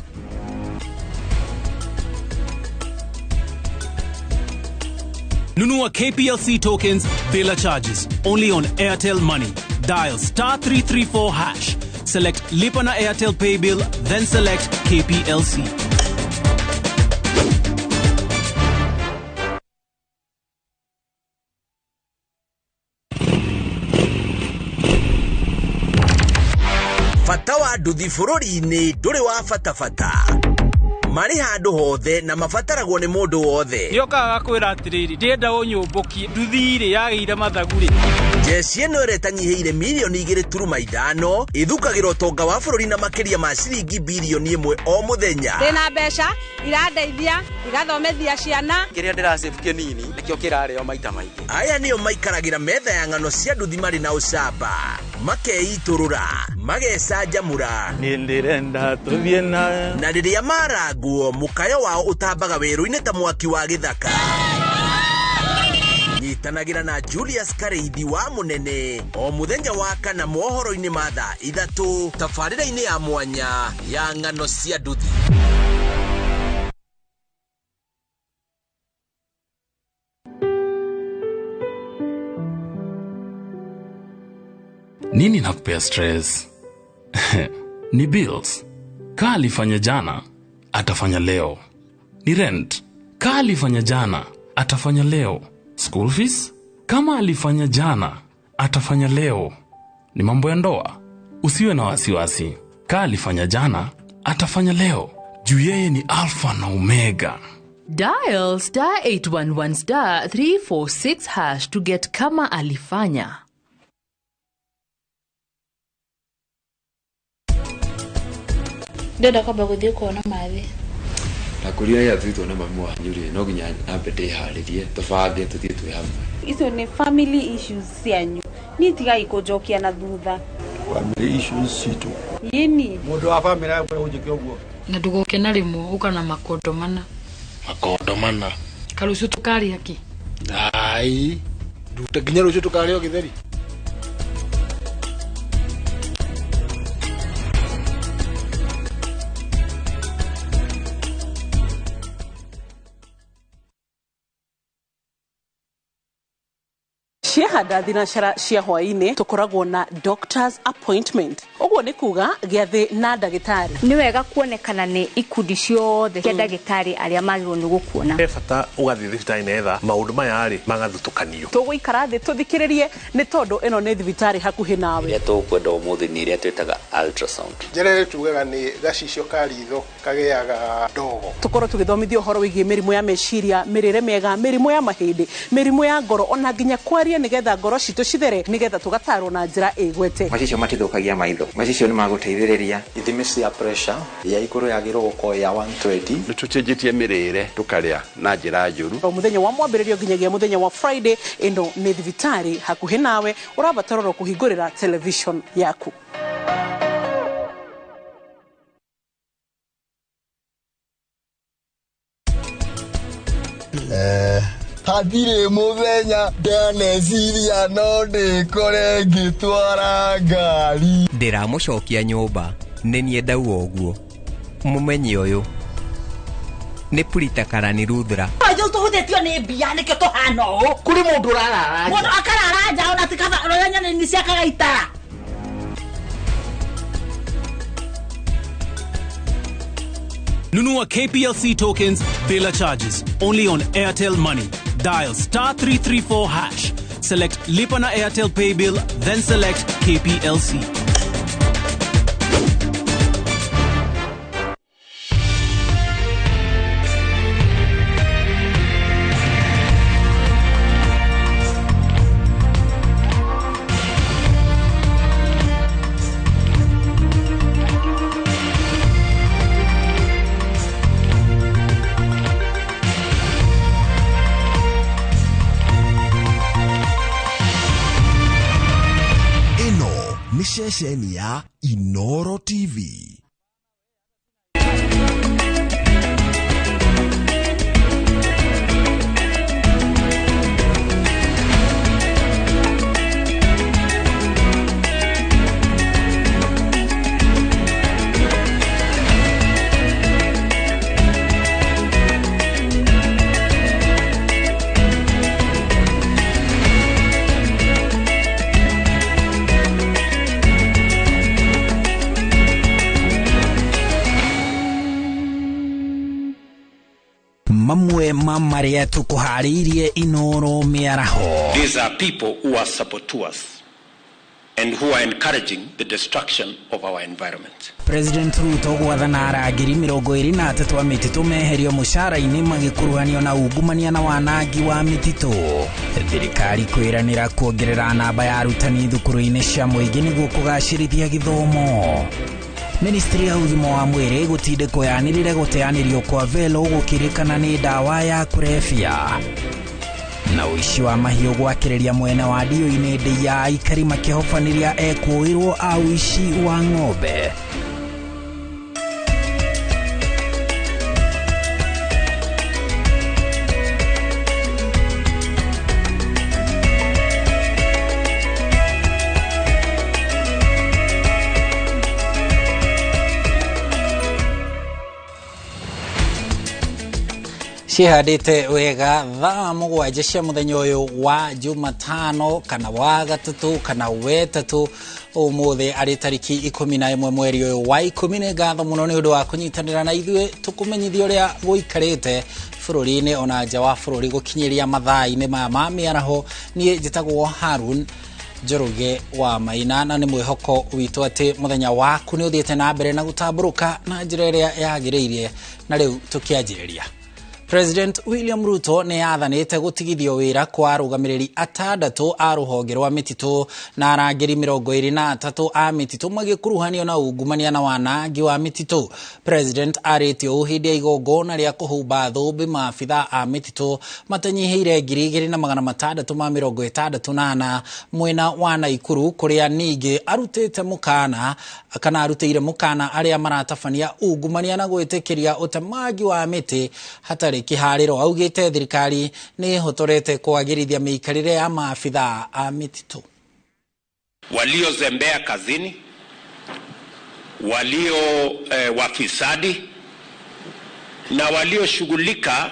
Nunua KPLC tokens bila charges only on Airtel Money. Dial *334#. Select Lipa na Airtel Pay Bill, then select KPLC. Bata wa nduthi bũrũri-inĩ ndũrĩ wa bata bata. Marĩ handũ hothe na mabataragwo nĩ mũndũ wothe. Nĩokaga gakwĩra atĩrĩrĩ, ndĩrenda ũnyũmbũkie nduthi rĩ yagĩire mathagu rĩ. Jeshi ĩno ĩrĩa ĩtanyihĩire mirioni 2.5 ĩthukagĩra ũtonga wa bũrũri na makĩria ma ciringi birioni 1 o mũthenya. Ndĩna mbeca irandeithia igathomithia ciana. Kĩrĩa ndĩrasave kĩnini nĩkĩo kĩrarĩo maita maingĩ. Aya nĩo maikaragĩra metha ya ng'ano cia nduthi marĩ na ũcamba, makeitũrũra, magecanjamũra. Niĩ ndĩrenda tũthiĩ na Na rĩrĩa marangwo mũkayo wao ũtambaga werũ-inĩ ta mwaki wa gĩthaka. Nyitanagĩra na Julius Kareithi wa Mũnene o mũthenya wa kana mohoro-inĩ ma thaa 3 tabarĩra-inĩ ya mwanya ya ng'ano cia nduthi. Nini nakupea stress? Ni bills. Kaa alifanya jana, atafanya leo. Ni rent. Kaa alifanya jana, atafanya leo. School fees? Kama alifanya jana, atafanya leo. Ni mambo ya ndoa. Usiwe na wasiwasi. Kaa alifanya jana, atafanya leo. Juu yeye ni Alpha na Omega. Dial star 811 star 346 hash to get Kama Alifanya. Ndĩrenda kwamba gũthiĩ kuona mathi. Ndakũria ya twitwo na mami wanyu rĩ, no nginya ambe ndĩharĩrie tũbange tũthiĩ twĩ hamwe. Icio nĩ family issues cianyu. Niĩ tigai kũnjokia na thutha. Family issues citũ. Yĩni. Mũndũ wa family yaku ũnjĩke ũguo. Na ndũgoke na rĩmwe ũka na makondo mana. Makondo mana. Karũciũ tũkarĩa kĩ? Ai, ndute nginya rũciũ tũkarĩa o gĩtheri. Ciehanda thinacara cia hwaĩ-inĩ tũkoragwo na doctor's appointment. Ũguo nĩ kuga gĩathĩ na ndagĩtarĩ. Nĩ wega kuonekana nĩ ikundi ciothe cia ndagĩtarĩ arĩa magĩrĩirwo nĩ gũkuona. He bata ũgathiĩ thibitarĩ nĩgetha maũndũ maya rĩ magathutũkanio. Tũgũikara thĩ tũthikĩrĩrie nĩ tondũ ĩno nĩ thibitarĩ hakuhĩ nawe. Ĩrĩa tũkwenda ũmũthĩ nĩ ĩrĩa twĩtaga ultrasound. Njĩra ĩrĩa tugaga nĩ gacicio ka ritho kagĩaga ndogo. Tũkorwo tũgĩthomithio ũhoro wĩgiĩ mĩrimũ ya meciria, mĩrĩre mĩega, mĩrimũ ya mahĩndĩ, mĩrimũ ya ngoro ona nginya kwaria nĩgetha ngoro citũ cithere nĩgetha tũgatarwo na njĩra ĩgwete. Macicio matithũkagia maitho, macicio nĩ magũteithĩrĩria. Ithimi cia pressure ya igũrũ yagĩrĩirwo gũkorwo ya 120. Nĩ tũcenjetie mĩrĩre tũkarĩa na njĩra njũru. O mũthenya wa mwambĩrĩrio nginyagia mũthenya wa Friday, ĩno nĩ thibitarĩ hakuhĩ nawe, ũrabatara oro kũhingũrĩra television yaku. Hatirĩ mũthenya ndaneciria no ndĩkore ngĩtwara ngari. Ndĩramũcokia nyũmba nĩ niĩ ndauga ũguo. Mũmenye ũyũ nĩ Purita Karani Ruthra. Rĩu tũhutĩtio nĩ mbia nĩkĩo tũhana ũũ. Kũrĩ mũndũ ũrarara nja. Mũndũ akarara nja ona ti kaba ũrĩa nyoni ciakaga itara. Nunua KPLC tokens bila charges only on Airtel Money. Dial star 334 hash. Select Lipa na Airtel Pay Bill, then select KPLC. Ceceni ya Inoro TV. Mamwe ma marĩa tũkũharĩirie Inoro mĩaraho. These are people who are saboteurs and who are encouraging the destruction of our environment. President Ruto gwathana arangĩri 23 a mĩtitũ meherio mũcara-inĩ magĩkuruhanio na ungumania na wanangi wa mĩtitũ. Thirikari kwĩranĩra kuongerera namba ya arutani thukuru-inĩ cia mũingĩ nĩguo kũgacĩrithia gĩthomo. Ministry ya ũgima wa mwĩrĩ gũtindĩkwo yanĩrĩre gũteanĩrio kwa velo gũkĩrĩkana nĩ ndawa ya kũrebia. Na ũici wa mahiũ gwakĩrĩria mwena wa Ndiũ-inĩ ndĩ ya aikari makĩhobanĩria ekũĩrwo a ũici wa ng'ombe. Cihandĩte wega thaa mũgwanja cia mũthenya ũyũ wa Jumatano kana wa gatatũ kana wetatũ Ũmũthĩ arĩ tariki 11 mweri ũyũ wa 10. Nĩ ngatho mũno nĩ ũndũ wa kũnyitanĩra na ithuĩ tũkũmenyithia ũrĩa gũikarĩte bũrũri-inĩ ona nja wa bũrũri gũkinyĩria mathaa-inĩ maya ma mĩaraho. Niĩ njĩtagwo Harun Njoroge wa Maina, na nĩ mwĩhoko witũ atĩ mũthenya waku nĩ ũthiĩte na mbere na gũtambũrũka na njĩra ĩrĩa yagĩrĩire. Na rĩu tũkĩanjĩrĩria, President William Ruto nĩ athanĩte gũtigithio wĩra kwa arũgamĩrĩri 6 a rũhonge rwa mĩtitũ na arangĩri 23 a mĩtitũ magĩkuruhanio na ungumania na wanangi wa mĩtitũ. President arĩtie ũũ hĩndĩ ya igongona rĩa kũhumba thũmbĩ maabitha a mĩtitũ matanyihĩire 2664 mwena wa Naikuru, kũrĩa ningĩ arutĩte mũkana kana arutĩire mũkana arĩa maratabania ungumania na gwĩtĩkĩria ũtemangi wa mĩtĩ hatarĩ kĩharĩro. Augĩte thirikari nĩ ĩhotorete kwagĩrithia mĩikarĩre ya maabitha a mĩtitũ. Waliozembea kazini, walio wafisadi na walioshughulika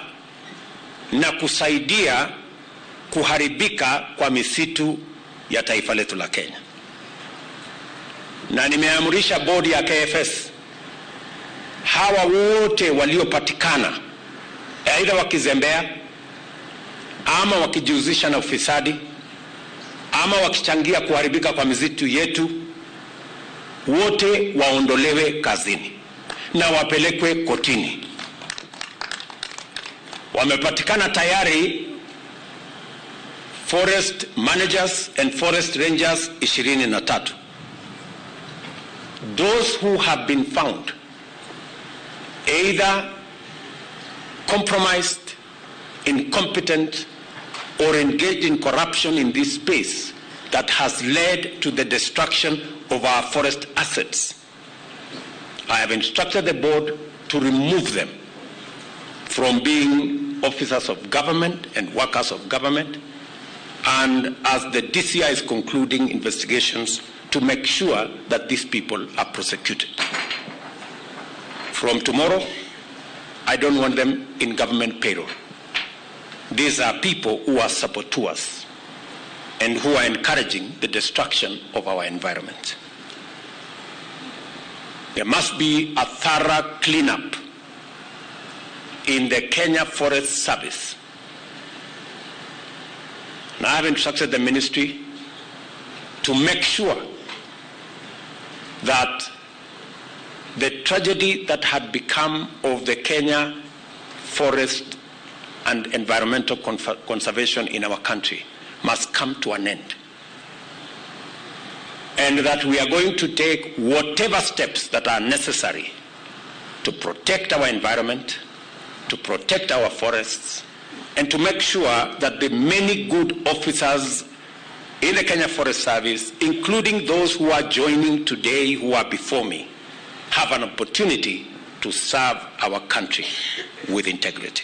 na kusaidia kuharibika kwa misitu ya taifa letu la Kenya. Na nimeamrisha bodi ya KFS, hawa wote waliopatikana aidha wakizembea ama wakijihusisha na ufisadi ama wakichangia kuharibika kwa misitu yetu, wote waondolewe kazini na wapelekwe kotini. Wamepatikana tayari forest managers and forest rangers 23. Those who have been found either compromised, incompetent, or engaged in corruption in this space that has led to the destruction of our forest assets, I have instructed the board to remove them from being officers of government and workers of government, and as the DCI is concluding investigations, to make sure that these people are prosecuted. From tomorrow, I don't want them in government payroll. These are people who are saboteurs and who are encouraging the destruction of our environment. There must be a thorough cleanup in the Kenya Forest Service. And I have instructed the ministry to make sure that the tragedy that had become of the Kenya forest and environmental conservation in our country must come to an end. And that we are going to take whatever steps that are necessary to protect our environment, to protect our forests, and to make sure that the many good officers in the Kenya Forest Service, including those who are joining today, who are before me, have an opportunity to serve our country with integrity.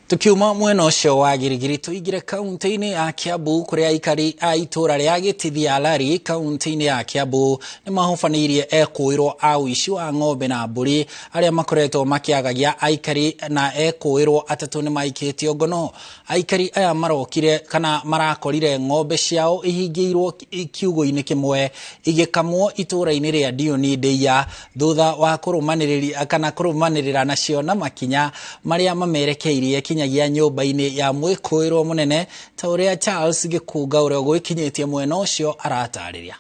Tukiuma mwena ũcio wa Girigiri tũingĩre kaunti-inĩ ya Kiambu, kũrĩa aikari a itũũra rĩa Gĩtithia Lari kaunti-inĩ ya Kiambu nĩ mahobanĩirie ekũĩrwo a ũici wa ng'ombe na mbũri arĩa makoretwo makĩagagia aikari, na ekũĩrwo 3 nĩ maikĩtio ngono. Aikari aya marokire kana marakorire ng'ombe ciao ihingĩirwo kiugũ-inĩ kĩmwe igĩkamwo itũũra-inĩ rĩa Ndioni Ndeiya thutha wa kũrũmanĩrĩria kana kũrũmanĩrĩra nacio na makinya marĩa mamerekeirie kinyagia nyũmba-inĩ ya mwĩkũĩrwo mũnene, ta ũrĩa Charles Gĩkunga ũrĩa ũgwĩkinyĩtie mwena ũcio aratarĩria.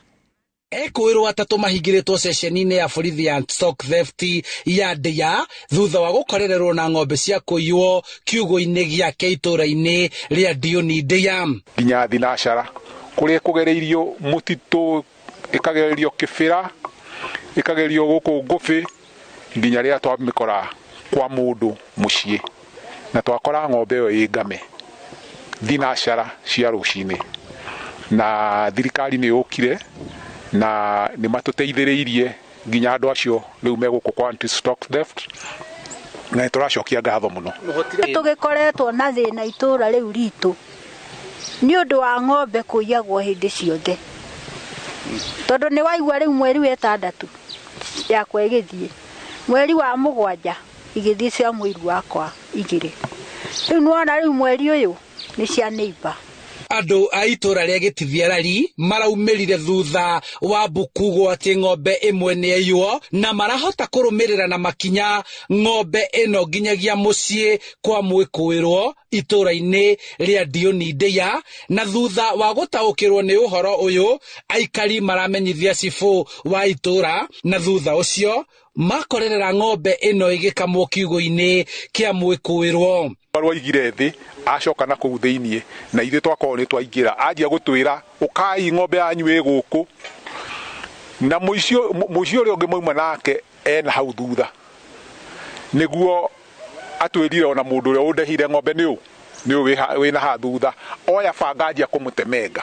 Ekũĩrwo 3 mahingĩrĩtwo ceceni-inĩ ya borithi ya stock theft ya Ndeiya thutha wa gũkorererwo na ng'ombe cia kũiywo kiugũ-inĩ gĩake itũũra-inĩ rĩa Ndioni Ndeiya. Nginya thinacara kũrĩa kũgereirio mũtitũ, ĩkagererio kĩbĩra, ĩkagererio gũkũ ngũbĩ, nginya rĩrĩa twamĩkora kwa mũndũ mũciĩ, na twakora ng'ombe ĩyo ĩ ngame thinacara cia rũcinĩ. Na thirikari nĩ yũkire na nĩ matũteithĩrĩirie nginya andũ acio rĩu me gũkũ kwa anti stock theft, na nĩ tũracokia ngatho mũno. Tũgĩkoretwo na thĩna itũũra rĩu ritũ nĩ ũndũ wa ng'ombe kũiyagwo hĩndĩ ciothe, tondũ nĩ waigua rĩu mweri wa 6 yakwa ĩgĩthiĩ, mweri wa 7 igĩthiĩ cia mũiru wakwa 2. Rĩu nĩwona rĩu mweri ũyũ nĩ cia neighbor. Andũ a itũra rĩa Gĩtithiarari maraumĩrire thutha wa mbukugwo atĩ ng'ombe ĩmwe nĩyaiywo na marahota kũrũmĩrĩra na makinya ng'ombe ĩno nginyagia mũciĩ kwa mwĩkũĩrwo itũra-inĩ rĩa Ndiũni Ndĩa. Na thutha wa gũtaũkĩrwo nĩ ũhoro ũyũ, aikari maramenyithia cibũ wa itũra, na thutha ũcio makorerera ng'ombe ĩno ĩgĩkamwo kiugũ-inĩ kĩa mwĩkũĩrwo. Rwaigire thĩ acoka na kũu thĩiniĩ na ithuĩ twakorwo nĩ twaingĩra, anjia gũtwĩra ũkai ng'ombe yanyu ĩ gũkũ, na mũici ũrĩa ũngĩ mauma nake ena hau thutha, nĩguo atwĩrire ona mũndũ ũrĩa ũndehire ng'ombe nĩ ũ wĩna ha thutha, oya banga anjia kũmũtemenga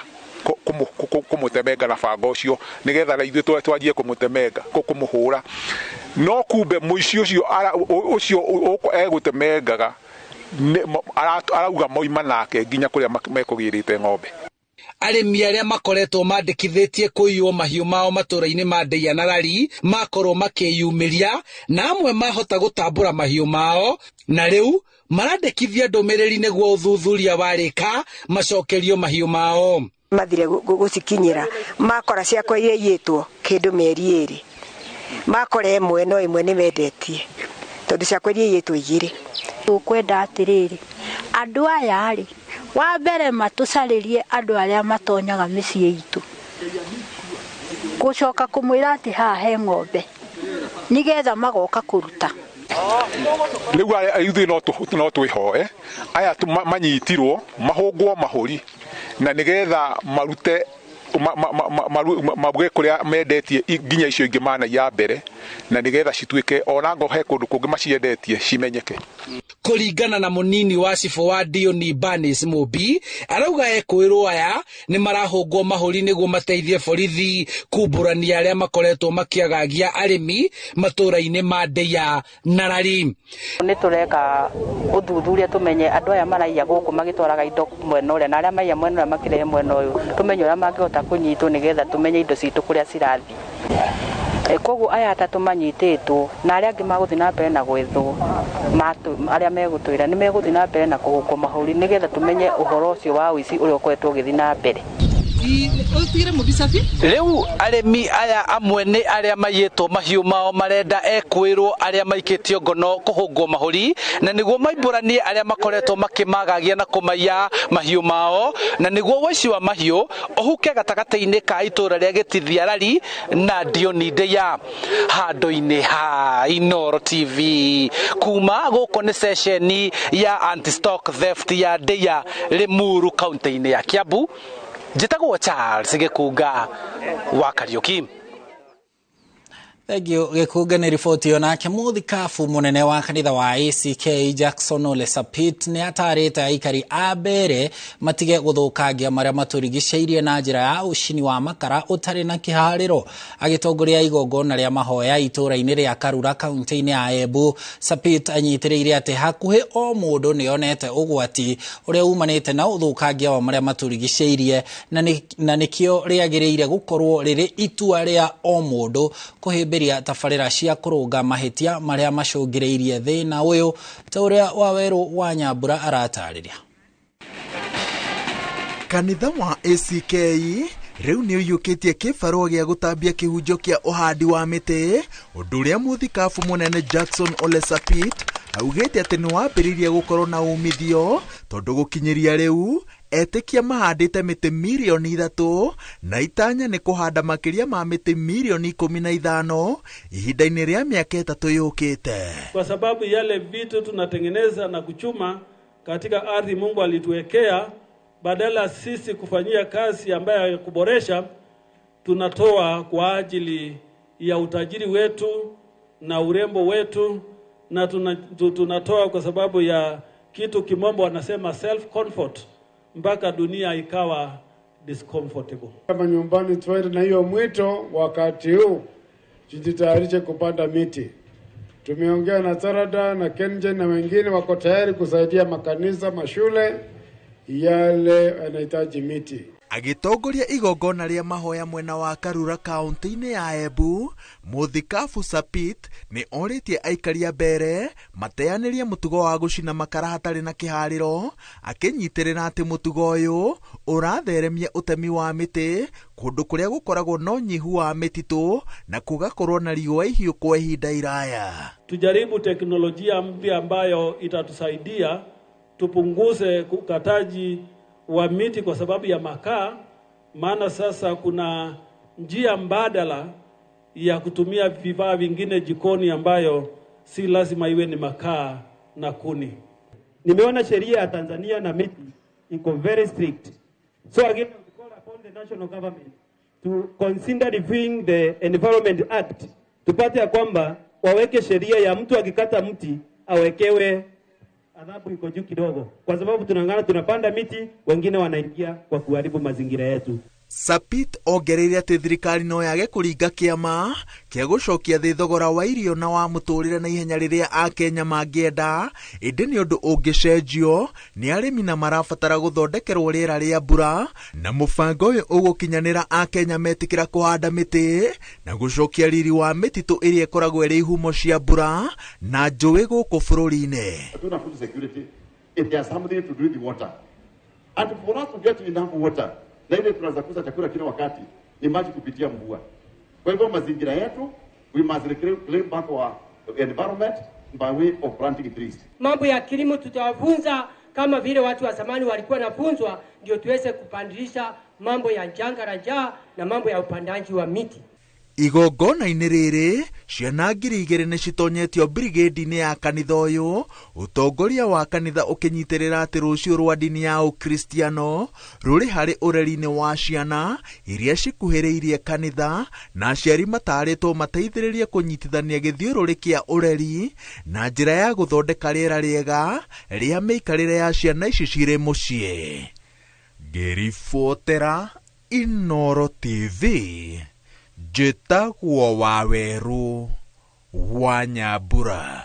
kũmũtemenga na banga ũcio nĩgetha na ithuĩ twanjie kũmũtemenga kũmũhũra, no kumbe mũici ũcio ũcio egũtemengaga arauga moima nake nginya kũrĩa mekũgĩrĩte ng'ombe. Arĩmi arĩa makoretwo mandĩkithĩtie kũiywo mahiũ mao matũra-inĩ ma Ndĩa na Rari makorwo makĩyumĩria, na amwe mahota gũtambũra mahiũ mao, na rĩu marandĩkithia ndũmĩrĩri nĩguo ũthuthuria warĩka macokerio mahiũ mao. Mathire gũcikinyĩra makora ciakwa iria iyĩtwo kĩndũ mĩeri ĩrĩ, makora ĩmwe no ĩmwe nĩ mendetie tondũ ciakwa iria iyĩtwo igĩrĩ. Tũkwenda atĩrĩrĩ, andũ aya rĩ, wa mbere matũcarĩrie andũ arĩa matonyaga mĩciĩ itũ, gũcoka kũmwĩra atĩ haha he ng'ombe nĩgetha magoka kũruta. Rĩu ithuĩ no twĩhoe aya manyitirwo mahũngwo mahũri na nĩgetha marute mauge kũrĩa mendetie nginya icio ingĩ manaiya mbere, na nĩgetha cituĩke ona ngo he kũndũ kũngĩ maciendetie cimenyeke. Kũringana na mũnini wa cibũ wa Ndiũni Banis Mũmbi, arauga ekũĩrwo aya nĩ marahũngwo mahũri nĩguo mateithie borithi kumbũrania arĩa makoretwo makĩagagia arĩmi matũra-inĩ ma Ndĩa na Rari. Nĩ tũreka ũthuthuria tũmenye andũ aya maraiya gũkũ magĩtwaraga indo mwena ũrĩa na arĩa maiya mwena ũrĩa makĩrehe mwena ũyũ, tũmenye ũrĩa mangĩhota kũnyitwo nĩgetha tũmenye indo citũ kũrĩa cirathiĩ. Koguo aya atatũ manyitĩtwo na arĩa angĩ magũthiĩ na mbere na gwethwo, arĩa megũtwĩra nĩ megũthiĩ na mbere na kũhũngwo mahũri nĩgetha tũmenye ũhoro ũcio wa ũici ũrĩa ũkoretwo ũgĩthiĩ na mbere. Rĩu arĩmi aya amwe nĩ arĩa maiyĩtwo mahiũ mao marenda ekwĩrwo arĩa maikĩtio ngono kũhũngwo mahũri, na nĩguo maimbũranie arĩa makoretwo makĩmagagia na kũmaiya mahiũ mao, na nĩguo ũici wa mahiũ ũhuke gatagatĩ-inĩ ka itũra rĩa Gĩtithiarari na Ndiũni Ndĩa. Handũ-inĩ ha Inooro TV kuma gũkũ nĩ ceceni ya anti-stock theft ya Ndĩa Limuru kaunti-inĩ ya Kiambu. Njĩtagwo Charles Gĩkunga wa Kariũki. Thank you Gĩkunga nĩ riboti ĩyo. Nake mũthikabu mũnene wa kanitha wa ACK Jackson Ole Sapit nĩ atarĩte aikari a mbere matige gũthũkangia marĩa matũrigicĩirie na njĩra ya ũcini wa makara ũtarĩ na kĩharĩro. Agĩtongoria igongona rĩa mahoya itũra-inĩ rĩa Karura kaunti-inĩ ya Embu, Sapit anyitĩrĩire atĩ hakuhĩ o mũndũ nĩ onete ũgwati ũrĩa umanĩte na ũthũkangia wa marĩa matũrigicĩirie, na nĩkĩo rĩagĩrĩire gũkorwo rĩrĩ itua rĩa o mũndũ kũhĩmbĩria tabarĩra cia kũrũnga mahĩtia marĩa macũngĩrĩirie thĩna ũyũ, ta ũrĩa Wawerũ wa Nyambura aratarĩria. Kanitha wa ACK rĩu nĩ ũiyũkĩtie kĩbarũa gĩa gũtambia kĩhunjio kĩa ũhandi wa mĩtĩ, ũndũ ũrĩa mũthikabu mũnene Jackson Ole Sapit augĩte atĩ nĩ wambĩrĩirie gũkorwo na umithio tondũ gũkinyĩria rĩu etĩkia mahandĩte mĩtĩ mirioni 3 na itanya nĩ kũhanda makĩria ma mĩtĩ mirioni 15 ihinda-inĩ rĩa mĩaka 3 yũkĩte. Kwa sababu yale vitu tunatengeneza na kuchuma katika ardhi Mungu alituwekea, badala sisi kufanyia kazi ambayo ya kuboresha, tunatoa kwa ajili ya utajiri wetu na urembo wetu, na tunatoa kwa sababu ya kitu kimombo wanasema self comfort, mpaka dunia ikawa discomfortable. Kama nyumbani tuende na hiyo mwito wakati huu, tujitayarishe kupanda miti. Tumeongea na Tarada na Kenjen na wengine wako tayari kusaidia makanisa, mashule yale yanahitaji miti. Agĩtongoria igongona rĩa mahoya mwena wa Karura kaunti-inĩ ya Embu, Mũthikabu Sapit nĩ orĩtie aikari a Mbeere mateanĩrie mũtugo wa gũcina makara hatarĩ na kĩharĩro, akĩnyitĩrĩra atĩ mũtugo ũyũ ũratheremia ũtemi wa mĩtĩ kũndũ kũrĩa gũkoragwo na ũnyihu wa mĩtitũ na gũgakorwo na riũa ihiũ kwa ihinda iraya. Tujaribu teknolojia mpya ambayo itatusaidia tupunguze ukataji wa miti kwa sababu ya makaa, maana sasa kuna njia mbadala ya kutumia vifaa vingine jikoni ambayo si lazima iwe ni makaa na kuni. Nimeona sheria ya Tanzania na miti iko very strict. So again, we call upon the national government to consider reviewing the Environment Act, tupate ya kwamba waweke sheria ya mtu akikata mti awekewe adhabu iko juu kidogo, kwa sababu tunang'ana tunapanda miti, wengine wanaingia kwa kuharibu mazingira yetu. Sapit ongereire atĩ thirikari no yage kũringa kĩama kĩa gũcokia thĩ thogora wa irio na wa mũtũrĩre na ihenya rĩrĩa akenya mangĩenda, ĩndĩ nĩ ũndũ ũngĩcenjio nĩ arĩmi na marabatara gũthondekerwo rĩera rĩa mbura, na mũbango ũyũ ũgũkinyanĩra akenya metĩkĩra kũhanda mĩtĩ na gũcokia riri wa mĩtitũ ĩrĩa ĩkoragwo ĩrĩ ihumo cia mbura na njũĩ gũkũ bũrũri-inĩ. Hatuna food security if there is something to do with the water. And for us to get enough water, na ile tunaweza kuza chakula kila wakati ni maji kupitia mvua. Kwa hivyo mazingira yetu, we must reclaim back our environment by way of planting trees. Mambo ya kilimo tutawafunza kama vile watu wa zamani walikuwa nafunzwa, ndio tuweze kupandilisha mambo ya janga la njaa na mambo ya upandaji wa miti. Igongona-inĩ rĩrĩ ciana 2,000 nĩ citonyetio brigade-inĩ ya kanitha ũyũ, ũtongoria wa kanitha ũkĩnyitĩrĩra atĩ rũciũ rwa ndini ya ũkristiano rũrĩ harĩ ũreri-inĩ wa ciana iria cikuhĩrĩirie kanitha, na aciari matarĩtwo mateithĩrĩrie kũnyitithania gĩthiũrũrĩ kĩa ũreri na njĩra ya gũthondeka rĩera rĩega rĩa mĩikarĩre ya ciana ici cirĩ mũciĩ. Ngĩribotera Inooro TV, njĩtagwo Waweru wa Nyambura.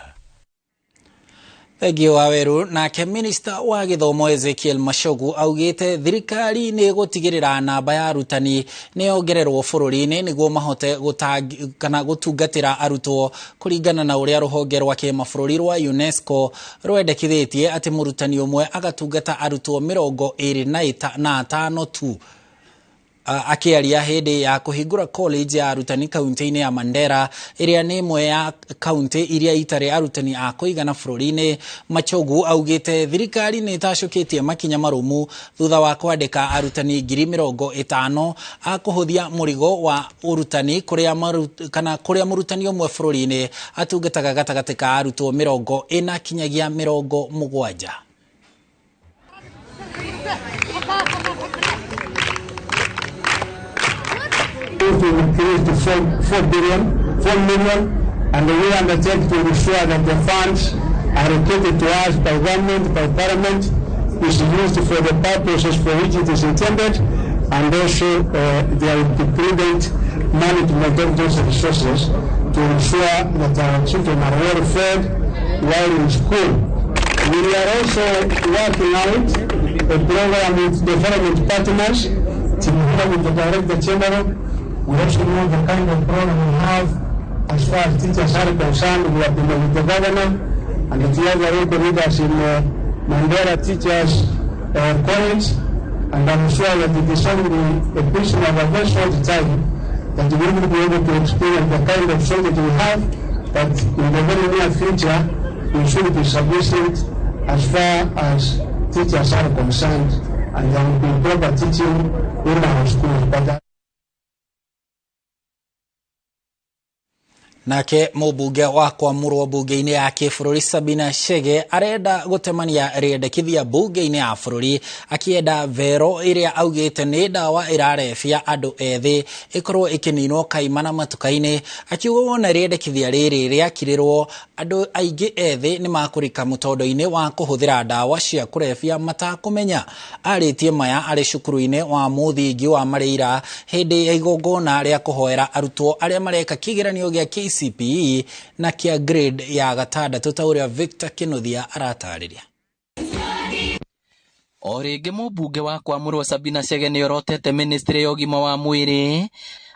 Thengiũ Waweru. Nake minista wa gĩthomo Ezekiel Machogu augĩte thirikari nĩ ĩgũtigĩrĩra namba ya arutani nĩ yongererwo bũrũri-inĩ nĩguo mahote kana gũtungatĩra arutwo kũringana na ũrĩa rũhonge rwa kĩmabũrũri rwa UNESCO rwendekithĩtie atĩ mũrutani ũmwe agatungata arutwo 25 tu. Akĩaria hĩndĩ ya kũhingũra college ya arutani kaunti-inĩ ya Mandera ĩrĩa nĩ ĩmwe ya kaunti iria itarĩ arutani a kũigana bũrũri-inĩ, Machogu augĩte thirikari nĩ ĩtacũkĩtie makinya marũmu thutha wa kwandĩka arutani 50,000 a kũhũthia mũrigo wa ũrutani kũrĩa mũrutani ũmwe bũrũri-inĩ atungataga gatagatĩ ka arutwo 40 kinyagia 70. To increase to 4 million, and we undertake to ensure that the funds allocated to us by government, by parliament, is used for the purposes for which it is intended, and also there will be prudent management of those resources to ensure that our children are well fed while in school. We are also working out a program with development partners together with the Director General. We also know the kind of problem we have as far as teachers are concerned. We have been with the governor and the other local leaders in Mandera Teachers College, and I'm sure that it is only a question of a very short time that we will be able to experience the kind of shortage we have, but in the very near future we should be sufficient as far as teachers are concerned, and there will be proper teaching in our schools. But Nake mũmbunge wa kwamũrwo bunge-inĩ ya kĩbũrũri Sabina Chege arenda gũtemania rĩendekithia bunge-inĩ ya bũrũri akĩenda vero ĩrĩa augĩte nĩ ndawa ĩrarebia andũ ethĩ ĩkorwo ĩkĩninwo kaimana matuka-inĩ, akiuga wona rĩendekithia rĩrĩ rĩakirĩrwo andũ aingĩ ethĩ nĩ makũrika mũtondo-inĩ wa kũhũthĩra ndawa cia kũrebia matakũmenya. Arĩtie maya arĩ cukuru-inĩ wa mũthingi wa Mareira hĩndĩ ya igongona rĩa kũhoera arutwo arĩa mareka kĩgeranio gĩa KCPE na kia grade ya gatandatũ ta ũrĩa Victor Kinuthia aratarĩria. O rĩngĩ mũmbunge wa Kwamũrwo Sabina Chege nĩorotete ministry ya ũgima wa mwĩrĩ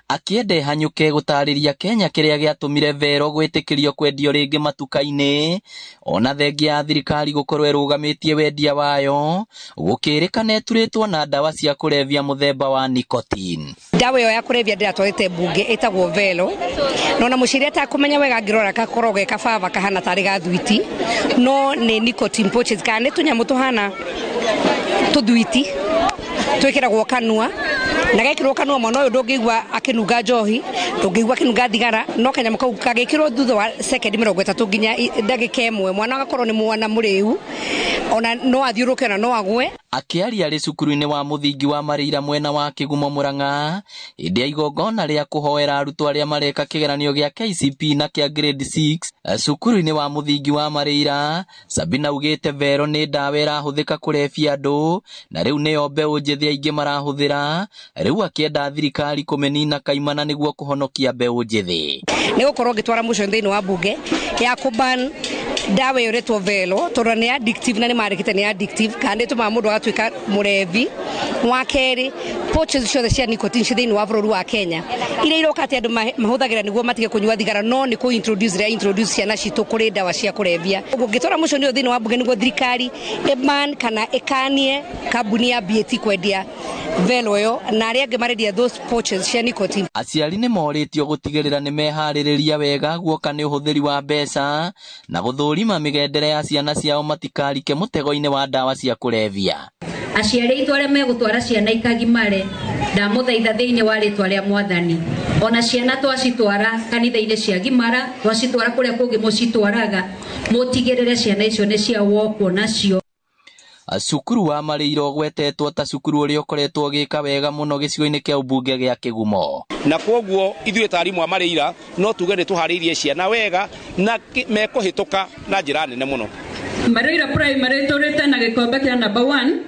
akĩenda ĩhanyũke gũtarĩria Kenya kĩrĩa gĩatũmire Vero gwĩtĩkĩrio kwendio rĩngĩ matuka-inĩ ona thengia ya thirikari gũkorwo ĩrũgamĩtie wendia wayo gũkĩrĩkana ĩturĩtwo na ndawa cia kũrebia mũthemba wa nicotine. Ndawa ĩyo ya kũrebia ndĩratwarĩte mbunge ĩtagwo Velo, no na mũciari atakũmenya wega angĩrora gakorwo ge kababa kahana tarĩ ga thwiti, no nĩ nicotine pouches kana nĩ tũnyamũ tũhana tũthwiti twĩkĩragwo kanua na gekĩrwo kanua mwana ũyũ ndũngĩigua akĩnunga njohi, ndũngĩigua akĩnunga thigara, no kanyamũ kau kagĩkĩrwo thutha wa sekendi 30 nginya ndagĩka 1 mwana agakorwo nĩ mwana mũrĩu, ona no athiũrũke ona no agwe. Akĩaria arĩ cukuru-inĩ wa mũthingi wa Marĩira mwena wa Kĩgumo Mũrang'a hĩndĩ ya igongona rĩa kũhoera arutwo arĩa mareka kĩgeranio gĩa KCP na kĩa grade 6 cukuru-inĩ wa mũthingi wa Marĩira, Sabina augĩte Vero nĩ ndawa ĩrahũthĩka kũrebia andũ na rĩu nĩyo mbeũ njĩthĩ aingĩ marahũthĩra, rĩu akĩenda thirikari kũmĩnina kaimana nĩguo kũhonokia mbeũ njĩthĩ. Nĩ gũkorwo ngĩtwara motion thĩinĩ wa mbunge ya kũban ndawa ĩyo ĩretwo Velo tondũ nĩ addictive na nĩ marĩkĩte nĩ addictive kana nĩ ĩtũmaga mũndũ agatuĩka mũrevi. Wa kerĩ, pouches ciothe cia nicotine ci thĩinĩ wa bũrũri wa Kenya iria iroka atĩ andũ mahũthagĩra nĩguo matige kũnyua thigara, no nĩ kũ introduce rĩa introduce ciana citũ kũrĩ ndawa cia kũrebia. Ũguo ngĩtwara motion ĩyo thĩinĩ wa mbunge nĩguo thirikari ĩban kana ĩkanie kambuni ya BAT kwendia Velo ĩyo na arĩa angĩ marendia those pouches cia nicotine. Aciari nĩ morĩtio gũtigĩrĩra nĩ meharĩrĩria wega guoka nĩ ũhũthĩri wa mbeca na gũthũrima mĩgendere ya ciana ciao matikarike mũtego-inĩ wa ndawa cia kũrebia. Aciari aitũ arĩa megũtwara ciana ikagimare, ndamũthaitha thĩinĩ wa rĩtwa rĩa Mwathani, ona ciana twacitwara kanitha-inĩ cia gimara, twacitwara kũrĩa kũngĩ mũcitwaraga, mũtigĩrĩre ciana icio nĩ cia wokwo nacio. Cukuru wa Marĩira ũgwetetwo ta cukuru ũrĩa ũkoretwo ũgĩka wega mũno gĩcigo-inĩ kĩa ũmbunge gĩa Kĩgumo. Na kwoguo ithuĩ ta arimũ a Marĩira no tuge nĩ tũharĩirie ciana wega na mekũhĩtũka na njĩra nene mũno. Marĩira Primary tũrĩte na gĩkombe kĩa number 1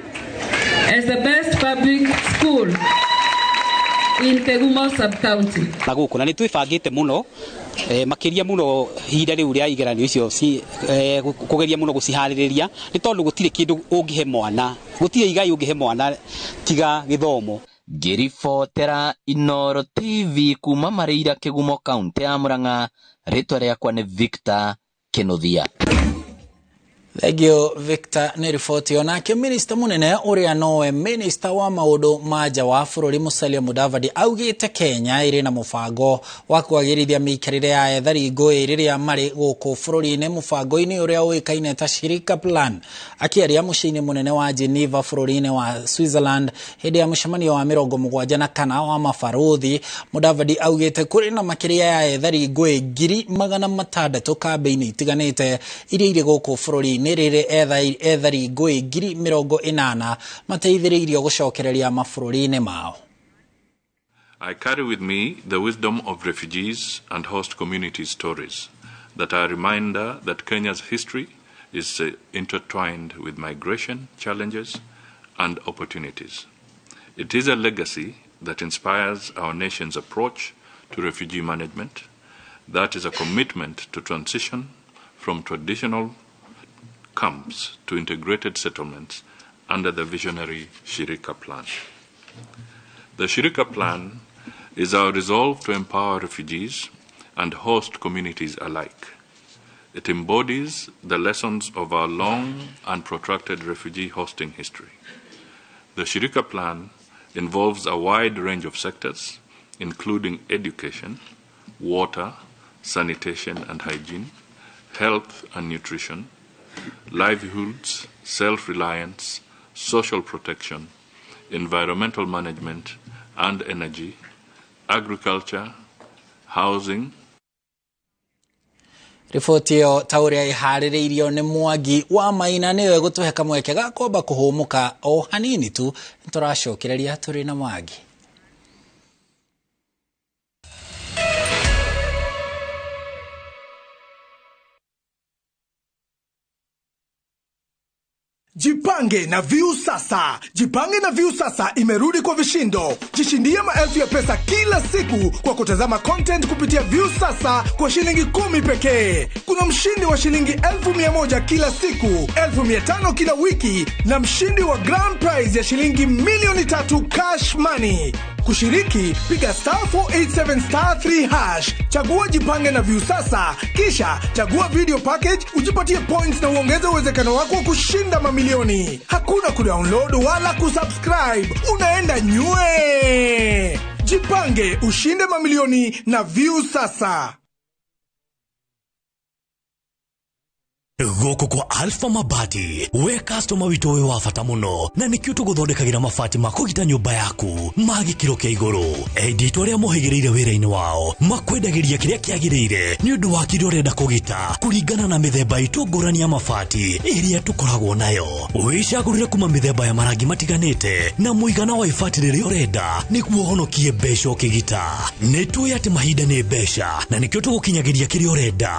as the best public school in Kĩgumo sub-county. Na gũkũ na nĩ twĩbangĩte mũno makĩria mũno ihinda rĩu rĩa igeranio icio kũgeria mũno gũciharĩrĩria nĩ tondũ gũtirĩ kĩndũ ũngĩhe mwana, gũtirĩ igai ũngĩhe mwana tiga gĩthomo. Ngĩribotera Inooro TV kuma Marĩira Kĩgumo kaunti ya Murang'a, rĩtwa rĩakwa nĩ Victor Kĩnuthia. Thengio Victor nĩ riboti. Onake minista mũnene ũrĩa nowe minista wa maũndũ ma nja wa bũrũri Musalia Mudavadi augĩte Kenya ĩrĩ na mũbango wa kwagĩrithia mĩikarĩre ya ethari ngũĩ rĩrĩa marĩ gũkũ bũrũri-inĩ mũbango-inĩ ũrĩa ũĩkaine ta Shirika Plan. Akĩaria mũciĩ-inĩ mũnene wa Geneva bũrũri-inĩ wa Switzerland hĩndĩ ya mũcemanio wa 74 wa mabarũthi, Mudavadi augĩte kũrĩ na makĩria ya ethari ngũĩ 600,000 kambĩ-inĩ itiganĩte iria irĩ gũkũ bũrũri-inĩ rĩrĩ ethari ngũĩ 80,000 mateithĩrĩirio gũcokereria mabũrũri-inĩ mao. I carry with me the wisdom of refugees and host community stories that are a reminder that Kenya's history is intertwined with migration challenges and opportunities. It is a legacy that inspires our nation's approach to refugee management. That is a commitment to transition from traditional camps to integrated settlements under the visionary Shirika Plan. The Shirika Plan is our resolve to empower refugees and host communities alike. It embodies the lessons of our long and protracted refugee hosting history. The Shirika Plan involves a wide range of sectors, including education, water, sanitation and hygiene, health and nutrition, livelihoods, self-reliance, social protection, environmental management and energy, agriculture, housing. Riboti ĩyo ta ũrĩa ĩharĩrĩirio nĩ Mwangi wa Maina nĩyo ĩgũtũhe kamweke ga kwamba kũhũmũka o hanini tu, nĩtũracokereria tũrĩ na Mwangi. Jipange na Viusasa. Jipange na Viusasa imerudi kwa vishindo. Jishindie maelfu ya pesa kila siku kwa kutazama content kupitia Viusasa kwa shilingi 10 pekee. Kuna mshindi wa shilingi 100,000 kila siku, 500,000 kila wiki na mshindi wa grand prize ya shilingi 3,000,000 cash money. Kushiriki, piga star 487 star 3#, chagua Jipange na Viusasa, kisha chagua video package, ujipatie points na uongeze uwezekano wako wa kushinda mamilioni. Hakuna kudownload wala kusubscribe, unaenda nywe. Jipange ushinde mamilioni na Viusasa. Gũkũ kwa Alpha Mabati, we customer witũ wĩ wa bata mũno, na nĩkĩo tũgũthondekagĩra mabati ma kũgita nyũmba yaku ma gĩkĩro kĩa igũrũ. Endia aitũ arĩa mohĩgĩrĩire wĩra-inĩ wao makwendagĩria kĩrĩa kĩagĩrĩire nĩ ũndũ wa kĩrĩa ũrenda kũgita kũringana na mĩthemba itũ ngũrani ya mabati ĩrĩa tũkoragwo nayo. Wĩcagũrĩre kuma mĩthemba ya marangi matiganĩte na mũigana wa ibati rĩrĩa ũrenda nĩguo ũhonokie mbeca ũkĩgita. Nĩ tũĩ atĩ mahinda nĩ mbeca na nĩkĩo tũgũkinyagĩria kĩrĩa ũrenda.